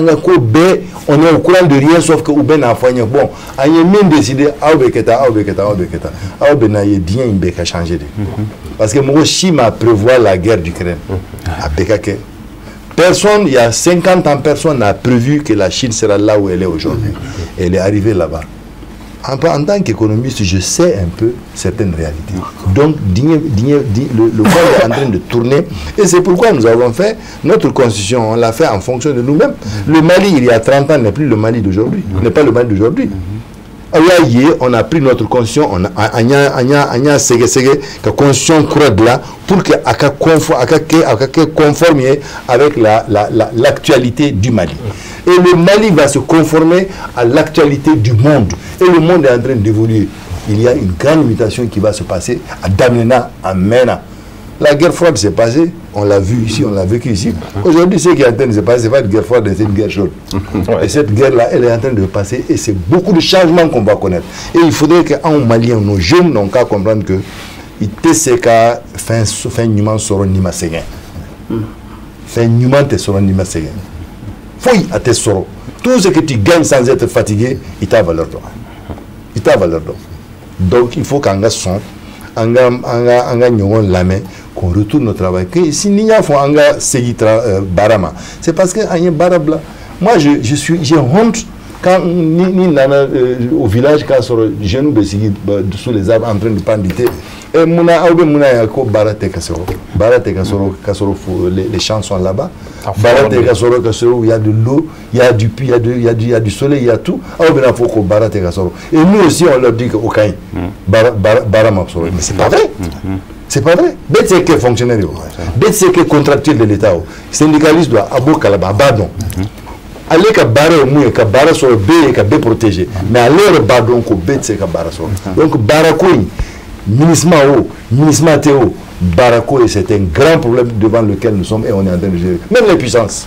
ka ko bɛɛ, on est au courant de rien, sauf que u bɛ n'a fɔ an ye, bon, an ye min décider, aw bɛ kɛ tan, aw bɛ kɛ tan, aw bɛ kɛ tan. Aw bɛ n'a ye diɲɛ in bɛɛ ka changer de, parce que mɔgɔ si ma prévoir la guerre d'Ukraine, a bɛɛ ka kɛ. Personne, il y a 50 ans, personne n'a prévu que la Chine sera là où elle est aujourd'hui. Elle est arrivée là-bas. En tant qu'économiste, je sais un peu certaines réalités. Donc, le monde est en train de tourner. Et c'est pourquoi nous avons fait notre constitution. On l'a fait en fonction de nous-mêmes. Le Mali, il y a 30 ans, n'est plus le Mali d'aujourd'hui. N'est pas le Mali d'aujourd'hui. On a pris notre constitution, on a an y'a sɛgɛsɛgɛ ka constitution kura dilan pour que a ka kɛ conforme avec l'actualité du Mali. Et le Mali va se conformer à l'actualité du monde. Et le monde est en train d'évoluer. Il y a une grande mutation qui va se passer à daminɛna a mɛnna. La guerre froide s'est passée, on l'a vu ici, on l'a vécu ici. Aujourd'hui, ce qui est en train de se passer, ce n'est pas une guerre froide, c'est une guerre chaude. Et cette guerre-là, elle est en train de passer et c'est beaucoup de changements qu'on va connaître. Et il faudrait qu'en Malien, nos jeunes n'ont qu'à comprendre que i tɛ se ka fɛn ɲuman sɔrɔ n'i ma sɛgɛn. Fɛn ɲuman tɛ sɔrɔ n'i ma sɛgɛn. Foyi a tɛ sɔrɔ. Tout ce que tu gagnes sans être fatigué, i t'a valeur dɔn. I t'a valeur dɔn. Donc il faut qu'an ka sɔn an ka ɲɔgɔn lamɛn, qu'on retourne au travail. Que si n'i y'a fɔ an ka segin baara ma, c'est parce que an ye baara bila. Moi, je suis j'ai honte. Quand ni nana au village k'a sɔrɔ jeunes bɛ sigi sous les arbres en train de prendre du thé. Et munna aw bɛ munna yan ko baara tɛ ka sɔrɔ, baara tɛ ka sɔrɔ ka sɔrɔ, les champs sont là-bas. Baara tɛ ka sɔrɔ ka sɔrɔ, il y a de l'eau, il y a du puits, il y a du soleil, il y a tout. Aw bɛna fɔ ko baara tɛ ka sɔrɔ. Et nous aussi, on leur dit que o ka ɲi, baara baara baara ma sɔrɔ, mais c'est pas vrai. C'est pas vrai. Bɛɛ tɛ se kɛ fonctionnaire ye o. Bɛɛ tɛ se kɛ contractuel de l'État o. Syndicaliste don, a b'o kalama, a b'a dɔn. Ale ka baara ye mun ye? Ka baara sɔrɔ bɛɛ ye, ka bɛɛ protéger. Mais ale yɛrɛ b'a dɔn ko bɛɛ tɛ se ka baara sɔrɔ. Donc baarako in, MINUSMA o, MINUSMA tɛ o, baarako ye, c'est un grand problème devant lequel nous sommes et on est en train de gérer. Même les puissances.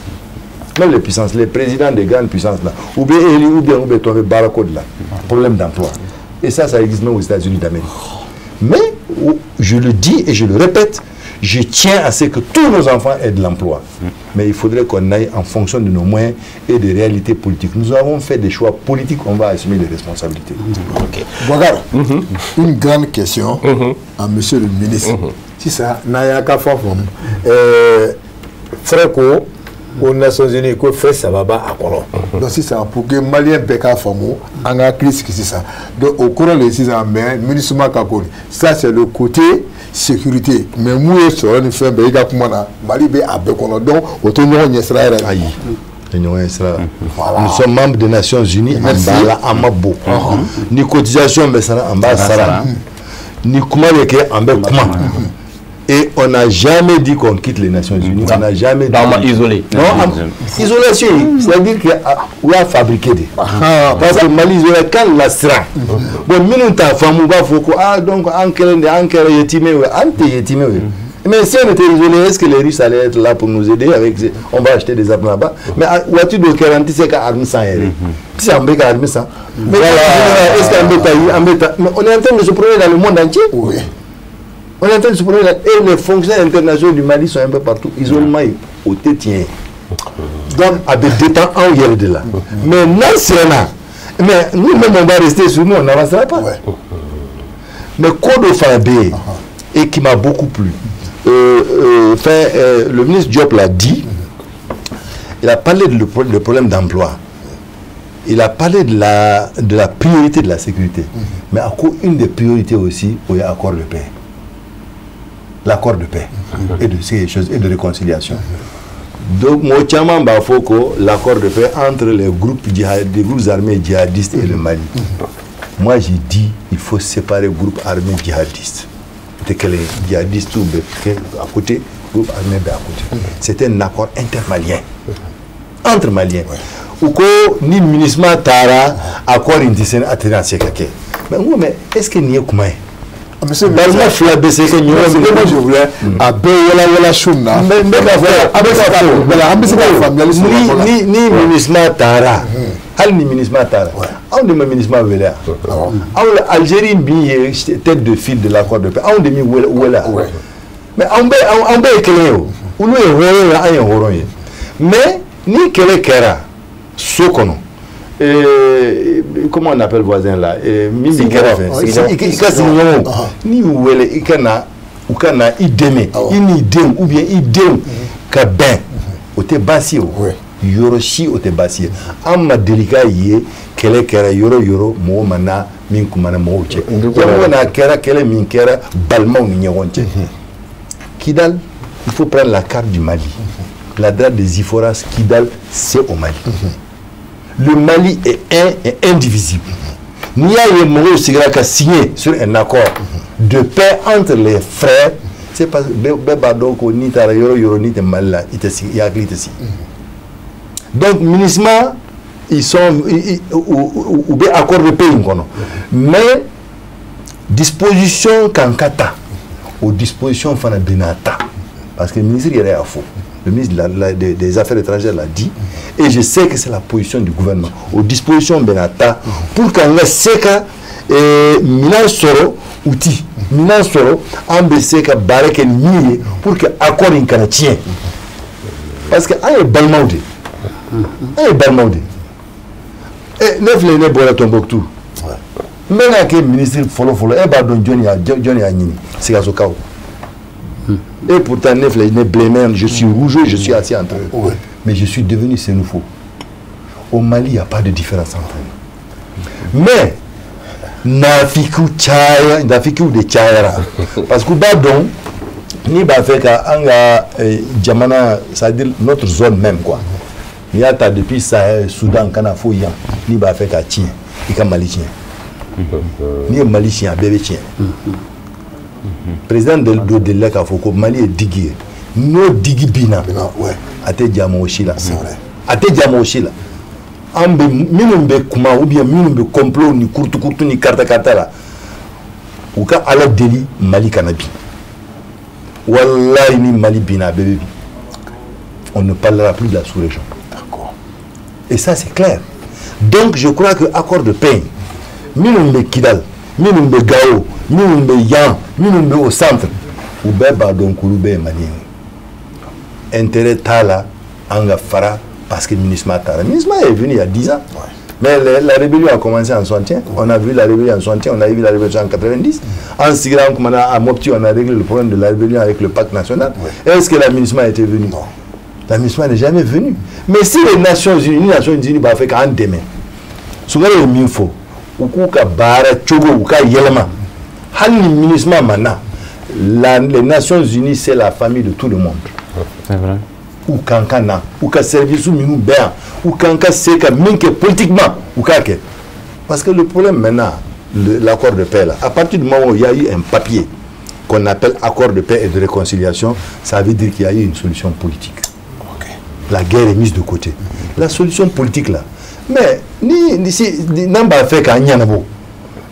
Même les puissances, les présidents des grandes puissances là, ou bien élus ou bien tombé baarako de là. Problème d'emploi. Et ça existe même aux États-Unis d'Amérique. Mais je le dis et je le répète, je tiens à ce que tous nos enfants aient de l'emploi. Mais il faudrait qu'on aille en fonction de nos moyens et des réalités politiques. Nous avons fait des choix politiques, on va assumer les responsabilités. Ok. Boubacar, une grande question à monsieur le ministre. Sisan, n'a y'a ka fɔ faamu, frère ko ko Nations Unies ko fɛn saba b'a kɔnɔ. Donc sisan, pour que malien bɛɛ k'a faamu, an ka hakili sigi sisan. Donc o kɔrɔ de sisan, mais MINUSMA ka ko, ça c'est le côté sécurité, mais mun ye sɔrɔ ni fɛn bɛɛ, i ka kuma na, Mali bɛ a bɛɛ kɔnɔ, donc o tɛ ɲɔgɔn ɲɛsira yɛrɛ. Ayi. Ɲɔgɔn ɲɛsira la. Voilà. Nous sommes membres des Nations Unies, an b'a la, an ma bɔ. Ni cotisation bɛ sara, an b'a sara. Ni kuma bɛ kɛ, an bɛ kuma. Et on n'a jamais dit qu'on quitte les Nations Unies. On n'a jamais dit. On m'a isolé. Non, isolation, c'est-à-dire qu'on a fabriqué des. Parce que Mali isolé, quand la sera. Bon, minnu t'a faamu b'a fɔ ko ah donc an kɛlen de an kɛra yetimɛ ye, an tɛ yetimɛ ye. Mais si on était isolé, est-ce que les Russes allaient être là pour nous aider avec? On va acheter des armes là-bas. Mais waati dɔ kɛra, an tɛ se ka arme san yɛrɛ. Sisan an bɛ ka arme san. Mais est-ce qu'an bɛ taa, an bɛ taa? Mais on est en train de se promener dans le monde entier. Oui. On est en train de se promener là. Et les fonctionnaires internationaux du Mali sont un peu partout. Isolement, o tɛ tiɲɛ. Donc, a bɛ dépend anw yɛrɛ de la. Mais n'an siranna, mais nous-mêmes on va rester sur nous, on n'avancera pas. Mais ko dɔ fana bɛ yen et qui m'a beaucoup plu. Enfin, le ministre Diop l'a dit, il a parlé de le problème d'emploi. Il a parlé de la priorité de la sécurité. Mais à quoi, une des priorités aussi, il y a accord de paix. L'accord de paix et de ces choses et de réconciliation. Donc, mɔgɔ caman b'a fɔ ko l'accord de paix entre les groupes djihad, des groupes armés djihadistes et le Mali. Moi, j'ai dit, il faut séparer groupes armés djihadistes. C'est que les djihadistes bɛ kɛ à côté, groupe armé bɛ à côté. C'est un accord intermalien. Entre Maliens. U ko ni MINUSMA taara, accord in tɛ se, a tɛna se ka kɛ. Mais n ko, mais est-ce que nin ye kuma ye? Monsieur le Balima fila bɛ se ka ɲɔgɔn minɛ. Moi je voulais a bɛɛ wala wala su na. N bɛ k'a fɔ, a bɛ se ka, voilà, an bɛ se ka faamuyali sɔrɔ a ko la. Ni MINUSMA taara, hali ni MINUSMA taara, anw de ma MINUSMA wele yan. Anw la Algérie min ye tête de file de l'accord de paix, anw de min wele wele yan. Mais anw bɛɛ ye kelen ye o. Olu ye hɔrɔn ye, an ye hɔrɔn ye. Mais ni kɛlɛ kɛra so kɔnɔ, comment on appelle voisin là, min b'i kɛrɛfɛ, i ka sigiɲɔgɔnw, n'i y'u wele i ka na, u ka na i dɛmɛ, i n'i denw ou bien i denw ka bɛn, o tɛ baasi ye o. Yɔrɔ si o tɛ baasi ye. An ma deli k'a ye kɛlɛ kɛra yɔrɔ yɔrɔ, mɔgɔ ma na min kumana mɔgɔw cɛ. Jango n'a kɛra kɛlɛ min kɛra balimaw ni ɲɔgɔn cɛ. Kidal, il faut prendre la carte du Mali. La date des Iforas, Kidal, c'est au Mali. Le Mali est un et indivisible. N'i y'a ye mɔgɔw sigira ka signer sur un accord de paix entre les frères, c'est parce que bɛɛ b'a dɔn ko n'i taara yɔrɔ yɔrɔ, n'i tɛ Mali la, i tɛ sigi, i hakili tɛ sigi. Donc MINUSMA, ils sont u bɛ accord de paix in kɔnɔ, mais disposition kan ka ta, o disposition fana bɛna ta, parce que ministre yɛrɛ y'a fɔ. Le ministre des Affaires étrangères l'a dit, et je sais que c'est la position du gouvernement. Aux dispositions bɛna ta pour qu'an ka se ka minɛn sɔrɔ, outil minɛn sɔrɔ, an bɛ se ka baara kɛ ni min ye pour que accord in kana tiɲɛ. Parce que an ye balimaw de ye. An ye balimaw de ye. Ne filɛ, ne bɔra Tombouctou. N bɛ kɛ ministre fɔlɔ fɔlɔ, e b'a dɔn jɔn y'a ɲini, Sikasokaw. Et pourtant, ne filɛ, ne bilenman, je suis rouge, je suis assis entre eux. Mais je suis devenu Sénoufo. Au Mali, il n'y a pas de différence entre nous. Mais nafikiw caya, nafikiw de cayara, parce que u b'a dɔn n'i b'a fɛ ka an ka jamana, c'est-à-dire notre zone même quoi, n'i y'a ta depuis Sahel, Soudan ka na fo yan, n'i b'a fɛ ka tiɲɛ, i ka Mali tiɲɛ. N'i ye Mali tiɲɛ, a bɛɛ bɛ tiɲɛ. Président dɔ delila k'a fɔ ko Mali ye digue ye, n'o digue binna, a tɛ ja mɔgɔ si la, a tɛ ja mɔgɔ si la. An bɛ minnu bɛ kuma ou bien minnu bɛ complot ni kurutu kurutu ni karata karata la, u ka Ala deli Mali kana bin. Wallahi, ni Mali binna, a bɛɛ bɛ bin. On ne parlera plus de la sous-région. D'accord. Et ça, c'est clair. Donc je crois que accord de paix, minnu bɛ Kidal, minnu bɛ Gao, minnu bɛ yan, minnu bɛ au centre, u bɛɛ b'a dɔn k'olu bɛɛ ye maliyɛn ye. Intérêt t'a la an ka fara, parce que MINUSMA taara. MINUSMA est venu il y a 10 ans. Mais la rébellion a commencé en 61. On a vu la rébellion en 61, on a vu la rébellion en 90. En sigira à Mopti, on a réglé le problème de la rébellion avec le pacte national. Est-ce que la MINUSMA était venue? Non. La MINUSMA n'est jamais venue. Mais si les Nations Unies, les Nations Unies b'a fɛ k'an dɛmɛ, Sounkalo ye min fɔ, u k'u ka baara cogo u ka yɛlɛma. Hali ni MINUSMA ma na, les Nations Unies, c'est la famille de tout le monde. C'est vrai. U kan ka na, u ka service minnu bɛ yan, u kan ka se ka min kɛ politiquement, u k'a kɛ. Parce que le problème maintenant, l'accord de paix là, à partir du moment où il y a eu un papier qu'on appelle accord de paix et de réconciliation, ça veut dire qu'il y a eu une solution politique. La guerre est mise de côté. La solution politique là, mais ni si n'an b'a fɛ k'an ɲɛnabɔ,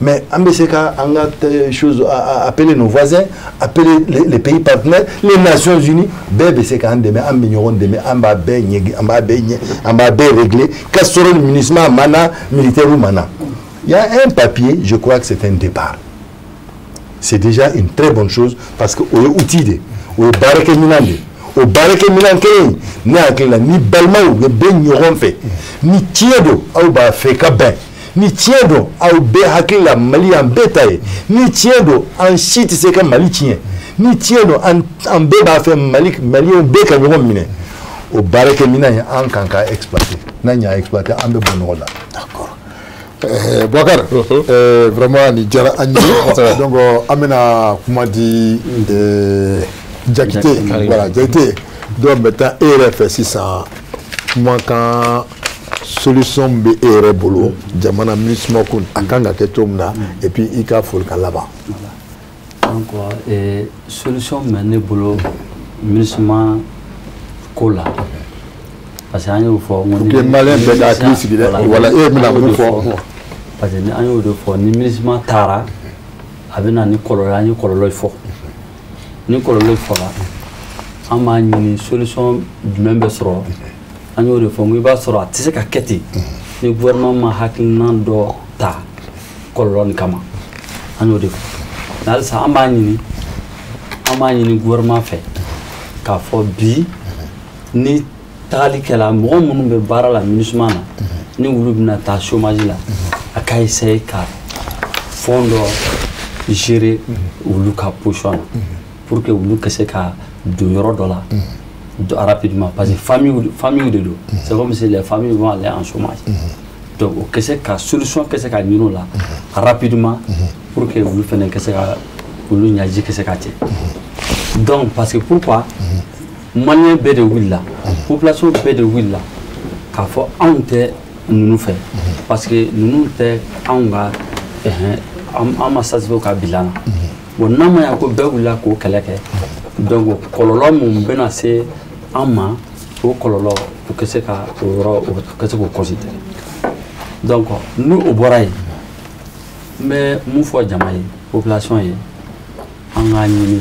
mais an bɛ se ka an ka chose appeler nos voisins, appeler les pays partenaires, les Nations Unies, bɛɛ bɛ se k'an dɛmɛ, an bɛ ɲɔgɔn dɛmɛ, an b'a bɛɛ ɲɛ, an b'a bɛɛ ɲɛ, an b'a bɛɛ régler, k'a sɔrɔ MINUSMA ma na, militaire ma na. Il y a un papier, je crois que c'est un départ. C'est déjà une très bonne chose, parce que o ye outil de, o ye baarakɛminɛn de. O baarakɛminɛn kelen in, ne hakili la, ni balimaw bɛ ɲɔgɔn fɛ, ni tiɲɛ don aw b'a fɛ ka bɛn, ni tiɲɛ don aw bɛɛ hakili la Mali an bɛɛ ta ye, ni tiɲɛ don an si tɛ se ka Mali tiɲɛ, ni tiɲɛ don an bɛɛ b'a fɛ Mali, maliyɛnw bɛɛ ka ɲɔgɔn minɛ, o baarakɛminɛn in an kan ka exploiter. N'an y'a exploiter, an bɛ bɔ nɔgɔ la. D'accord. Boubacar, vraiment nin diyara an ye. Donc an bɛna kuma di Jakite. Voilà, Jakite. Donc maintenant e yɛrɛ fɛ sisan, kumakan solution bɛ e yɛrɛ bolo jamana MINUSMA ko a kan ka kɛ cogo min na, et puis i ka foli ka laban. Donc solution bɛ ne bolo MINUSMA ko la, parce que an y'o fɔ. Pour que maliyɛn bɛɛ ka hakili sigi dɛ, voilà, e bɛna mun fɔ? Parce que ni an y'o de fɔ, ni MINUSMA taara, a bɛ na ni kɔlɔlɔ, an ye kɔlɔlɔ fɔ. Ni kɔlɔlɔ fɔra, an b'a ɲini solution jumɛn bɛ sɔrɔ. An y'o de fɔ, n ko i b'a sɔrɔ a tɛ se ka kɛ ten ni gouvernement ma hakilina dɔ ta kɔlɔlɔ nin kama. An y'o de fɔ, mais halisa an b'a ɲini gouvernement fɛ k'a fɔ bi, ni tagali kɛla, mɔgɔ minnu bɛ baara la MINUSMA na, ni olu bɛna taa chômage la, a ka essayer ka fond dɔ gérer olu ka position na pour que olu ka se ka don yɔrɔ dɔ la rapidement, parce que famille de don, c'est comme si les familles vont aller en chômage. Donc o ka se ka solution ka se ka ɲini o la rapidement pour que olu fɛnɛ ka se ka olu ɲaji ka se ka cɛ. Donc parce que pourquoi maliyɛn bɛɛ de wulila, population bɛɛ de wulila k'a fɔ anw tɛ ninnu fɛ, parce que ninnu tɛ anw ka an ma satisfait ka bilan na. Bon, n'a ma ɲa ko bɛɛ wulila k'o kɛlɛ kɛ, donc kɔlɔlɔ mun bɛna se an ma, o kɔlɔlɔ o ka se ka o yɔrɔ o ka se k'o considérer. Donc ni o bɔra yen, n bɛ mun fɔ jama ye, population ye, an k'a ɲini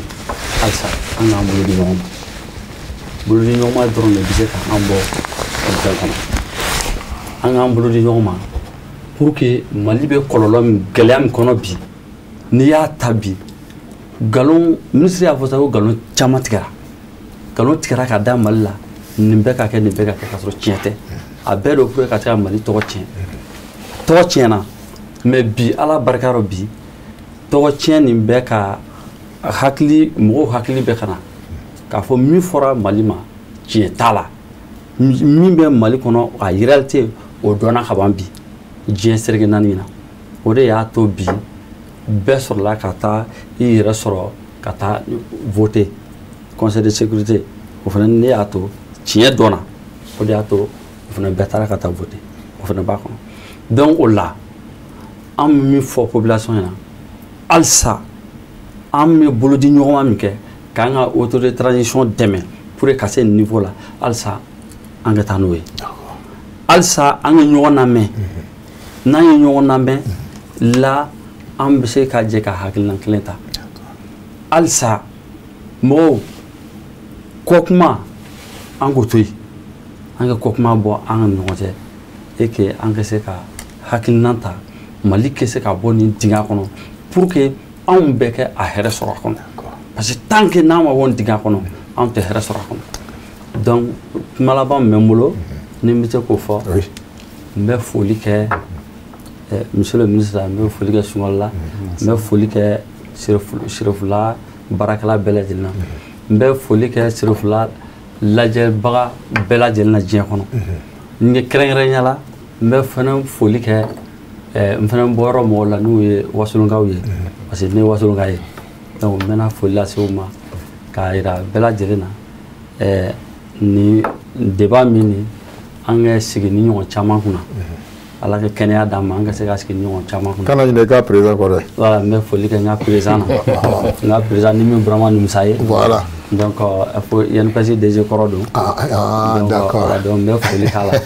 halisa an k'an bolo di ɲɔgɔn ma. Bolo di ɲɔgɔn ma dɔrɔn de bɛ se k'an bɔ nin fɛn kɔnɔ. An k'an bolo di ɲɔgɔn ma pour que Mali bɛ kɔlɔlɔ min, gɛlɛya min kɔnɔ bi, n'i y'a ta bi, nkalon, minisiri y'a fɔ sisan ko nkalon caman tigɛra, nkalon tigɛra ka da Mali la, nin bɛɛ ka kɛ, nin bɛɛ ka kɛ, ka sɔrɔ tiɲɛ tɛ. A bɛɛ don pour que ka se ka Mali tɔgɔ tiɲɛ. Tɔgɔ tiɲɛna, mais bi, Ala barika rɔ, bi tɔgɔ tiɲɛ nin bɛɛ ka hakili, mɔgɔw hakili bɛ ka na k'a fɔ min fɔra Mali ma, tiɲɛ t'a la. Min bɛ Mali kɔnɔ, a réalité O dɔnna ka ban bi diɲɛ seleke naani na. O de y'a to bi bɛɛ sɔrɔla ka taa i yɛrɛ sɔrɔ ka taa voter conseil de sécurité. O fana ne y'a to tiɲɛ dɔnna, o de y'a to o fana bɛɛ taara ka taa voter, o fana b'a kɔnɔ. Donc o la an bɛ min fɔ population ɲɛna, halisa an bɛ bolodi ɲɔgɔnma min kɛ k'an ka autorité de transition dɛmɛ pour que ka se nin niveau la, halisa an ka taa n'o ye, halisa an ka ɲɔgɔn lamɛn. N'an ye ɲɔgɔn lamɛn la, an bɛ se ka jɛ ka hakilina kelen ta. Halisa mɔgɔw kɔkuma an k'o to yen, an ka kɔkuma bɔ an ka ɲɔgɔn cɛ et que an ka se ka hakilina ta, Mali ka se ka bɔ nin dingɛ kɔnɔ pour que anw bɛɛ kɛ a hɛrɛ sɔrɔ a kɔnɔ. Parce que tant que n'an ma bɔ nin dingɛ kɔnɔ, anw tɛ hɛrɛ sɔrɔ a kɔnɔ. Donc kuma laban min bɛ n bolo ni n bɛ se k'o fɔ, n bɛ foli kɛ monsieur le ministre, n bɛ foli kɛ Sunkalo la, n bɛ foli kɛ Serifula baarakɛla bɛɛ lajɛlen na, n bɛ foli kɛ Serifula lajɛbaga bɛɛ lajɛlen na diɲɛ kɔnɔ. N ye kɛrɛnkɛrɛnnenya la, n bɛ fana foli kɛ n fana bɔyɔrɔ mɔgɔw la, n'u ye Wasolonkaw ye, parce que ne ye Wasolonka ye. Donc n bɛna foli lase u ma k'a yira bɛɛ lajɛlen na nin débat min ni an ka sigi ni ɲɔgɔn caman kunna, Ala ka kɛnɛya d'an ma, an ka se ka sigi ni ɲɔgɔn caman kunna. Kana ɲinɛ i ka président kɔ dɛ. Voilà, n bɛ foli kɛ n ka président na, n ka président ni min Burama Nimisa ye. Voilà. Donc fo INPS DG kɔrɔ don. Ah, ah, donc, d'accord. Voilà, donc n bɛ foli k'a la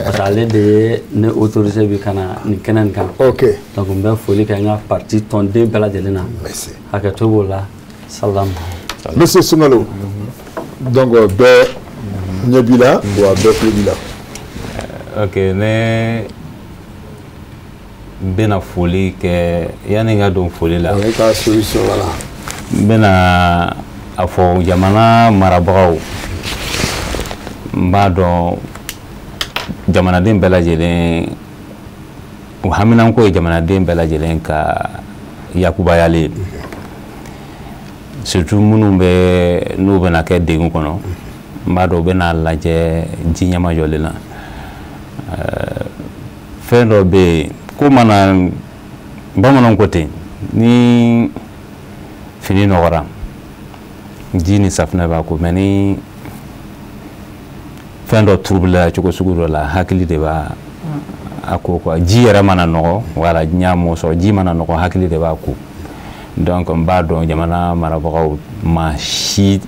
parce que ale de ye ne autorisé bi ka na nin kɛnɛ nin kan. Ok. Donc n bɛ foli kɛ n ka parti tɔnden bɛɛ lajɛlen na. Merci. Hakɛto b'o la. Salam. Monsieur Soungalo, donc bɛɛ ɲɛ b'i la wa bɛɛ tulo b'i la. Ok, ne bɛna foli kɛ yanni n ka don foli la. I ka solution, voilà. N bɛna a fɔ jamana marabagaw, n b'a dɔn jamanaden bɛɛ lajɛlen u haminanko ye jamanaden bɛɛ lajɛlen ka yakubayalen ye, surtout minnu bɛ n'u bɛna kɛ degun kɔnɔ. N b'a dɔn u bɛna lajɛ ji ɲɛmajɔlen na. Fɛn dɔ bɛ yen ko mana, bamananw ko ten, ni fini nɔgɔra, ji ni safunɛ b'a ko, mɛ ni fɛn dɔ turubila cogo sugu dɔ la, hakili de b'a a ko quoi. Ji yɛrɛ mana nɔgɔ, wala n y'a mɔ sɔrɔ, ji mana nɔgɔ, hakili de b'a ko. Donc n b'a dɔn jamana marabagaw maa si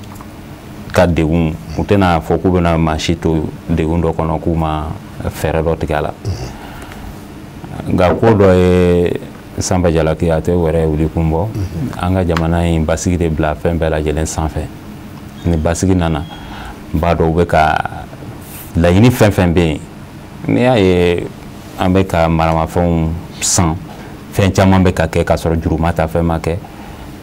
ka degun, u tɛna fɔ k'u bɛna maa si to degun dɔ kɔnɔ k'u ma fɛɛrɛ dɔ tigɛ a la. Nka ko dɔ ye Sanba Jalaki, a tɛ wɛrɛ wuli kun bɔ, an ka jamana in basigi de bila fɛn bɛɛ lajɛlen sanfɛ. Ni basigi nana, n b'a dɔn u bɛ ka laɲini fɛn fɛn bɛ yen. N'i y'a ye an bɛ ka maramafɛnw san, fɛn caman bɛ ka kɛ k'a sɔrɔ juru ma ta, fɛn ma kɛ,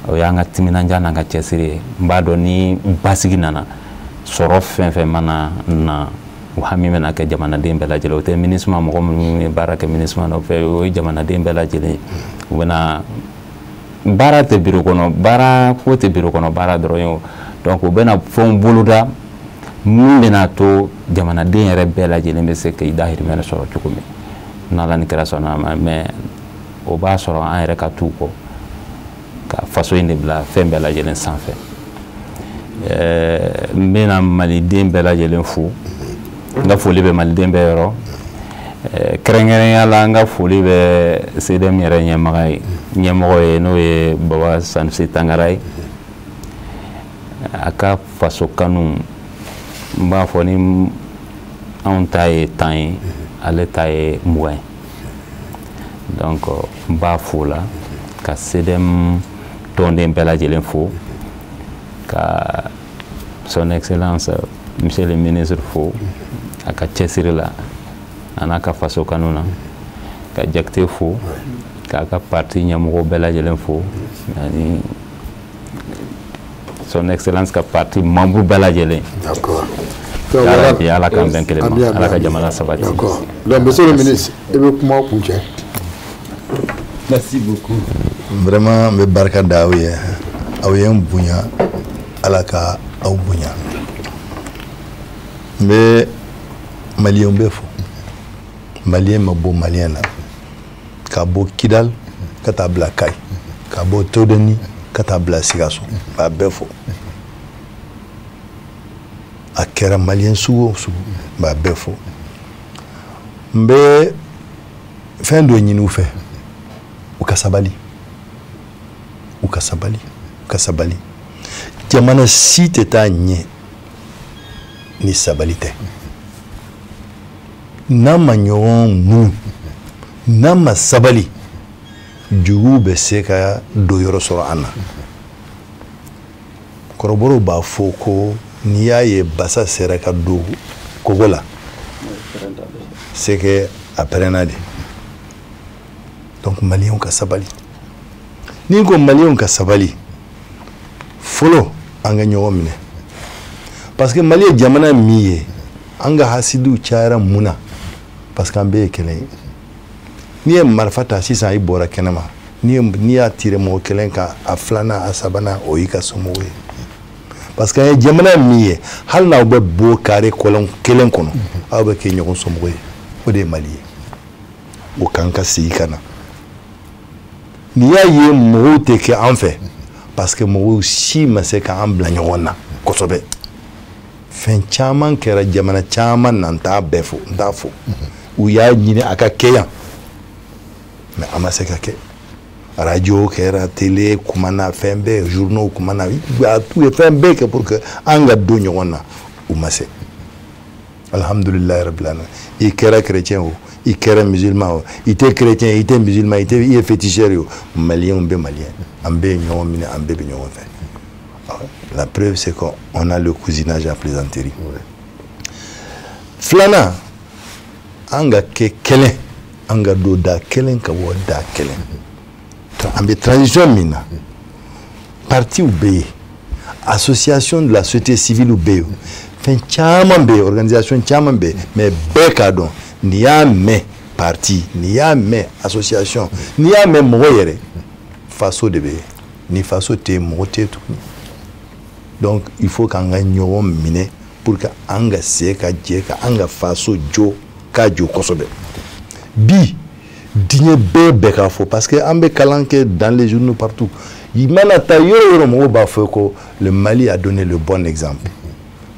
o y'an ka timinandiya n'an ka cɛsiri ye. N b'a dɔn ni basigi nana, sɔrɔ fɛn fɛn mana na, u hami bɛna kɛ jamanaden bɛɛ lajɛlen. O tɛ MINUSMA mɔgɔ minnu ye baara kɛ MINUSMA nɔfɛ, o ye jamanaden bɛɛ lajɛlen. U bɛna baara tɛ biro kɔnɔ baara ko tɛ biro kɔnɔ baara dɔrɔn ye o. Donc u bɛna fɛnw boloda min bɛna to jamanaden yɛrɛ bɛɛ lajɛlen bɛ se k'i dahirimɛ sɔrɔ cogo min n'Ala ni kira sɔnna a ma. Mais o b'a sɔrɔ an yɛrɛ ka t'u kɔ ka faso in de bila fɛn bɛɛ lajɛlen sanfɛ. N bɛna maliden bɛɛ lajɛlen fo, n ka foli bɛ maliden bɛɛ yɔrɔ, kɛrɛnkɛrɛnnenya la n ka foli bɛ CDM yɛrɛ ɲɛmɔgɔ ye, n'o ye Baba Sanusi Tangara ye. A ka faso kanu, n b'a fɔ ni anw ta ye 10 ye, ale ta ye 20 ye. Donc n b'a fo la ka CDM tɔnden bɛɛ lajɛlen fo, ka son excellence monsieur le ministre fo a ka cɛsiri la a n'a ka faso kanu na, ka Jakite fo, k'a ka parti ɲɛmɔgɔw bɛɛ lajɛlen fo, ani son excellence ka parti membre bɛɛ lajɛlen. D'accord. Ala k'an bɛn kelen ma, Ala ka jamana sabati. D'accord. Donc monsieur le ministre, i bɛ kuma kun cɛ. Merci beaucoup. Vraiment n bɛ barika da aw ye, aw ye n bonya, Ala ka aw bonya. N bɛ maliyɛnw bɛɛ fo, Malien ma bɔ malien na, ka bɔ Kidal ka taa bila Kayi, ka bɔ Todeni ka taa bila Sikaso, n b'a bɛɛ fo. A kɛra malien sugu o sugu, n b'a bɛɛ fo. N bɛ fɛn dɔ ɲini u fɛ, u ka sabali, u ka sabali, u ka sabali. Jamana si tɛ taa ɲɛ ni sabali tɛ. N'an ma ɲɔgɔn muɲu, n'an ma sabali, juguw bɛ se ka don yɔrɔ sɔrɔ an na. Kɔrɔbɔrɔw b'a fɔ ko n'i y'a ye basa sera ka don kogo la, c'est que a pɛrɛnna de. Donc maliyɛnw ka sabali. Ni n ko maliyɛnw ka sabali, fɔlɔ an ka ɲɔgɔn minɛ, parce que Mali ye jamana min ye, an ka hasidiw cayara mun na? Parce que an bɛɛ ye kelen ye. N'i ye marifa ta sisan, i bɔra kɛnɛma, n'i y'a tiré mɔgɔ kelen kan, a filanan, a sabanan, o y'i ka somɔgɔw ye. Parce que an ye jamana min ye, hali n'aw bɛ bɔ carré kɔlɔn kelen kɔnɔ, aw bɛ kɛ ɲɔgɔn somɔgɔ ye. O de ye Mali ye. O kan ka segin ka na. N'i y'a ye mɔgɔw tɛ kɛ an fɛ, parce que mɔgɔw si ma se k'an bila ɲɔgɔn na kosɛbɛ. Fɛn caman kɛra jamana caman na, n t'a bɛɛ fɔ, n t'a fɔ. U y'a ɲini a ka kɛ yan, mais a ma se ka kɛ. Radio kɛra, télé kumana, fɛn bɛɛ, journaux kumana, u ye fɛn bɛɛ kɛ pour que an ka don ɲɔgɔn na, u ma se. Alhamdulilayi rabbil alamin. I kɛra chrétien o, i kɛra musulman o, i tɛ chrétien, i tɛ musulman, i tɛ, i ye féticheur ye o, maliyɛnw bɛ maliyɛn, an bɛɛ ye ɲɔgɔn minɛ, an bɛɛ bɛ ɲɔgɔn fɛ. La preuve, c'est qu'on a le cousinage à plaisanterie. Filanan, an ka kɛ kelen, an ka don da kelen ka bɔ da kelen. An bɛ transition min na, partiw bɛ yen, association de la société civile bɛ yen, fɛn caman bɛ yen, organisation caman bɛ yen, mais bɛɛ k'a dɔn, n'i y'a mɛn parti, n'i y'a mɛn association, n'i y'a mɛn mɔgɔ yɛrɛ, faso de bɛ yen. Ni faso tɛ yen, mɔgɔ tɛ yen tuguni. Donc il faut k'an ka ɲɔgɔn minɛ pour que an ka se ka jɛ ka an ka faso jɔ, k'a jɔ kosɛbɛ. Bi diɲɛ bɛɛ bɛ k'a fɔ, parce que an bɛ kalan kɛ dans les journaux partout, i mana taa yɔrɔ o yɔrɔ, mɔgɔw b'a fɔ ko le Mali a donné le bon exemple.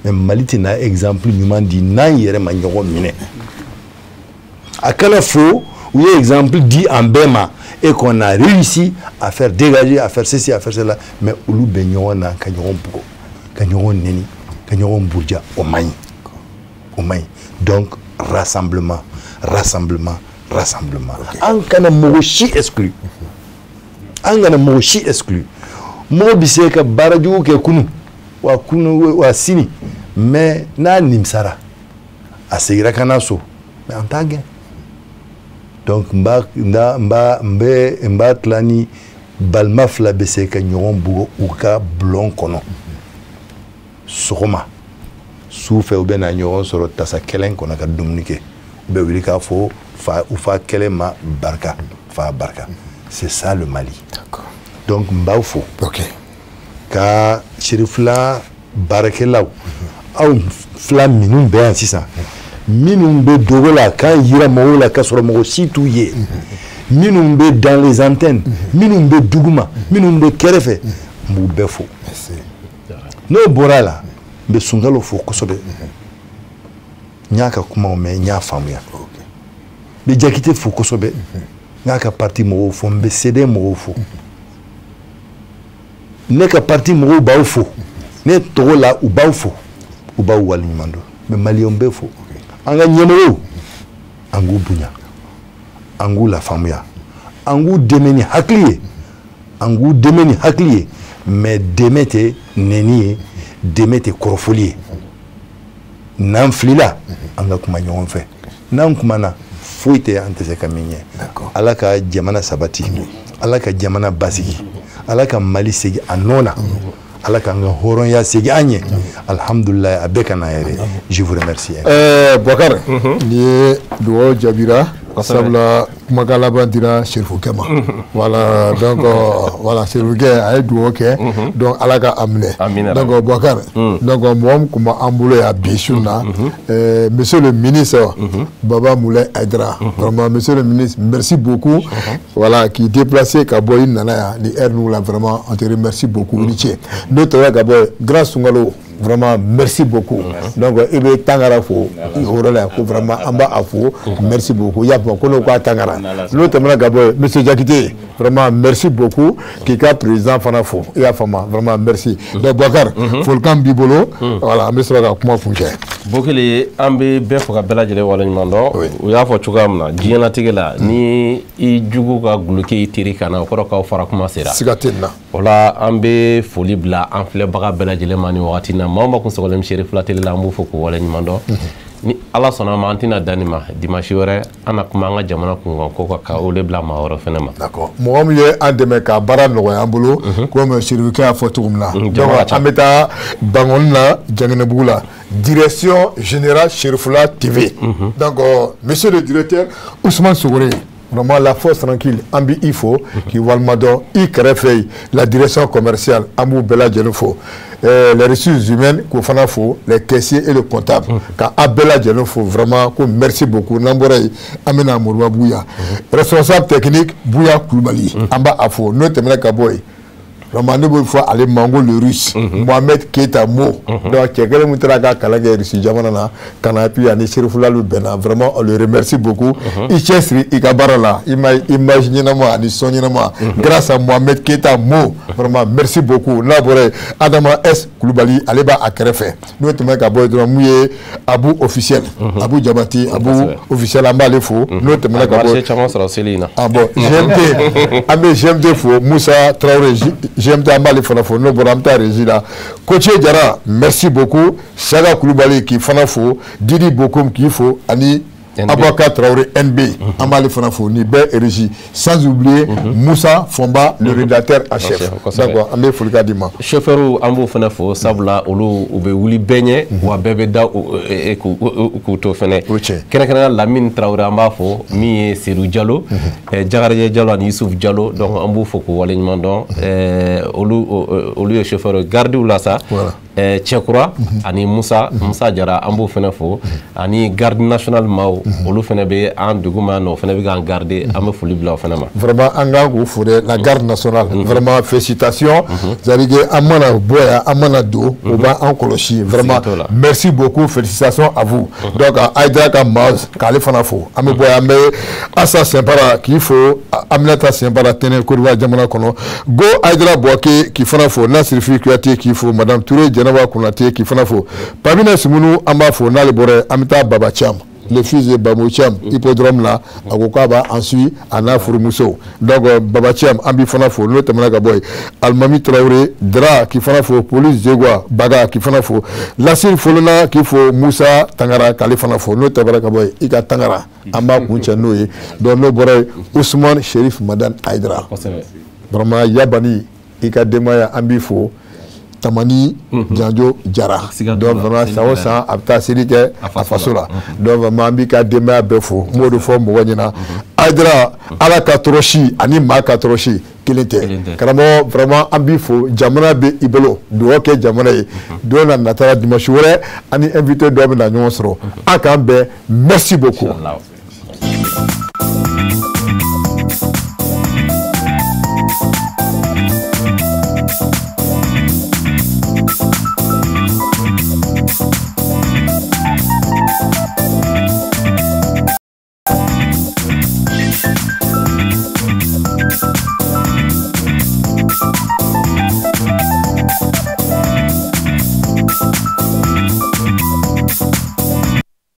Mais Mali tɛna exemple ɲuman di n'an yɛrɛ ma ɲɔgɔn minɛ. A kana fɔ u ye exemple di an bɛɛ ma et qu'on a réussi à faire dégager, à faire ceci, à faire cela, mais olu bɛ ɲɔgɔn na ka ɲɔgɔn bugɔ, ka ɲɔgɔn neni, ka ɲɔgɔn buruja, o man ɲi, o man ɲi. Donc rassemblement, rassemblement, rassemblement. An kana mɔgɔ si exclu, an kana mɔgɔ si exclu. Mɔgɔ bɛ se ka baara jugu kɛ kunu wa kunu wa sini, mais n'a nimisara, a seginna ka na so, mais an t'a gɛn. Donc n b'a n b'a n bɛ n b'a tila ni balima fila bɛ se ka ɲɔgɔn bugɔ u ka bulon kɔnɔ sɔgɔma, su fɛ u bɛ na ɲɔgɔn sɔrɔ tasa kelen kɔnɔ ka dumuni kɛ, u bɛ wuli k'a fɔ fa u fa kelen ma barika, fa barika. C'est ça le Mali. Donc n b'aw fo. Ka Serifula baarakɛlaw, aw fila minnu bɛ yan sisan, minnu bɛ dogo la k'a yira mɔgɔw la k'a sɔrɔ mɔgɔ si t'u ye, minnu bɛ dans les antennes, minnu bɛ duguma, minnu bɛ kɛrɛfɛ, n b'u bɛɛ fo. N'o bɔra la, n bɛ Sunkalo fo kosɛbɛ. N y'a ka kumaw mɛn, n y'a faamuya. N bɛ Jakite fo kosɛbɛ, n y'a ka parti mɔgɔw fo, n bɛ CDR mɔgɔw fo. Ne ka parti mɔgɔw b'aw fo, ne tɔgɔ la u b'aw fo, u b'aw waleɲuman dɔn. N bɛ maliyɛnw bɛɛ fo. An ka ɲɛmɔgɔw, an k'u bonya, an k'u lafaamuya, an k'u dɛmɛ ni hakili ye, an k'u dɛmɛ ni hakili ye. Mais dɛmɛ tɛ nɛni ye, dɛmɛ tɛ kɔrɔfɔli ye. N'an filila, an ka kuma ɲɔgɔn fɛ. N'an kumana, foyi tɛ an tɛ se ka min ɲɛ. Ala ka jamana sabati, Ala ka jamana basigi, Ala ka Mali segin a nɔ na, Ala k'an ka hɔrɔnya segin an ye. Alhamdulilayi, a bɛɛ ka n'a yɛrɛ. Je vous remercie. Boubacar, n'i ye dugawu jaabira. Sabula kumakan laban dira Serifukɛ ma. Voilà, donc voilà, Serifukɛ a ye dugawu kɛ, donc Ala ka a minɛ. Donc Boubacar, donc mɔgɔ min tun b'an bolo yan bi su in na, monsieur le ministre Baba Moulay Haïdara, vraiment monsieur le ministre, merci beaucoup. Voilà, k'i déplacé ka bɔ i nana yan ni heure ninnu la, vraiment on te remercie beaucoup, i ni ce. N'o tɔgɔ ka bɔ Grand Sunkalo, vraiment merci beaucoup. Donc i bɛ Tangara fo o yɔrɔ la yan ko vraiment an b'a fo, merci beaucoup. I y'a faamu ko n'o k'a Tangara. N'o tɛmɛna ka bɔ yen, monsieur Diakité, vraiment merci beaucoup, k'i ka président fana fo, i y'a faamu, vraiment merci. Donc Boubacar, folikan b'i bolo, voilà, an bɛ sɔrɔ ka kuma kuncɛ. Bokele, an bɛ bɛɛ fo ka bɛɛ lajɛlen waleɲuman dɔn. U y'a fɔ cogoya min na diɲɛlatigɛ la, ni i jugu ka guloki i teri kan na, o kɔrɔ k'aw fara kuma sera. Siga tɛ nin na. O la an bɛ foli bila an filɛbaga bɛɛ lajɛlen ma nin wagati in na. Maa o maa kun sɔgɔlen bɛ Serifula Télé la, an b'u fo k'u waleɲuman dɔn. Ni Ala sɔnna a ma, an tɛna dan nin ma. Dimanche wɛrɛ an na kuma an ka jamana kunkan ko kan, ka wele bila maa wɛrɛ fɛnɛ ma. D'accord, mɔgɔ min ye an dɛmɛ ka baara nɔgɔya an bolo, komi Serifukɛ y'a fɔ cogo min na, donc an bɛ taa Bangɔni la, Janginɛbugu la, direction générale Serifula TV. Donc monsieur le directeur Ousmane Sogore, vraiment la force tranquille, an bɛ i fo k'i walima dɔn. I kɛrɛfɛ yen, la direction commerciale, an b'u bɛɛ lajɛlen fo. Les ressources humaines k'o fana fo, les caissiers et le comptable, ka a bɛɛ lajɛlen fo, vraiment ko merci beaucoup. N'an bɔra yen, an bɛna Moriba Buya, responsable technique Buya Kulubali, an b'a fo. N'o tɛmɛna ka bɔ yen, vraiment ne b'o fɔ ale ma ko le Russe Mohamed Keita Mo, donc cɛ kelen min taara ka kalan kɛ Russie jamana na ka na, puis ani Serifulalu bɛnna, vraiment on le remercie beaucoup. I cɛsiri i ka baara la, i ma image ɲɛnama ani son ɲɛnama, grâce à Mohamed Keita Mo, vraiment merci beaucoup. N'a bɔra yen, Adama S Kulubali, ale b'a a kɛrɛfɛ. N'o tɛmɛna ka bɔ yen dɔrɔn, mun ye Abu officiel, Abu Jabati, Abu officiel, an b'ale fo. N'o tɛmɛna ka bɔ yen, marché caman sɔrɔ seli in na. Ah bon, GMT, an bɛ GMT fo, Musa Traoré GMT, an b'ale fana fo. N'o bɔra, an bɛ taa régie la, Koce Jara, merci beaucoup. Saga Kulubali k'i fana fo, Didi Bokoum k'i fo, ani Aboubacar Traoré NB, an b'ale fana fo, nin bɛɛ régie, sans oublier Moussa Fomba, le rédacteur en chef. D'accord, an bɛ folikan d'i ma. Chauffeur an b'o fana fo, sabula olu u bɛ wuli bɛɛ ɲɛ, wa bɛɛ bɛ da k'u to fɛnɛ. Kɛrɛnkɛrɛnnenya Lamine Traoré, an b'a fo, min ye Seydou Diallo, Diakarijɛ Diallo ani Youssouf Diallo, donc an b'u fo k'u waleɲuman dɔn. Olu ye chauffeur ye. Gardiw la sa, Cɛkura ani Musa Jara, an b'o fana fo, ani garde nationale maaw, olu fana bɛ an duguma nɔ, o fana bɛ k'an garder, an bɛ foli bila o fana ma. Vraiment an kan k'u fo dɛ, la garde nationale, vraiment félicitations, c'est-à-dire que an mana bɔ yan, an mana don, o b'an kɔlɔsi, vraiment merci beaucoup, félicitations à vous. Donc Haïdara ka maa k'ale fana fo. An bɛ bɔ yan, an bɛ Asa Sɛnpara k'i fo, Aminata Sɛnpara Tɛnɛ Côte d'Ivoire jamana kɔnɔ, Go Haïdara Bouaké k'i fana fo, Nasirifi Kuyate k'i fo, Madame Touré Jɛnɛba Konate k'i fana fo, Pamina Sumunu an b'a fo. N'ale bɔra yen, an bɛ taa Baba Thiam, le fils de Bamo Thiam, hippodrome la, a ko k'a b'a suit a n'a furumuso, donc Baba Thiam an b'i fana fo. N'o tɛmɛna ka bɔ yen, Alimami Traoré Dra k'i fana fo, Police Zegwa Baga k'i fana fo, Lasiri Folona k'i fo, Musa Tangara k'ale fana fo. N'o tɛmɛna ka bɔ yen, i ka Tangara an b'a kun cɛ n'o ye. Donc n'o bɔra yen, Ousmane Chérif Madane Haïdara, vraiment Yabani i ka denbaya an b'i fo, Tamani Janjo Jara, donc vraiment san o san a bɛ taa seli kɛ a faso la, donc vraiment an b'i ka denbaya bɛɛ fo. N b'o de fɔ mɔgɔ ɲɛna, Haïdara, Ala ka tɔɔrɔsi ani maa ka tɔɔrɔsi kelen tɛ. Karamɔgɔ, vraiment an b'i fo, jamana bɛ i bolo, dugawu kɛ jamana ye. Don na natara dimanche wɛrɛ, ani invité dɔ bɛ na ɲɔgɔn sɔrɔ. A k'an bɛn, merci beaucoup.